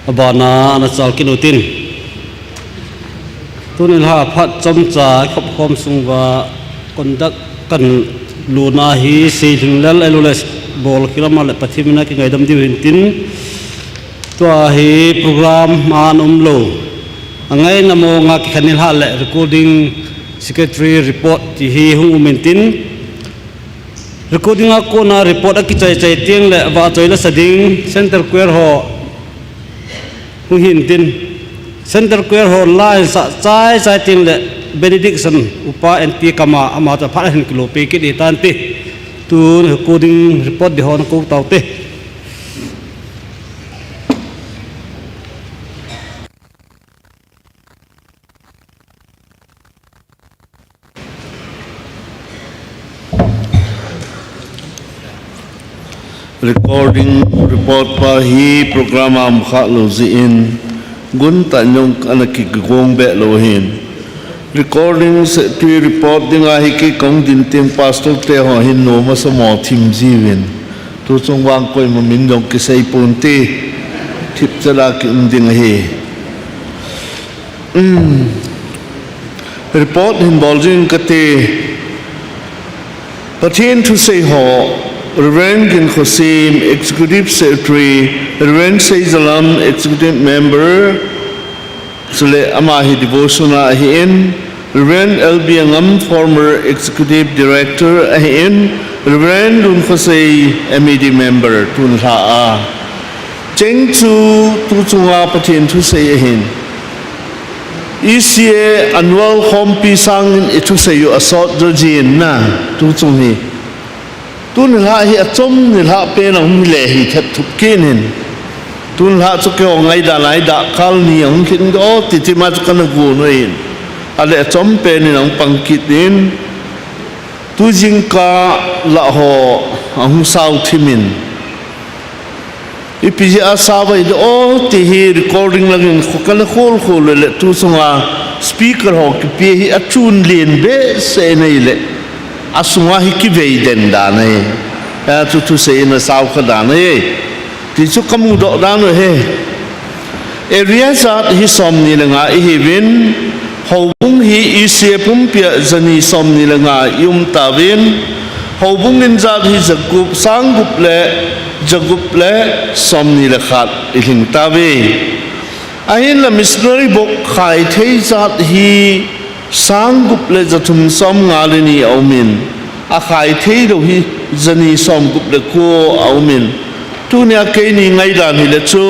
Abana ana chal kit utin. Tuni lha phat chomcha khopkhom sung uva conduct kan lona hi seilhing lel ahilouleh bol khel ama le Pathen mina kingaidam diu hintin. Tua hi program ana umlou. Angaina monga kikhen nilhah le recording secretary report ti hi hung um intin. Recording a kona report akichai chai teng le vahchoi lasa ding Centre Choir ho hung hintin. Centre Choir ho la hin sa chai chai teng le benediction upa N T Kama ama cha phat hin kilo pe kit di tante. Tun recording report di ho na ko taute. Recording report pa hi program a um kha lou jeh in gun ta nyong ana kigong be lou hin. Recording secretary report dinga hi kei kong din teng pastor te ho hin nom asa mo thim jiuvin. Tu chung vang koima min jong kisei ponte thip chala ki um ding ahi. Um, report hin bol jing kate. Pathen thusei ho, Reverend Ginkhosim, Executive Secretary, Reverend Seizalam, Executive Member, chule ama hi devotion a ahin, Reverend L B Angam, former Executive Director ahin, Reverend Lunkhosei, M E D member, tun lha a. Cheng chu tu chunga Pathen thusei ahin. E C A annual khompi sangin i thusei u asot jo jin na tu chung hi. Tun lha hi achom nilhah pen a hung le hi thet thup kit in. Tun lha chu keiho ngaidan a hi dah kal ni ahung khin do titi ma chu kana gon u hin. Ale achom pen in ahung pang kit in. Tu jingkah lah ho ahung sao thim in. Ipi jeh a sao ahi de o ti hi recording langin kho kana khol khol le le tu chunga speaker ho kipe hi achun len behseh in ahile. Asunga hi kivei den dan ahi. A chu thusei in asao kha dan ahi. Ti chu kamu doh dan u ahi. Area jat hi somni le nga ihiuvin, houbung hi E C A pumpia jani somni le nga i um tauvin, houbung in jat hi jagup, sanggup le jagup le somni le khat i lhing tauve. Ahinla missionary bok khai thei jat hi sanggup le jathum somnga le ni a um in, a khai thei lou hi jani somgup le ko a um in, tunia keini ngaidan hile chu,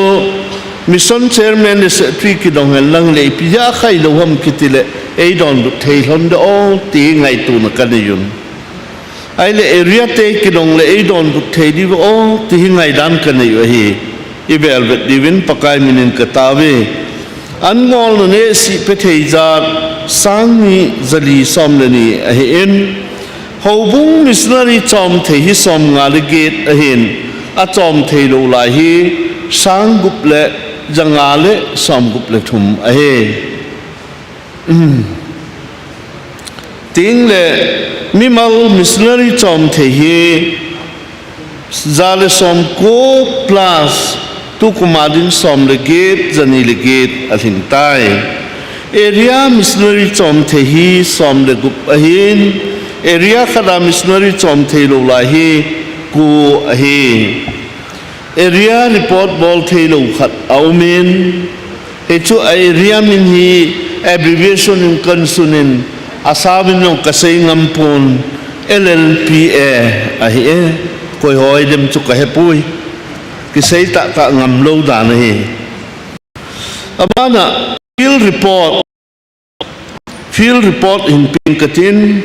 Mission Chairman le Secretary kidong hen lang le, ipi jeh a khai lou ham kiti le, ei donbut thei lhon de o, ti ngaituna kanei un. Ahile area te kidong le, ei donbut thei diu o, ti hi ngaidan kanei u ahi. I velvet diuvin Pakai minin katao uve. An ngolna neh sih pe thei jat, sangni jali som le ni ahin, houbung missionary chom thei hi somnga le get ahin, achom thei lou lai hi, sanggup le janga le somgup le thum ahi. Um. Ting le, mimal missionary chom thei hi, ja le somko plus, tukum a din som le get, jani le get, alhing tai. Area missionary chom thei hi, som le gup ahin, area khat a missionary chom thei lou lai hi, ko ahi. Area report bol thei lou khat a um in, hichu a area min hi abbreviation in kan sun in, asauvin jong kasei ngam pon, L L P A ahi e, koi hoi dem chu kahe poi, kisei tah tah ngam lou dan ahi. Abana field report, field report hin peng katin,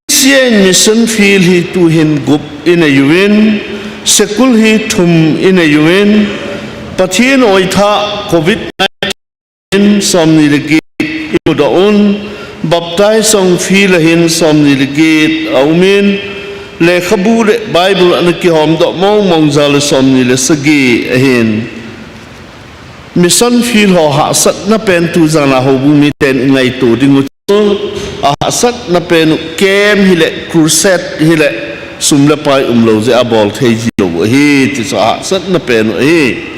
C A mission field hi tuhin gup inei uvin, Sekul hi thum inei uvin, Pathen oitha covid nineteen somni le get imudoh un, baptize song field a hin somni le get aumin, lekhabu le Bible ana kihomdoh mongmong ja le somni le sagi ahin. Mission field ho hahsatna pen tujan a houbung miten ingaito ding u chu, ahahsatna pen u camp hile, crusade hile, sum le pai umlou jeh a bol thei jilou ahi, ti chu ahahsatna pen u ahi.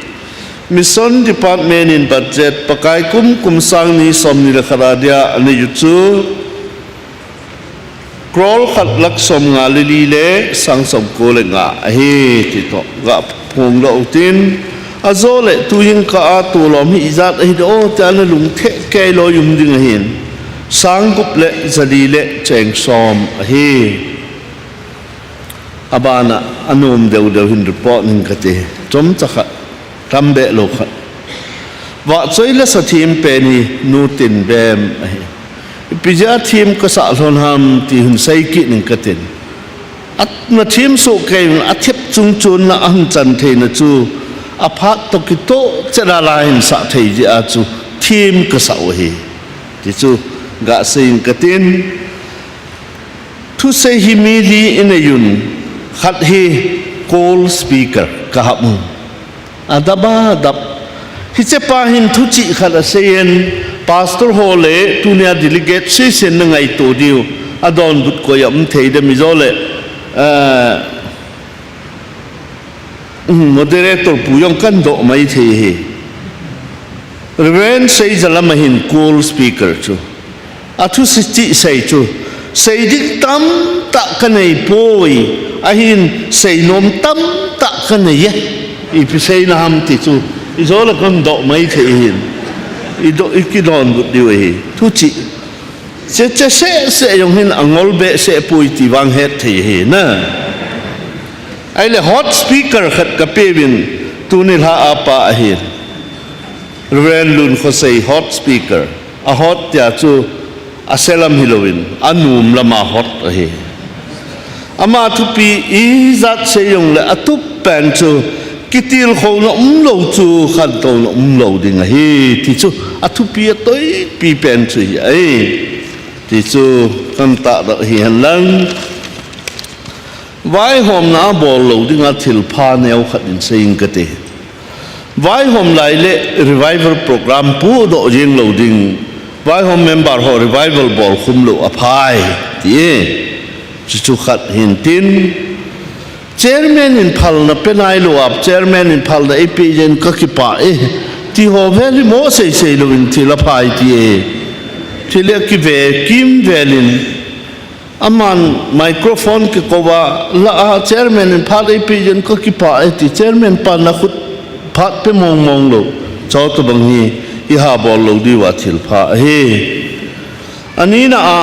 Mission Department in budget Pakai kum kum sang ni somni le khat a dia anei u chu, crore khat lakh somnga le li le sang somko le nga ahi, ti toh ga phongdoh utin, ajole tu jingkah a tolom hi ijat ahi de o tia na lungthim kei lou um ding ahin, sang gup le ja li le cheng som ahi. Abana anom deu deu hin report ning kati, chomcha khat, tambeh lou khat. Vahchoi lasa them pen hi Nu Tinbem ahi. Ipi jeh a them kasah lhon ham ti hin sei kit ning katin. Ana them soh kei un, athep chung chun na ahin chan theina chu, aphat toh kitoh chet a la hin sah thei jeh a chu them kasah u ahi, ti chu ga sei ing katin. Thusei hi mi li inei un, khat hi call speaker kahap un. Adap adap. Hichepa hin thuchih khat aseiyin, pastor ho le tunia delegate seisenna ngaito diu, adonbut koi a um thei dem ijole, eh, moderator pu jong kadoh mai thei hi. Reverend Seijalam ahin call speaker chu. Athuchih sei chu, sei ding tamtah kanei poi, ahin seinom tamtah kanei e. Ipi seina ham ti chu, ijole kadoh mai thei hin. Idoh, ikidonbut diu ahi. Thuchih cheche sehseh jong hin angol behseh poi ti vang het thei ahi na. Ahile hot speaker khat kapeuvin, tuni lha a pa ahi. Reverend Lunkhosei hot speaker. A hot tia chu aselam hilouvin, anom lama hot ahi. Ama thupi ijat sei jongle atup pen chu kitilkhouna umlou chu khantouna umlou ding ahi, ti chu athupi atoipi pen chu hi ahi, ti chu kan tahdoh hihen lang. Vaihomna a bol lou dinga thilpha neo khat in sei ing kate. Vaihom lai le revival program pudoh jeng lou ding. Vaihom member ho revival bolkhum lou aphai, ti e. Chuchu khat hintin. Chairman in phalna pe nailou a, chairman in phalna eipeh jeh in kakipah e, ti ho vel hi mo seisei louvin thil aphai ti e. Thil hi akive kimvel in. Aman microphone kikouva, la a chairman in phat eipeh jeh in kakipah e ti, chairman pan akhut phat pe mongmong lou. Chutobang hi iha bol lou diuva thilpha ahi. Anina a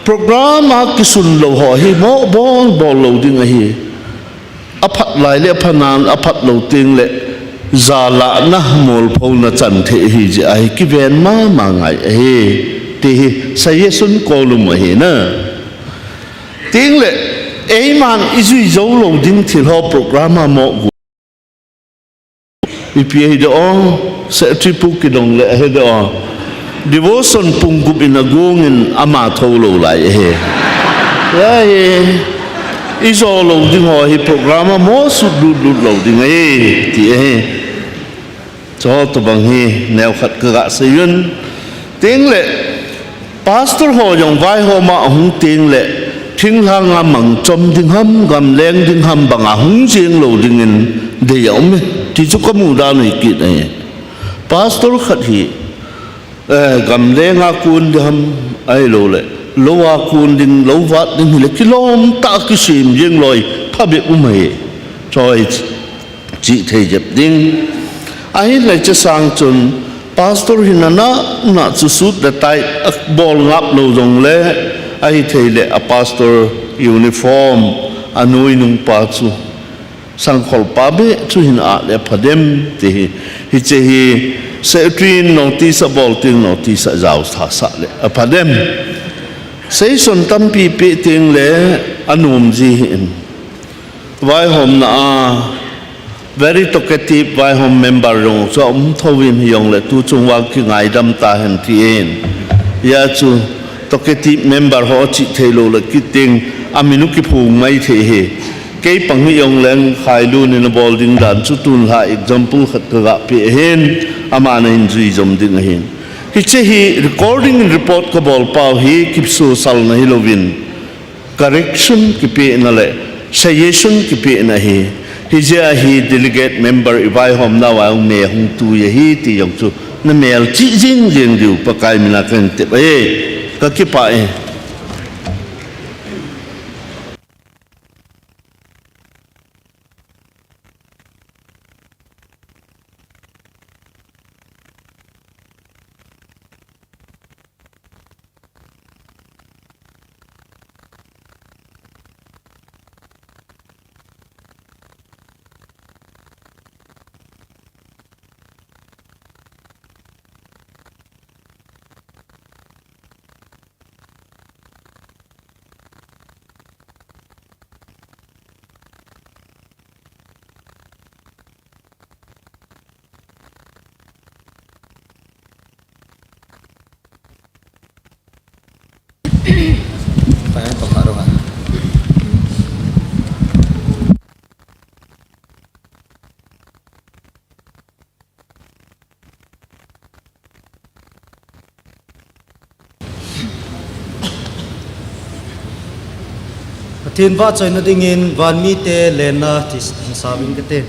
program a kisun lou ho hi mo bol bol lou ding ahi. Aphat lai le aphat nan, aphat lou tengle, jalhahna molphouna chan thei ahi jeh ahi, kiven mama ngai ahi, ti hi suggestion kolum ahi na. Tengle, eiman ijui jou lou ding thil ho program a mo gu. Ipi ahi de o, secretary pu kidong le ahi de o. Devotion pung gup in agong in ama thou lou lai ahi. Ahi, ijo lou ding ho hi program a mo sut lut lut lou ding ahi, ti ahi. Chutobang hi neo khat kaga sei un. Tengle, pastor ho jong vaihom a ahung tengle, thinglhang a mang chom ding ham, gamleng ding ham banga hung jeng lou dingin dei aum e. Ti chu kamu dan u hi kit ahi. Pastor khat hi, eh, gamleng a kon ding ham, ahilouleh, lou a kon ding, lou vat ding hile, kilom tah a kisem jeng loi, phabep um ahi. Choi, chih thei jep ding. Ahinlah chesang chun, pastor hin ana, na chu suit le tie, abol ngap lou jongle, ahithei le, a pastor uniform, anoi nung pa chu. Sangkhol pa beh chu hin ah le apha dem, ti hi. Hiche hi, secretary in notice abol teng notice ajao thasah le apha dem. Seison tampi peh tengle anom ji hih in. Vaihomna a very talkative vaihom member jong chu aum thouvin, hijongle tuchung vang kingaidam tahen tin. Hijeh chun talkative member ho chih theilou le kit ding, amin u kiphong maithei ahi. Kei pang hijongleng Khailun in abol ding dan chu tunlha example khat kagah peh ahin, aman ahin jui jom ding ahin. Hiche hi recording in report kabol pau hi kisuhsalna hilouvin, correction kipehna le suggestion kipehna ahi. Hijeh a hi delegate member ivaihomnauva jong me hung tui ahi ti jong chu namelchih jing jeng diu Pakai mina kahin tep ahi. Kakipah e. Pathen vahchoina dingin vanmite lenna ti sa uvin kate.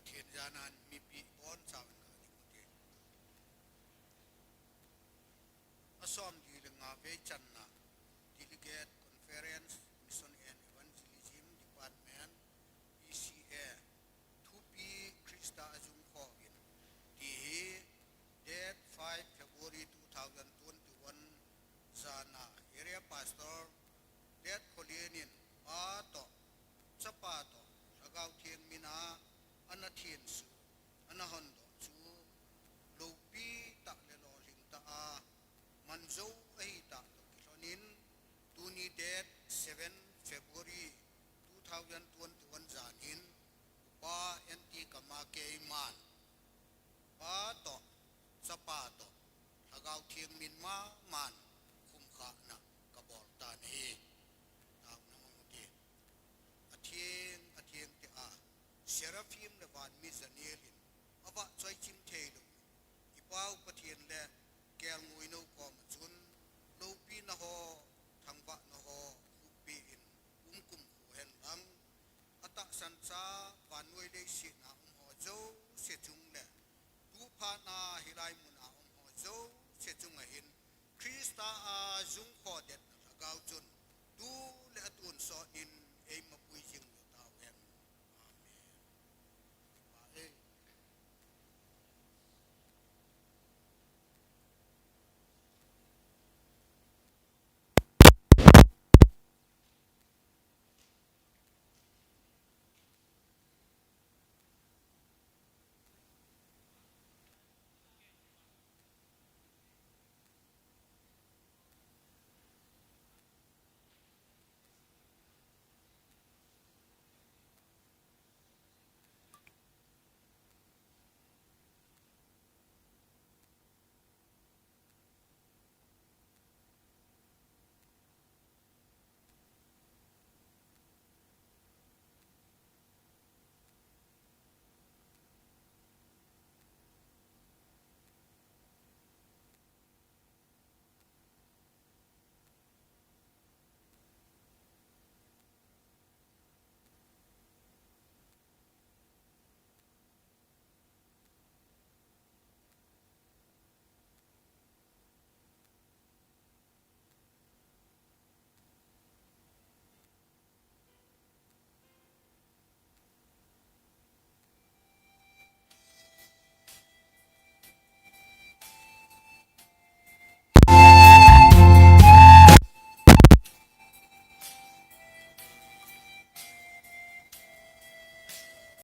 Pathen janan mipi bonchauvin gah ding ute. Asom li le nga vei channa, Delegate Conference, Mission and Evangelism Department, E C A, Thupi Christa Ajung Khovin, ti hi date five February two thousand twenty-one jana Area Pastor Let Kholian in Pa toh, Chapa toh, Lhagao Theng mina ana thenso, ana hondoh chu, loupi tah le lolhing tah a, manjou ahi tah toh kilhonin, tuni date seven February two thousand twenty-one janin, Upa N T Kama keiman, Pa toh, Chapa toh, Lhagao Theng min maman khumkhahna kabol tan ahi. Taona mang ute. Atheng, atheng tia, Seraphim le vanmi janel in avahchoi chim theilou, i Pau Pathen le kelngoi nou koma chun, loupina ho, thangvahna ho, khuppi in umkum kho hen lang, atahsan cha vannoi leiset a um ho jouse chung le, tu phat a hilai mun a um ho jouse chung ahin, Christa a jung khodetna Lhagao chun, tu le atun sot in eima pui jing